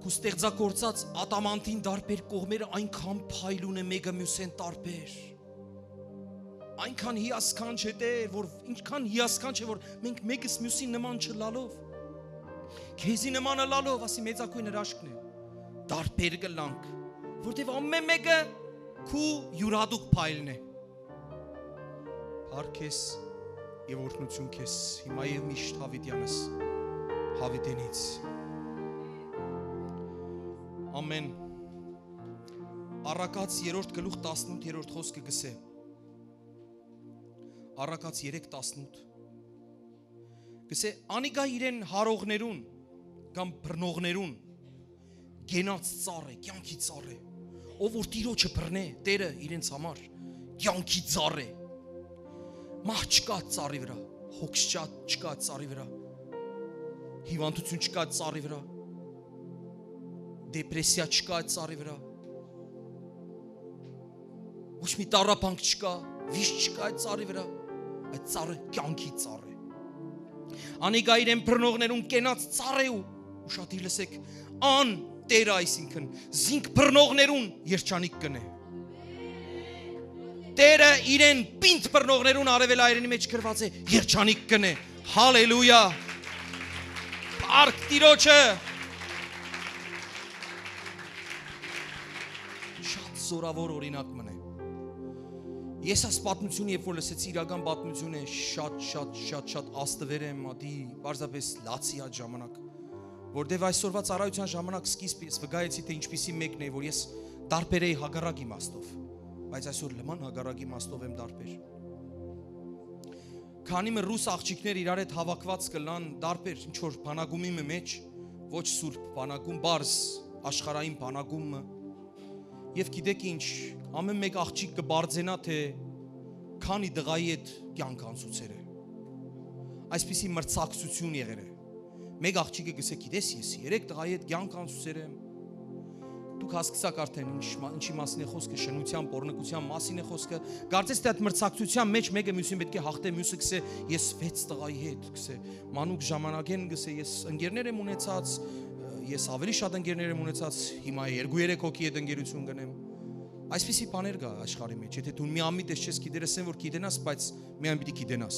Քու ստեղծագործած ադամանդին տարբեր կողմերը այնքան փայլուն է, մէկը միւսէն տարբեր։ Այնքան հիասքանչ է, Տէր, որ ինչքան հիասքանչ է, որ մենք մէկս միւսին նման չըլլալով, քեզի նման ըլլալով, ասի, մեծագոյն հրաշքն է, տարբեր կ'ըլլանք, որտեւ ամէն մէկը քու յուրահատուկ փայլն է։ Փառք քեզ եւ օրհնություն քեզ, հիմա եւ միշտ, յաւիտեանս, յաւիտենից։ Ամէն։ Առակաց երրորդ գլուխ տասնութերորդ խօսքը կ'ըսէ։ Առակաց երեք տասնութ կ'ըսէ. «Անիկա իրեն յարողներուն կամ բռնողներուն կենաց ծառ է, կեանքի ծառ է, ով որ Տիրոջը բռնէ, Տէրը իրենց համար կեանքի ծառ է։ Մահ չկայ ծառի վրայ, հոգս չկայ, չկայ ծառի վրայ, հիւանդութիւն չկայ ծառի վրայ, դեպրեսիա չկայ ծառի վրայ, ոչ մի տառապանք չկայ, վիշտ չկայ այդ ծառի վրայ, այդ ծառը կեանքի ծառ է։ Անիկա իրեն բռնողներուն կենաց ծառ է ու», ուշադիր լսեք, «ան Տէրը, այսինքն՝ զինք բռնողներուն, երջանիկ կ'ընէ։ Տէրը իրեն պինդ բռնողներուն», արեւելայերէնի մէջ գրուած է, «երջանիկ կ'ընէ»։ Հալելույա։ Փառք Տիրոջը։ Շատ զորաւոր օրինակ մըն է։ Ես այս պատմությունը, երբ որ լսեցի, իրական պատմություն է, շատ, շատ, շատ, շատ աստուեր եմ, ատի պարզապէս լացի այդ ժամանակ, որտեւ այսօրվա ծառայության ժամանակ սկիզբ ես վկայեցի, թե ինչպիսի մեկն է, որ ես տարբեր էի հակառակ իմաստով, բայց այսօր լման հակառակի իմաստով եմ տարբեր։ Քանի մը ռուս աղջիկներ իրար հետ հաւաքուած կ'ըլլան տարբեր ինչ որ բանակումի մը մէջ, ոչ սուրբ բանակում, պարզ աշխարհային բանակում մը։ Եւ գիտէք ինչ, ամէն մէկ աղջիկ կը պարծենայ, թէ քանի տղայի հետ կեանք անցուցեր է։ Այսպիսի մրցակցութիւն եղեր է։ Մէկ աղջիկը կ'ըսէ. «Գիտես, ես երեք տղայի հետ կեանք անցուցեր եմ»։ Դուք հասկցաք արդեն ինչ մա-, ինչի մասին է խոսքը, շնութեան, պոռնկութեան մասին է խոսքը։ Կարծես թէ այդ մրցակցութեան մէջ մէկը միւսին պէտք է յաղթէ, միւսը կ'ըսէ. «Ես վեց տղայի հետ», կ'ըսէ, «մանուկ ժամանակէն», կ'ըսէ, «ես ընկերներ եմ ունեցած, ես ավելի շատ ընկերներ եմ ունեցած, հիմա երկու-երեք հոգի հետ ընկերութիւն կ'ընեմ»։ Այսպիսի բաներ կայ աշխարհի մէջ, եթէ դու մի անմիտ ես, չես գիտեր, ասեն որ գիտենաս, բայց միայն պիտի գիտենաս։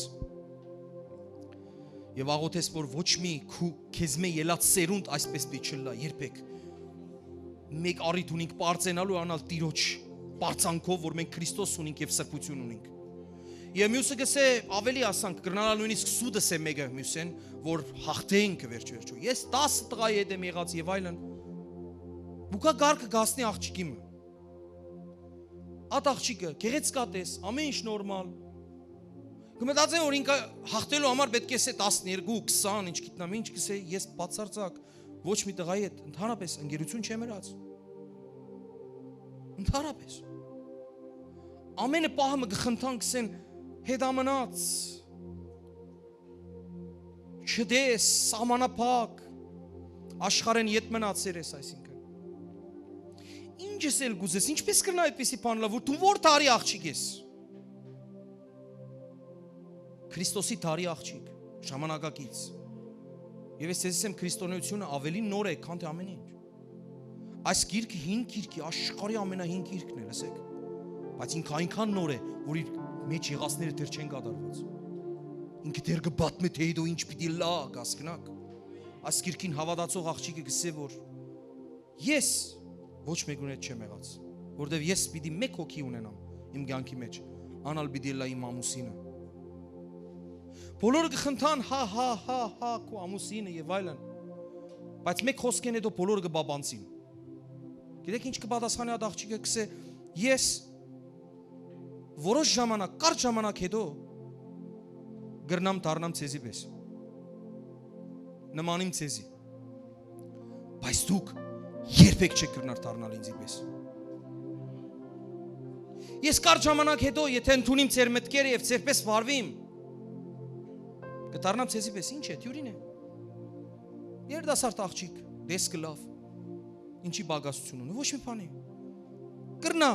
Եւ աղոթես, որ ոչ մի քու-, քեզմէ ելած սերունդ այսպես պիտի չըլլայ երբեք։ Մէկ առիթ ունինք պարծենալու, անալ Տիրոջ պարծանքով, որ մենք Քրիստոս ունինք եւ սրբութիւն ունինք։ Եւ միւսը կ'ըսէ, ավելի ասանք, կրնանալ նոյնիսկ սուտ ըսէ մէկը միւսէն, որ յաղթէ ինքը վերջը վերջը։ Ես տասը տղայի հետ եմ եղած եւ այլն։ Ու կայ կարգը կ'հասնի աղջիկի մը։ Այդ աղջիկը, գեղեցկատես, ամեն ինչ նորմալ։ Կը մտածեն, որ ինքը յաղթելու համար պէտք է ըսէ տասներկու, քսան, ինչ գիտնամ, ինչ կ'ըսէ, ես բացարձակ ոչ մի տղայի հետ ընդհանրապես ընկերութիւն չեմ ըրած։ Ընդհանրապես։ Ամենը պահը մը կը խնդան, կ'ըսեն, հետամնաց, չտես, սահմանափակ, աշխարհէն ետ մնացեր ես, այսինքն։ Ինչ ես էլ կ'ուզես, ինչպես կրնայ այդպիսի բան ըլլալ, որ դու որ տարի աղջիկ ես։ Քրիստոսի տարի աղջիկ, ժամանակակից։ Եւ ես ձեզի ասեմ, քրիստոնեությունը ավելի նոր է, քան թե ամեն ինչ։ Այս գիրքը հին գիրք է, աշխարհի ամենահին գիրքն է, լսեք։ Բայց ինքը այնքան նոր է, որ իր մեջ եղածները դեռ չեն կատարված։ Ինքը դեռ կը պատմէ, թե հետո ինչ պիտի լա, կասկնակ։ Այս գիրքին հավատացող աղջիկը կ'ըսէ, որ ես ոչ մեկուն հետ չեմ եղած, որտեւ ես պիտի մէկ հոգի ունենամ իմ կյանքի մեջ, անալ պիտի ըլլայ իմ ամուսինը։ Բոլորը կը խնդան, հա, հա, հա, հա, քու ամուսինը եւ այլն, բայց մէկ խոսքէն հետո բոլորը կը բաբանցին։ Գիտեք ինչ կը պատասխանի այդ աղջիկը, կ'ըսէ, ես որոշ ժամանակ, կարճ ժամանակ հետո կրնամ դառնամ ձեզի պես, նմանիմ ձեզի, բայց դուք երբեք չեք կրնար դառնալ ինձի պես։ Ես կարճ ժամանակ հետո, եթե ընդունիմ ձեր մտքերը եւ ձեր պես վարվիմ, կը դառնամ ձեզի պես, ինչ է, թիուրին է։ Երիտասարդ աղջիկ, դեսքը լաւ, ինչի պակասություն ունի, ոչ մի բանի։ Կրնայ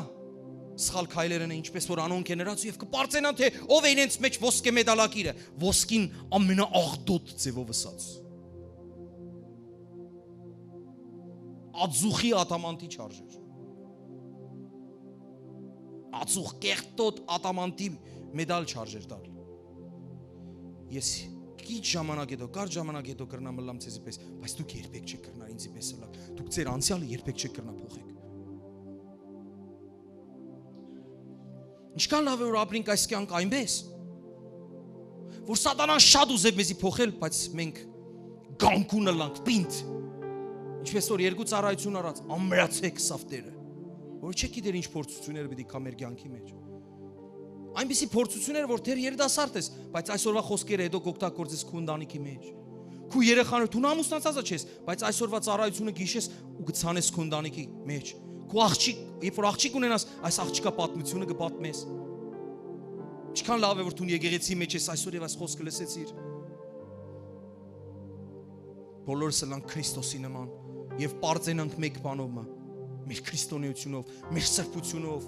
սխալ քայլեր ընել, ինչպես որ անոնք են ըրած, եւ կը պարծենան, թե ով է իրենց մեջ ոսկե մեդալակիրը, ոսկին ամենաաղտոտ ձևով ըսած, ածուխի ադամանտի չարժեր, ածուխ կեղտոտ ադամանտի մեդալ չարժեր տալ։ Ես քիչ ժամանակ հետո, կարճ ժամանակ հետո կրնամ ըլլամ ձեզի պես, բայց դուք երբեք չեք կրնար ինձի պես ըլլալ, դուք ձեր անցեալը երբեք չեք կրնա փոխեք։ Ինչքան լաւ է, որ ապրենք այս կյանքը այնպես, որ սատանան շատ ուզեր մեզի փոխել, բայց մենք կանգուն ըլլանք, պինդ, ինչպես որ երկու ծառայություն առած, ամրացեք սաֆտերը, որ չեք գիտեր ինչ փորձություններ պիտի գա մեր կյանքի մեջ։ Այնպիսի փորձություններ, որ դեռ երիտասարդ ես, բայց այսօրվա խոսքերը հետո կօգտագործես քու ընտանիքի մեջ, քու երեխաները, դու ամուսնացած ես, բայց այսօրվա ծառայությունը գիշես ու կցանես քու ընտանիքի մեջ։ Քու աղջիկ, երբ որ աղջիկ ունենաս, այս աղջկա պատմությունը կպատմես։ Ինչքան լաւ է, որ դու եկեղեցի մեջ ես այսօր եւ այս խոսքը լսեցիր։ Բոլորս ըլլանք Քրիստոսի նման եւ պարծենանք մէկ բանով մը, մեր քրիստոնեությունով, մեր սրբությունով,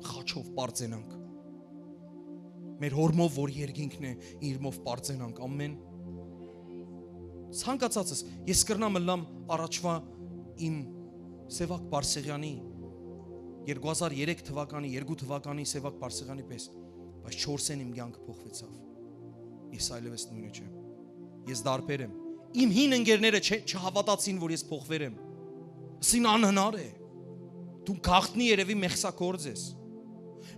խաչով պարծենանք, մեր հորմով, որ երկինքն է, իրմով պարծենանք, ամեն։ Ցանկացածս, ես կրնամ ըլլամ առաջվա իմ Սեւակ Բարսեղյանի, երկու հազար երեք թվականի, երկու թվականի Սեւակ Բարսեղյանի պես, բայց չորսէն իմ կյանքը փոխվեցավ։ Ես այլևս նույնը չեմ։ Ես դարբեր եմ։ Իմ հին ընկերները չէ-, չհավատացին, որ ես փոխվեր եմ։ Ասին անհնար է։ Դու գաղտնի երևի մեղսագործ ես։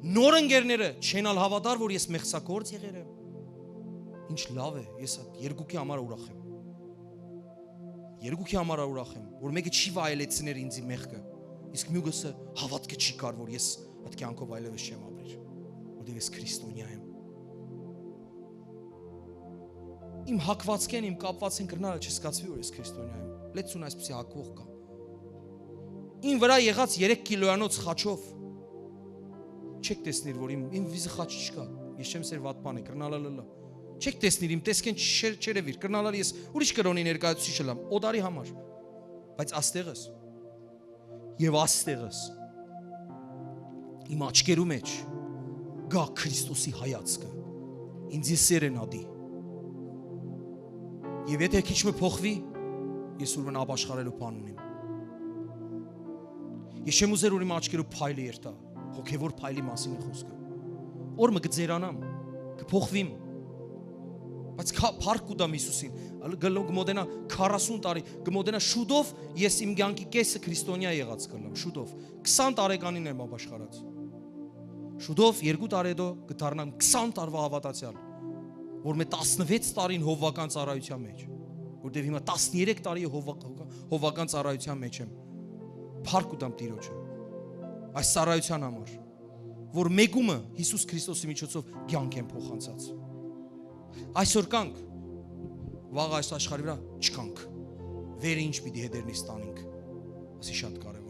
Նոր ընկերները չեն ալ հավատար, որ ես մեղսագործ եղեր եմ։ Ինչ լաւ է, ես այդ երկուքի համար ուրախ եմ։ Երկուքի համար ուրախ եմ, որ մեկը չի վայելեցներ ինձի մեղքը։ Իսկ միւսը հաւատքը չի կար, որ ես այդ կեանքով այլեւս չեմ ապրիր, որտեղ ես քրիստոնեայ եմ։ Իմ հակվածքեն, իմ կապվածքեն կրնալը չզգացուի, որ ես քրիստոնեայ եմ։ Լեցուն այսպիսի հակվող կա։ Իմ վրայ եղած երեք կիլոյանոց խաչով չեք տեսնիր, որ իմ, իմ վիզը խաչ չկա։ Ես չեմ սեր վատ բան է, կրնալը լլա։ Չեք տեսնիր, իմ տեսքեն չեր-, չերևիր, կրնալը ես ուրիշ կրոնի ներկայացուցիչ ըլամ, օտարի համար։ Բայց աստեղս, եւ աստեղս, իմ աչքերու մեջ կա Քրիստոսի հայացքը, ինձի սեր են ադի։ Եւ եթե քիչ մը փոխվի, ես ուրեմն ապաշխարելու բան ունիմ։ Ես չեմ ուզեր, որ իմ աչքերու փայլը երթայ, հոգեվոր փայլի մասին է խոսքը։ Օր մը կը ձերանամ, կը փոխվիմ, բայց քա-, փառք կու տամ Յիսուսին, ալ-, գ-, գ-, մոտենայ քառասուն տարի, կը մոտենայ շուտով, ես իմ կեանքի կեսը քրիստոնեայ եղած կը ըլլամ, շուտով, քսան տարեկանին եմ ապաշխարած։ Շուտով, երկու տարի հետո կը դառնամ քսան տարուայ հաւատացեալ, որ մէ տասնվեց տարին հովուական ծառայութեան մեջ, որտեւ հիմա տասներեք տարի է հովուա-, հովուական ծառայութեան մեջ եմ։ Փառք կու տամ Տիրոջը այս ծառայութեան համար, որ մեկումը Յիսուս Քրիստոսի միջոցով կեանք են փոխանցած։ Այսօր կանք, վաղ այս աշխարհի վրա չկանք։ Վերը ինչ պիտի հետերնի ստանինք, ասի շատ կարեւոր։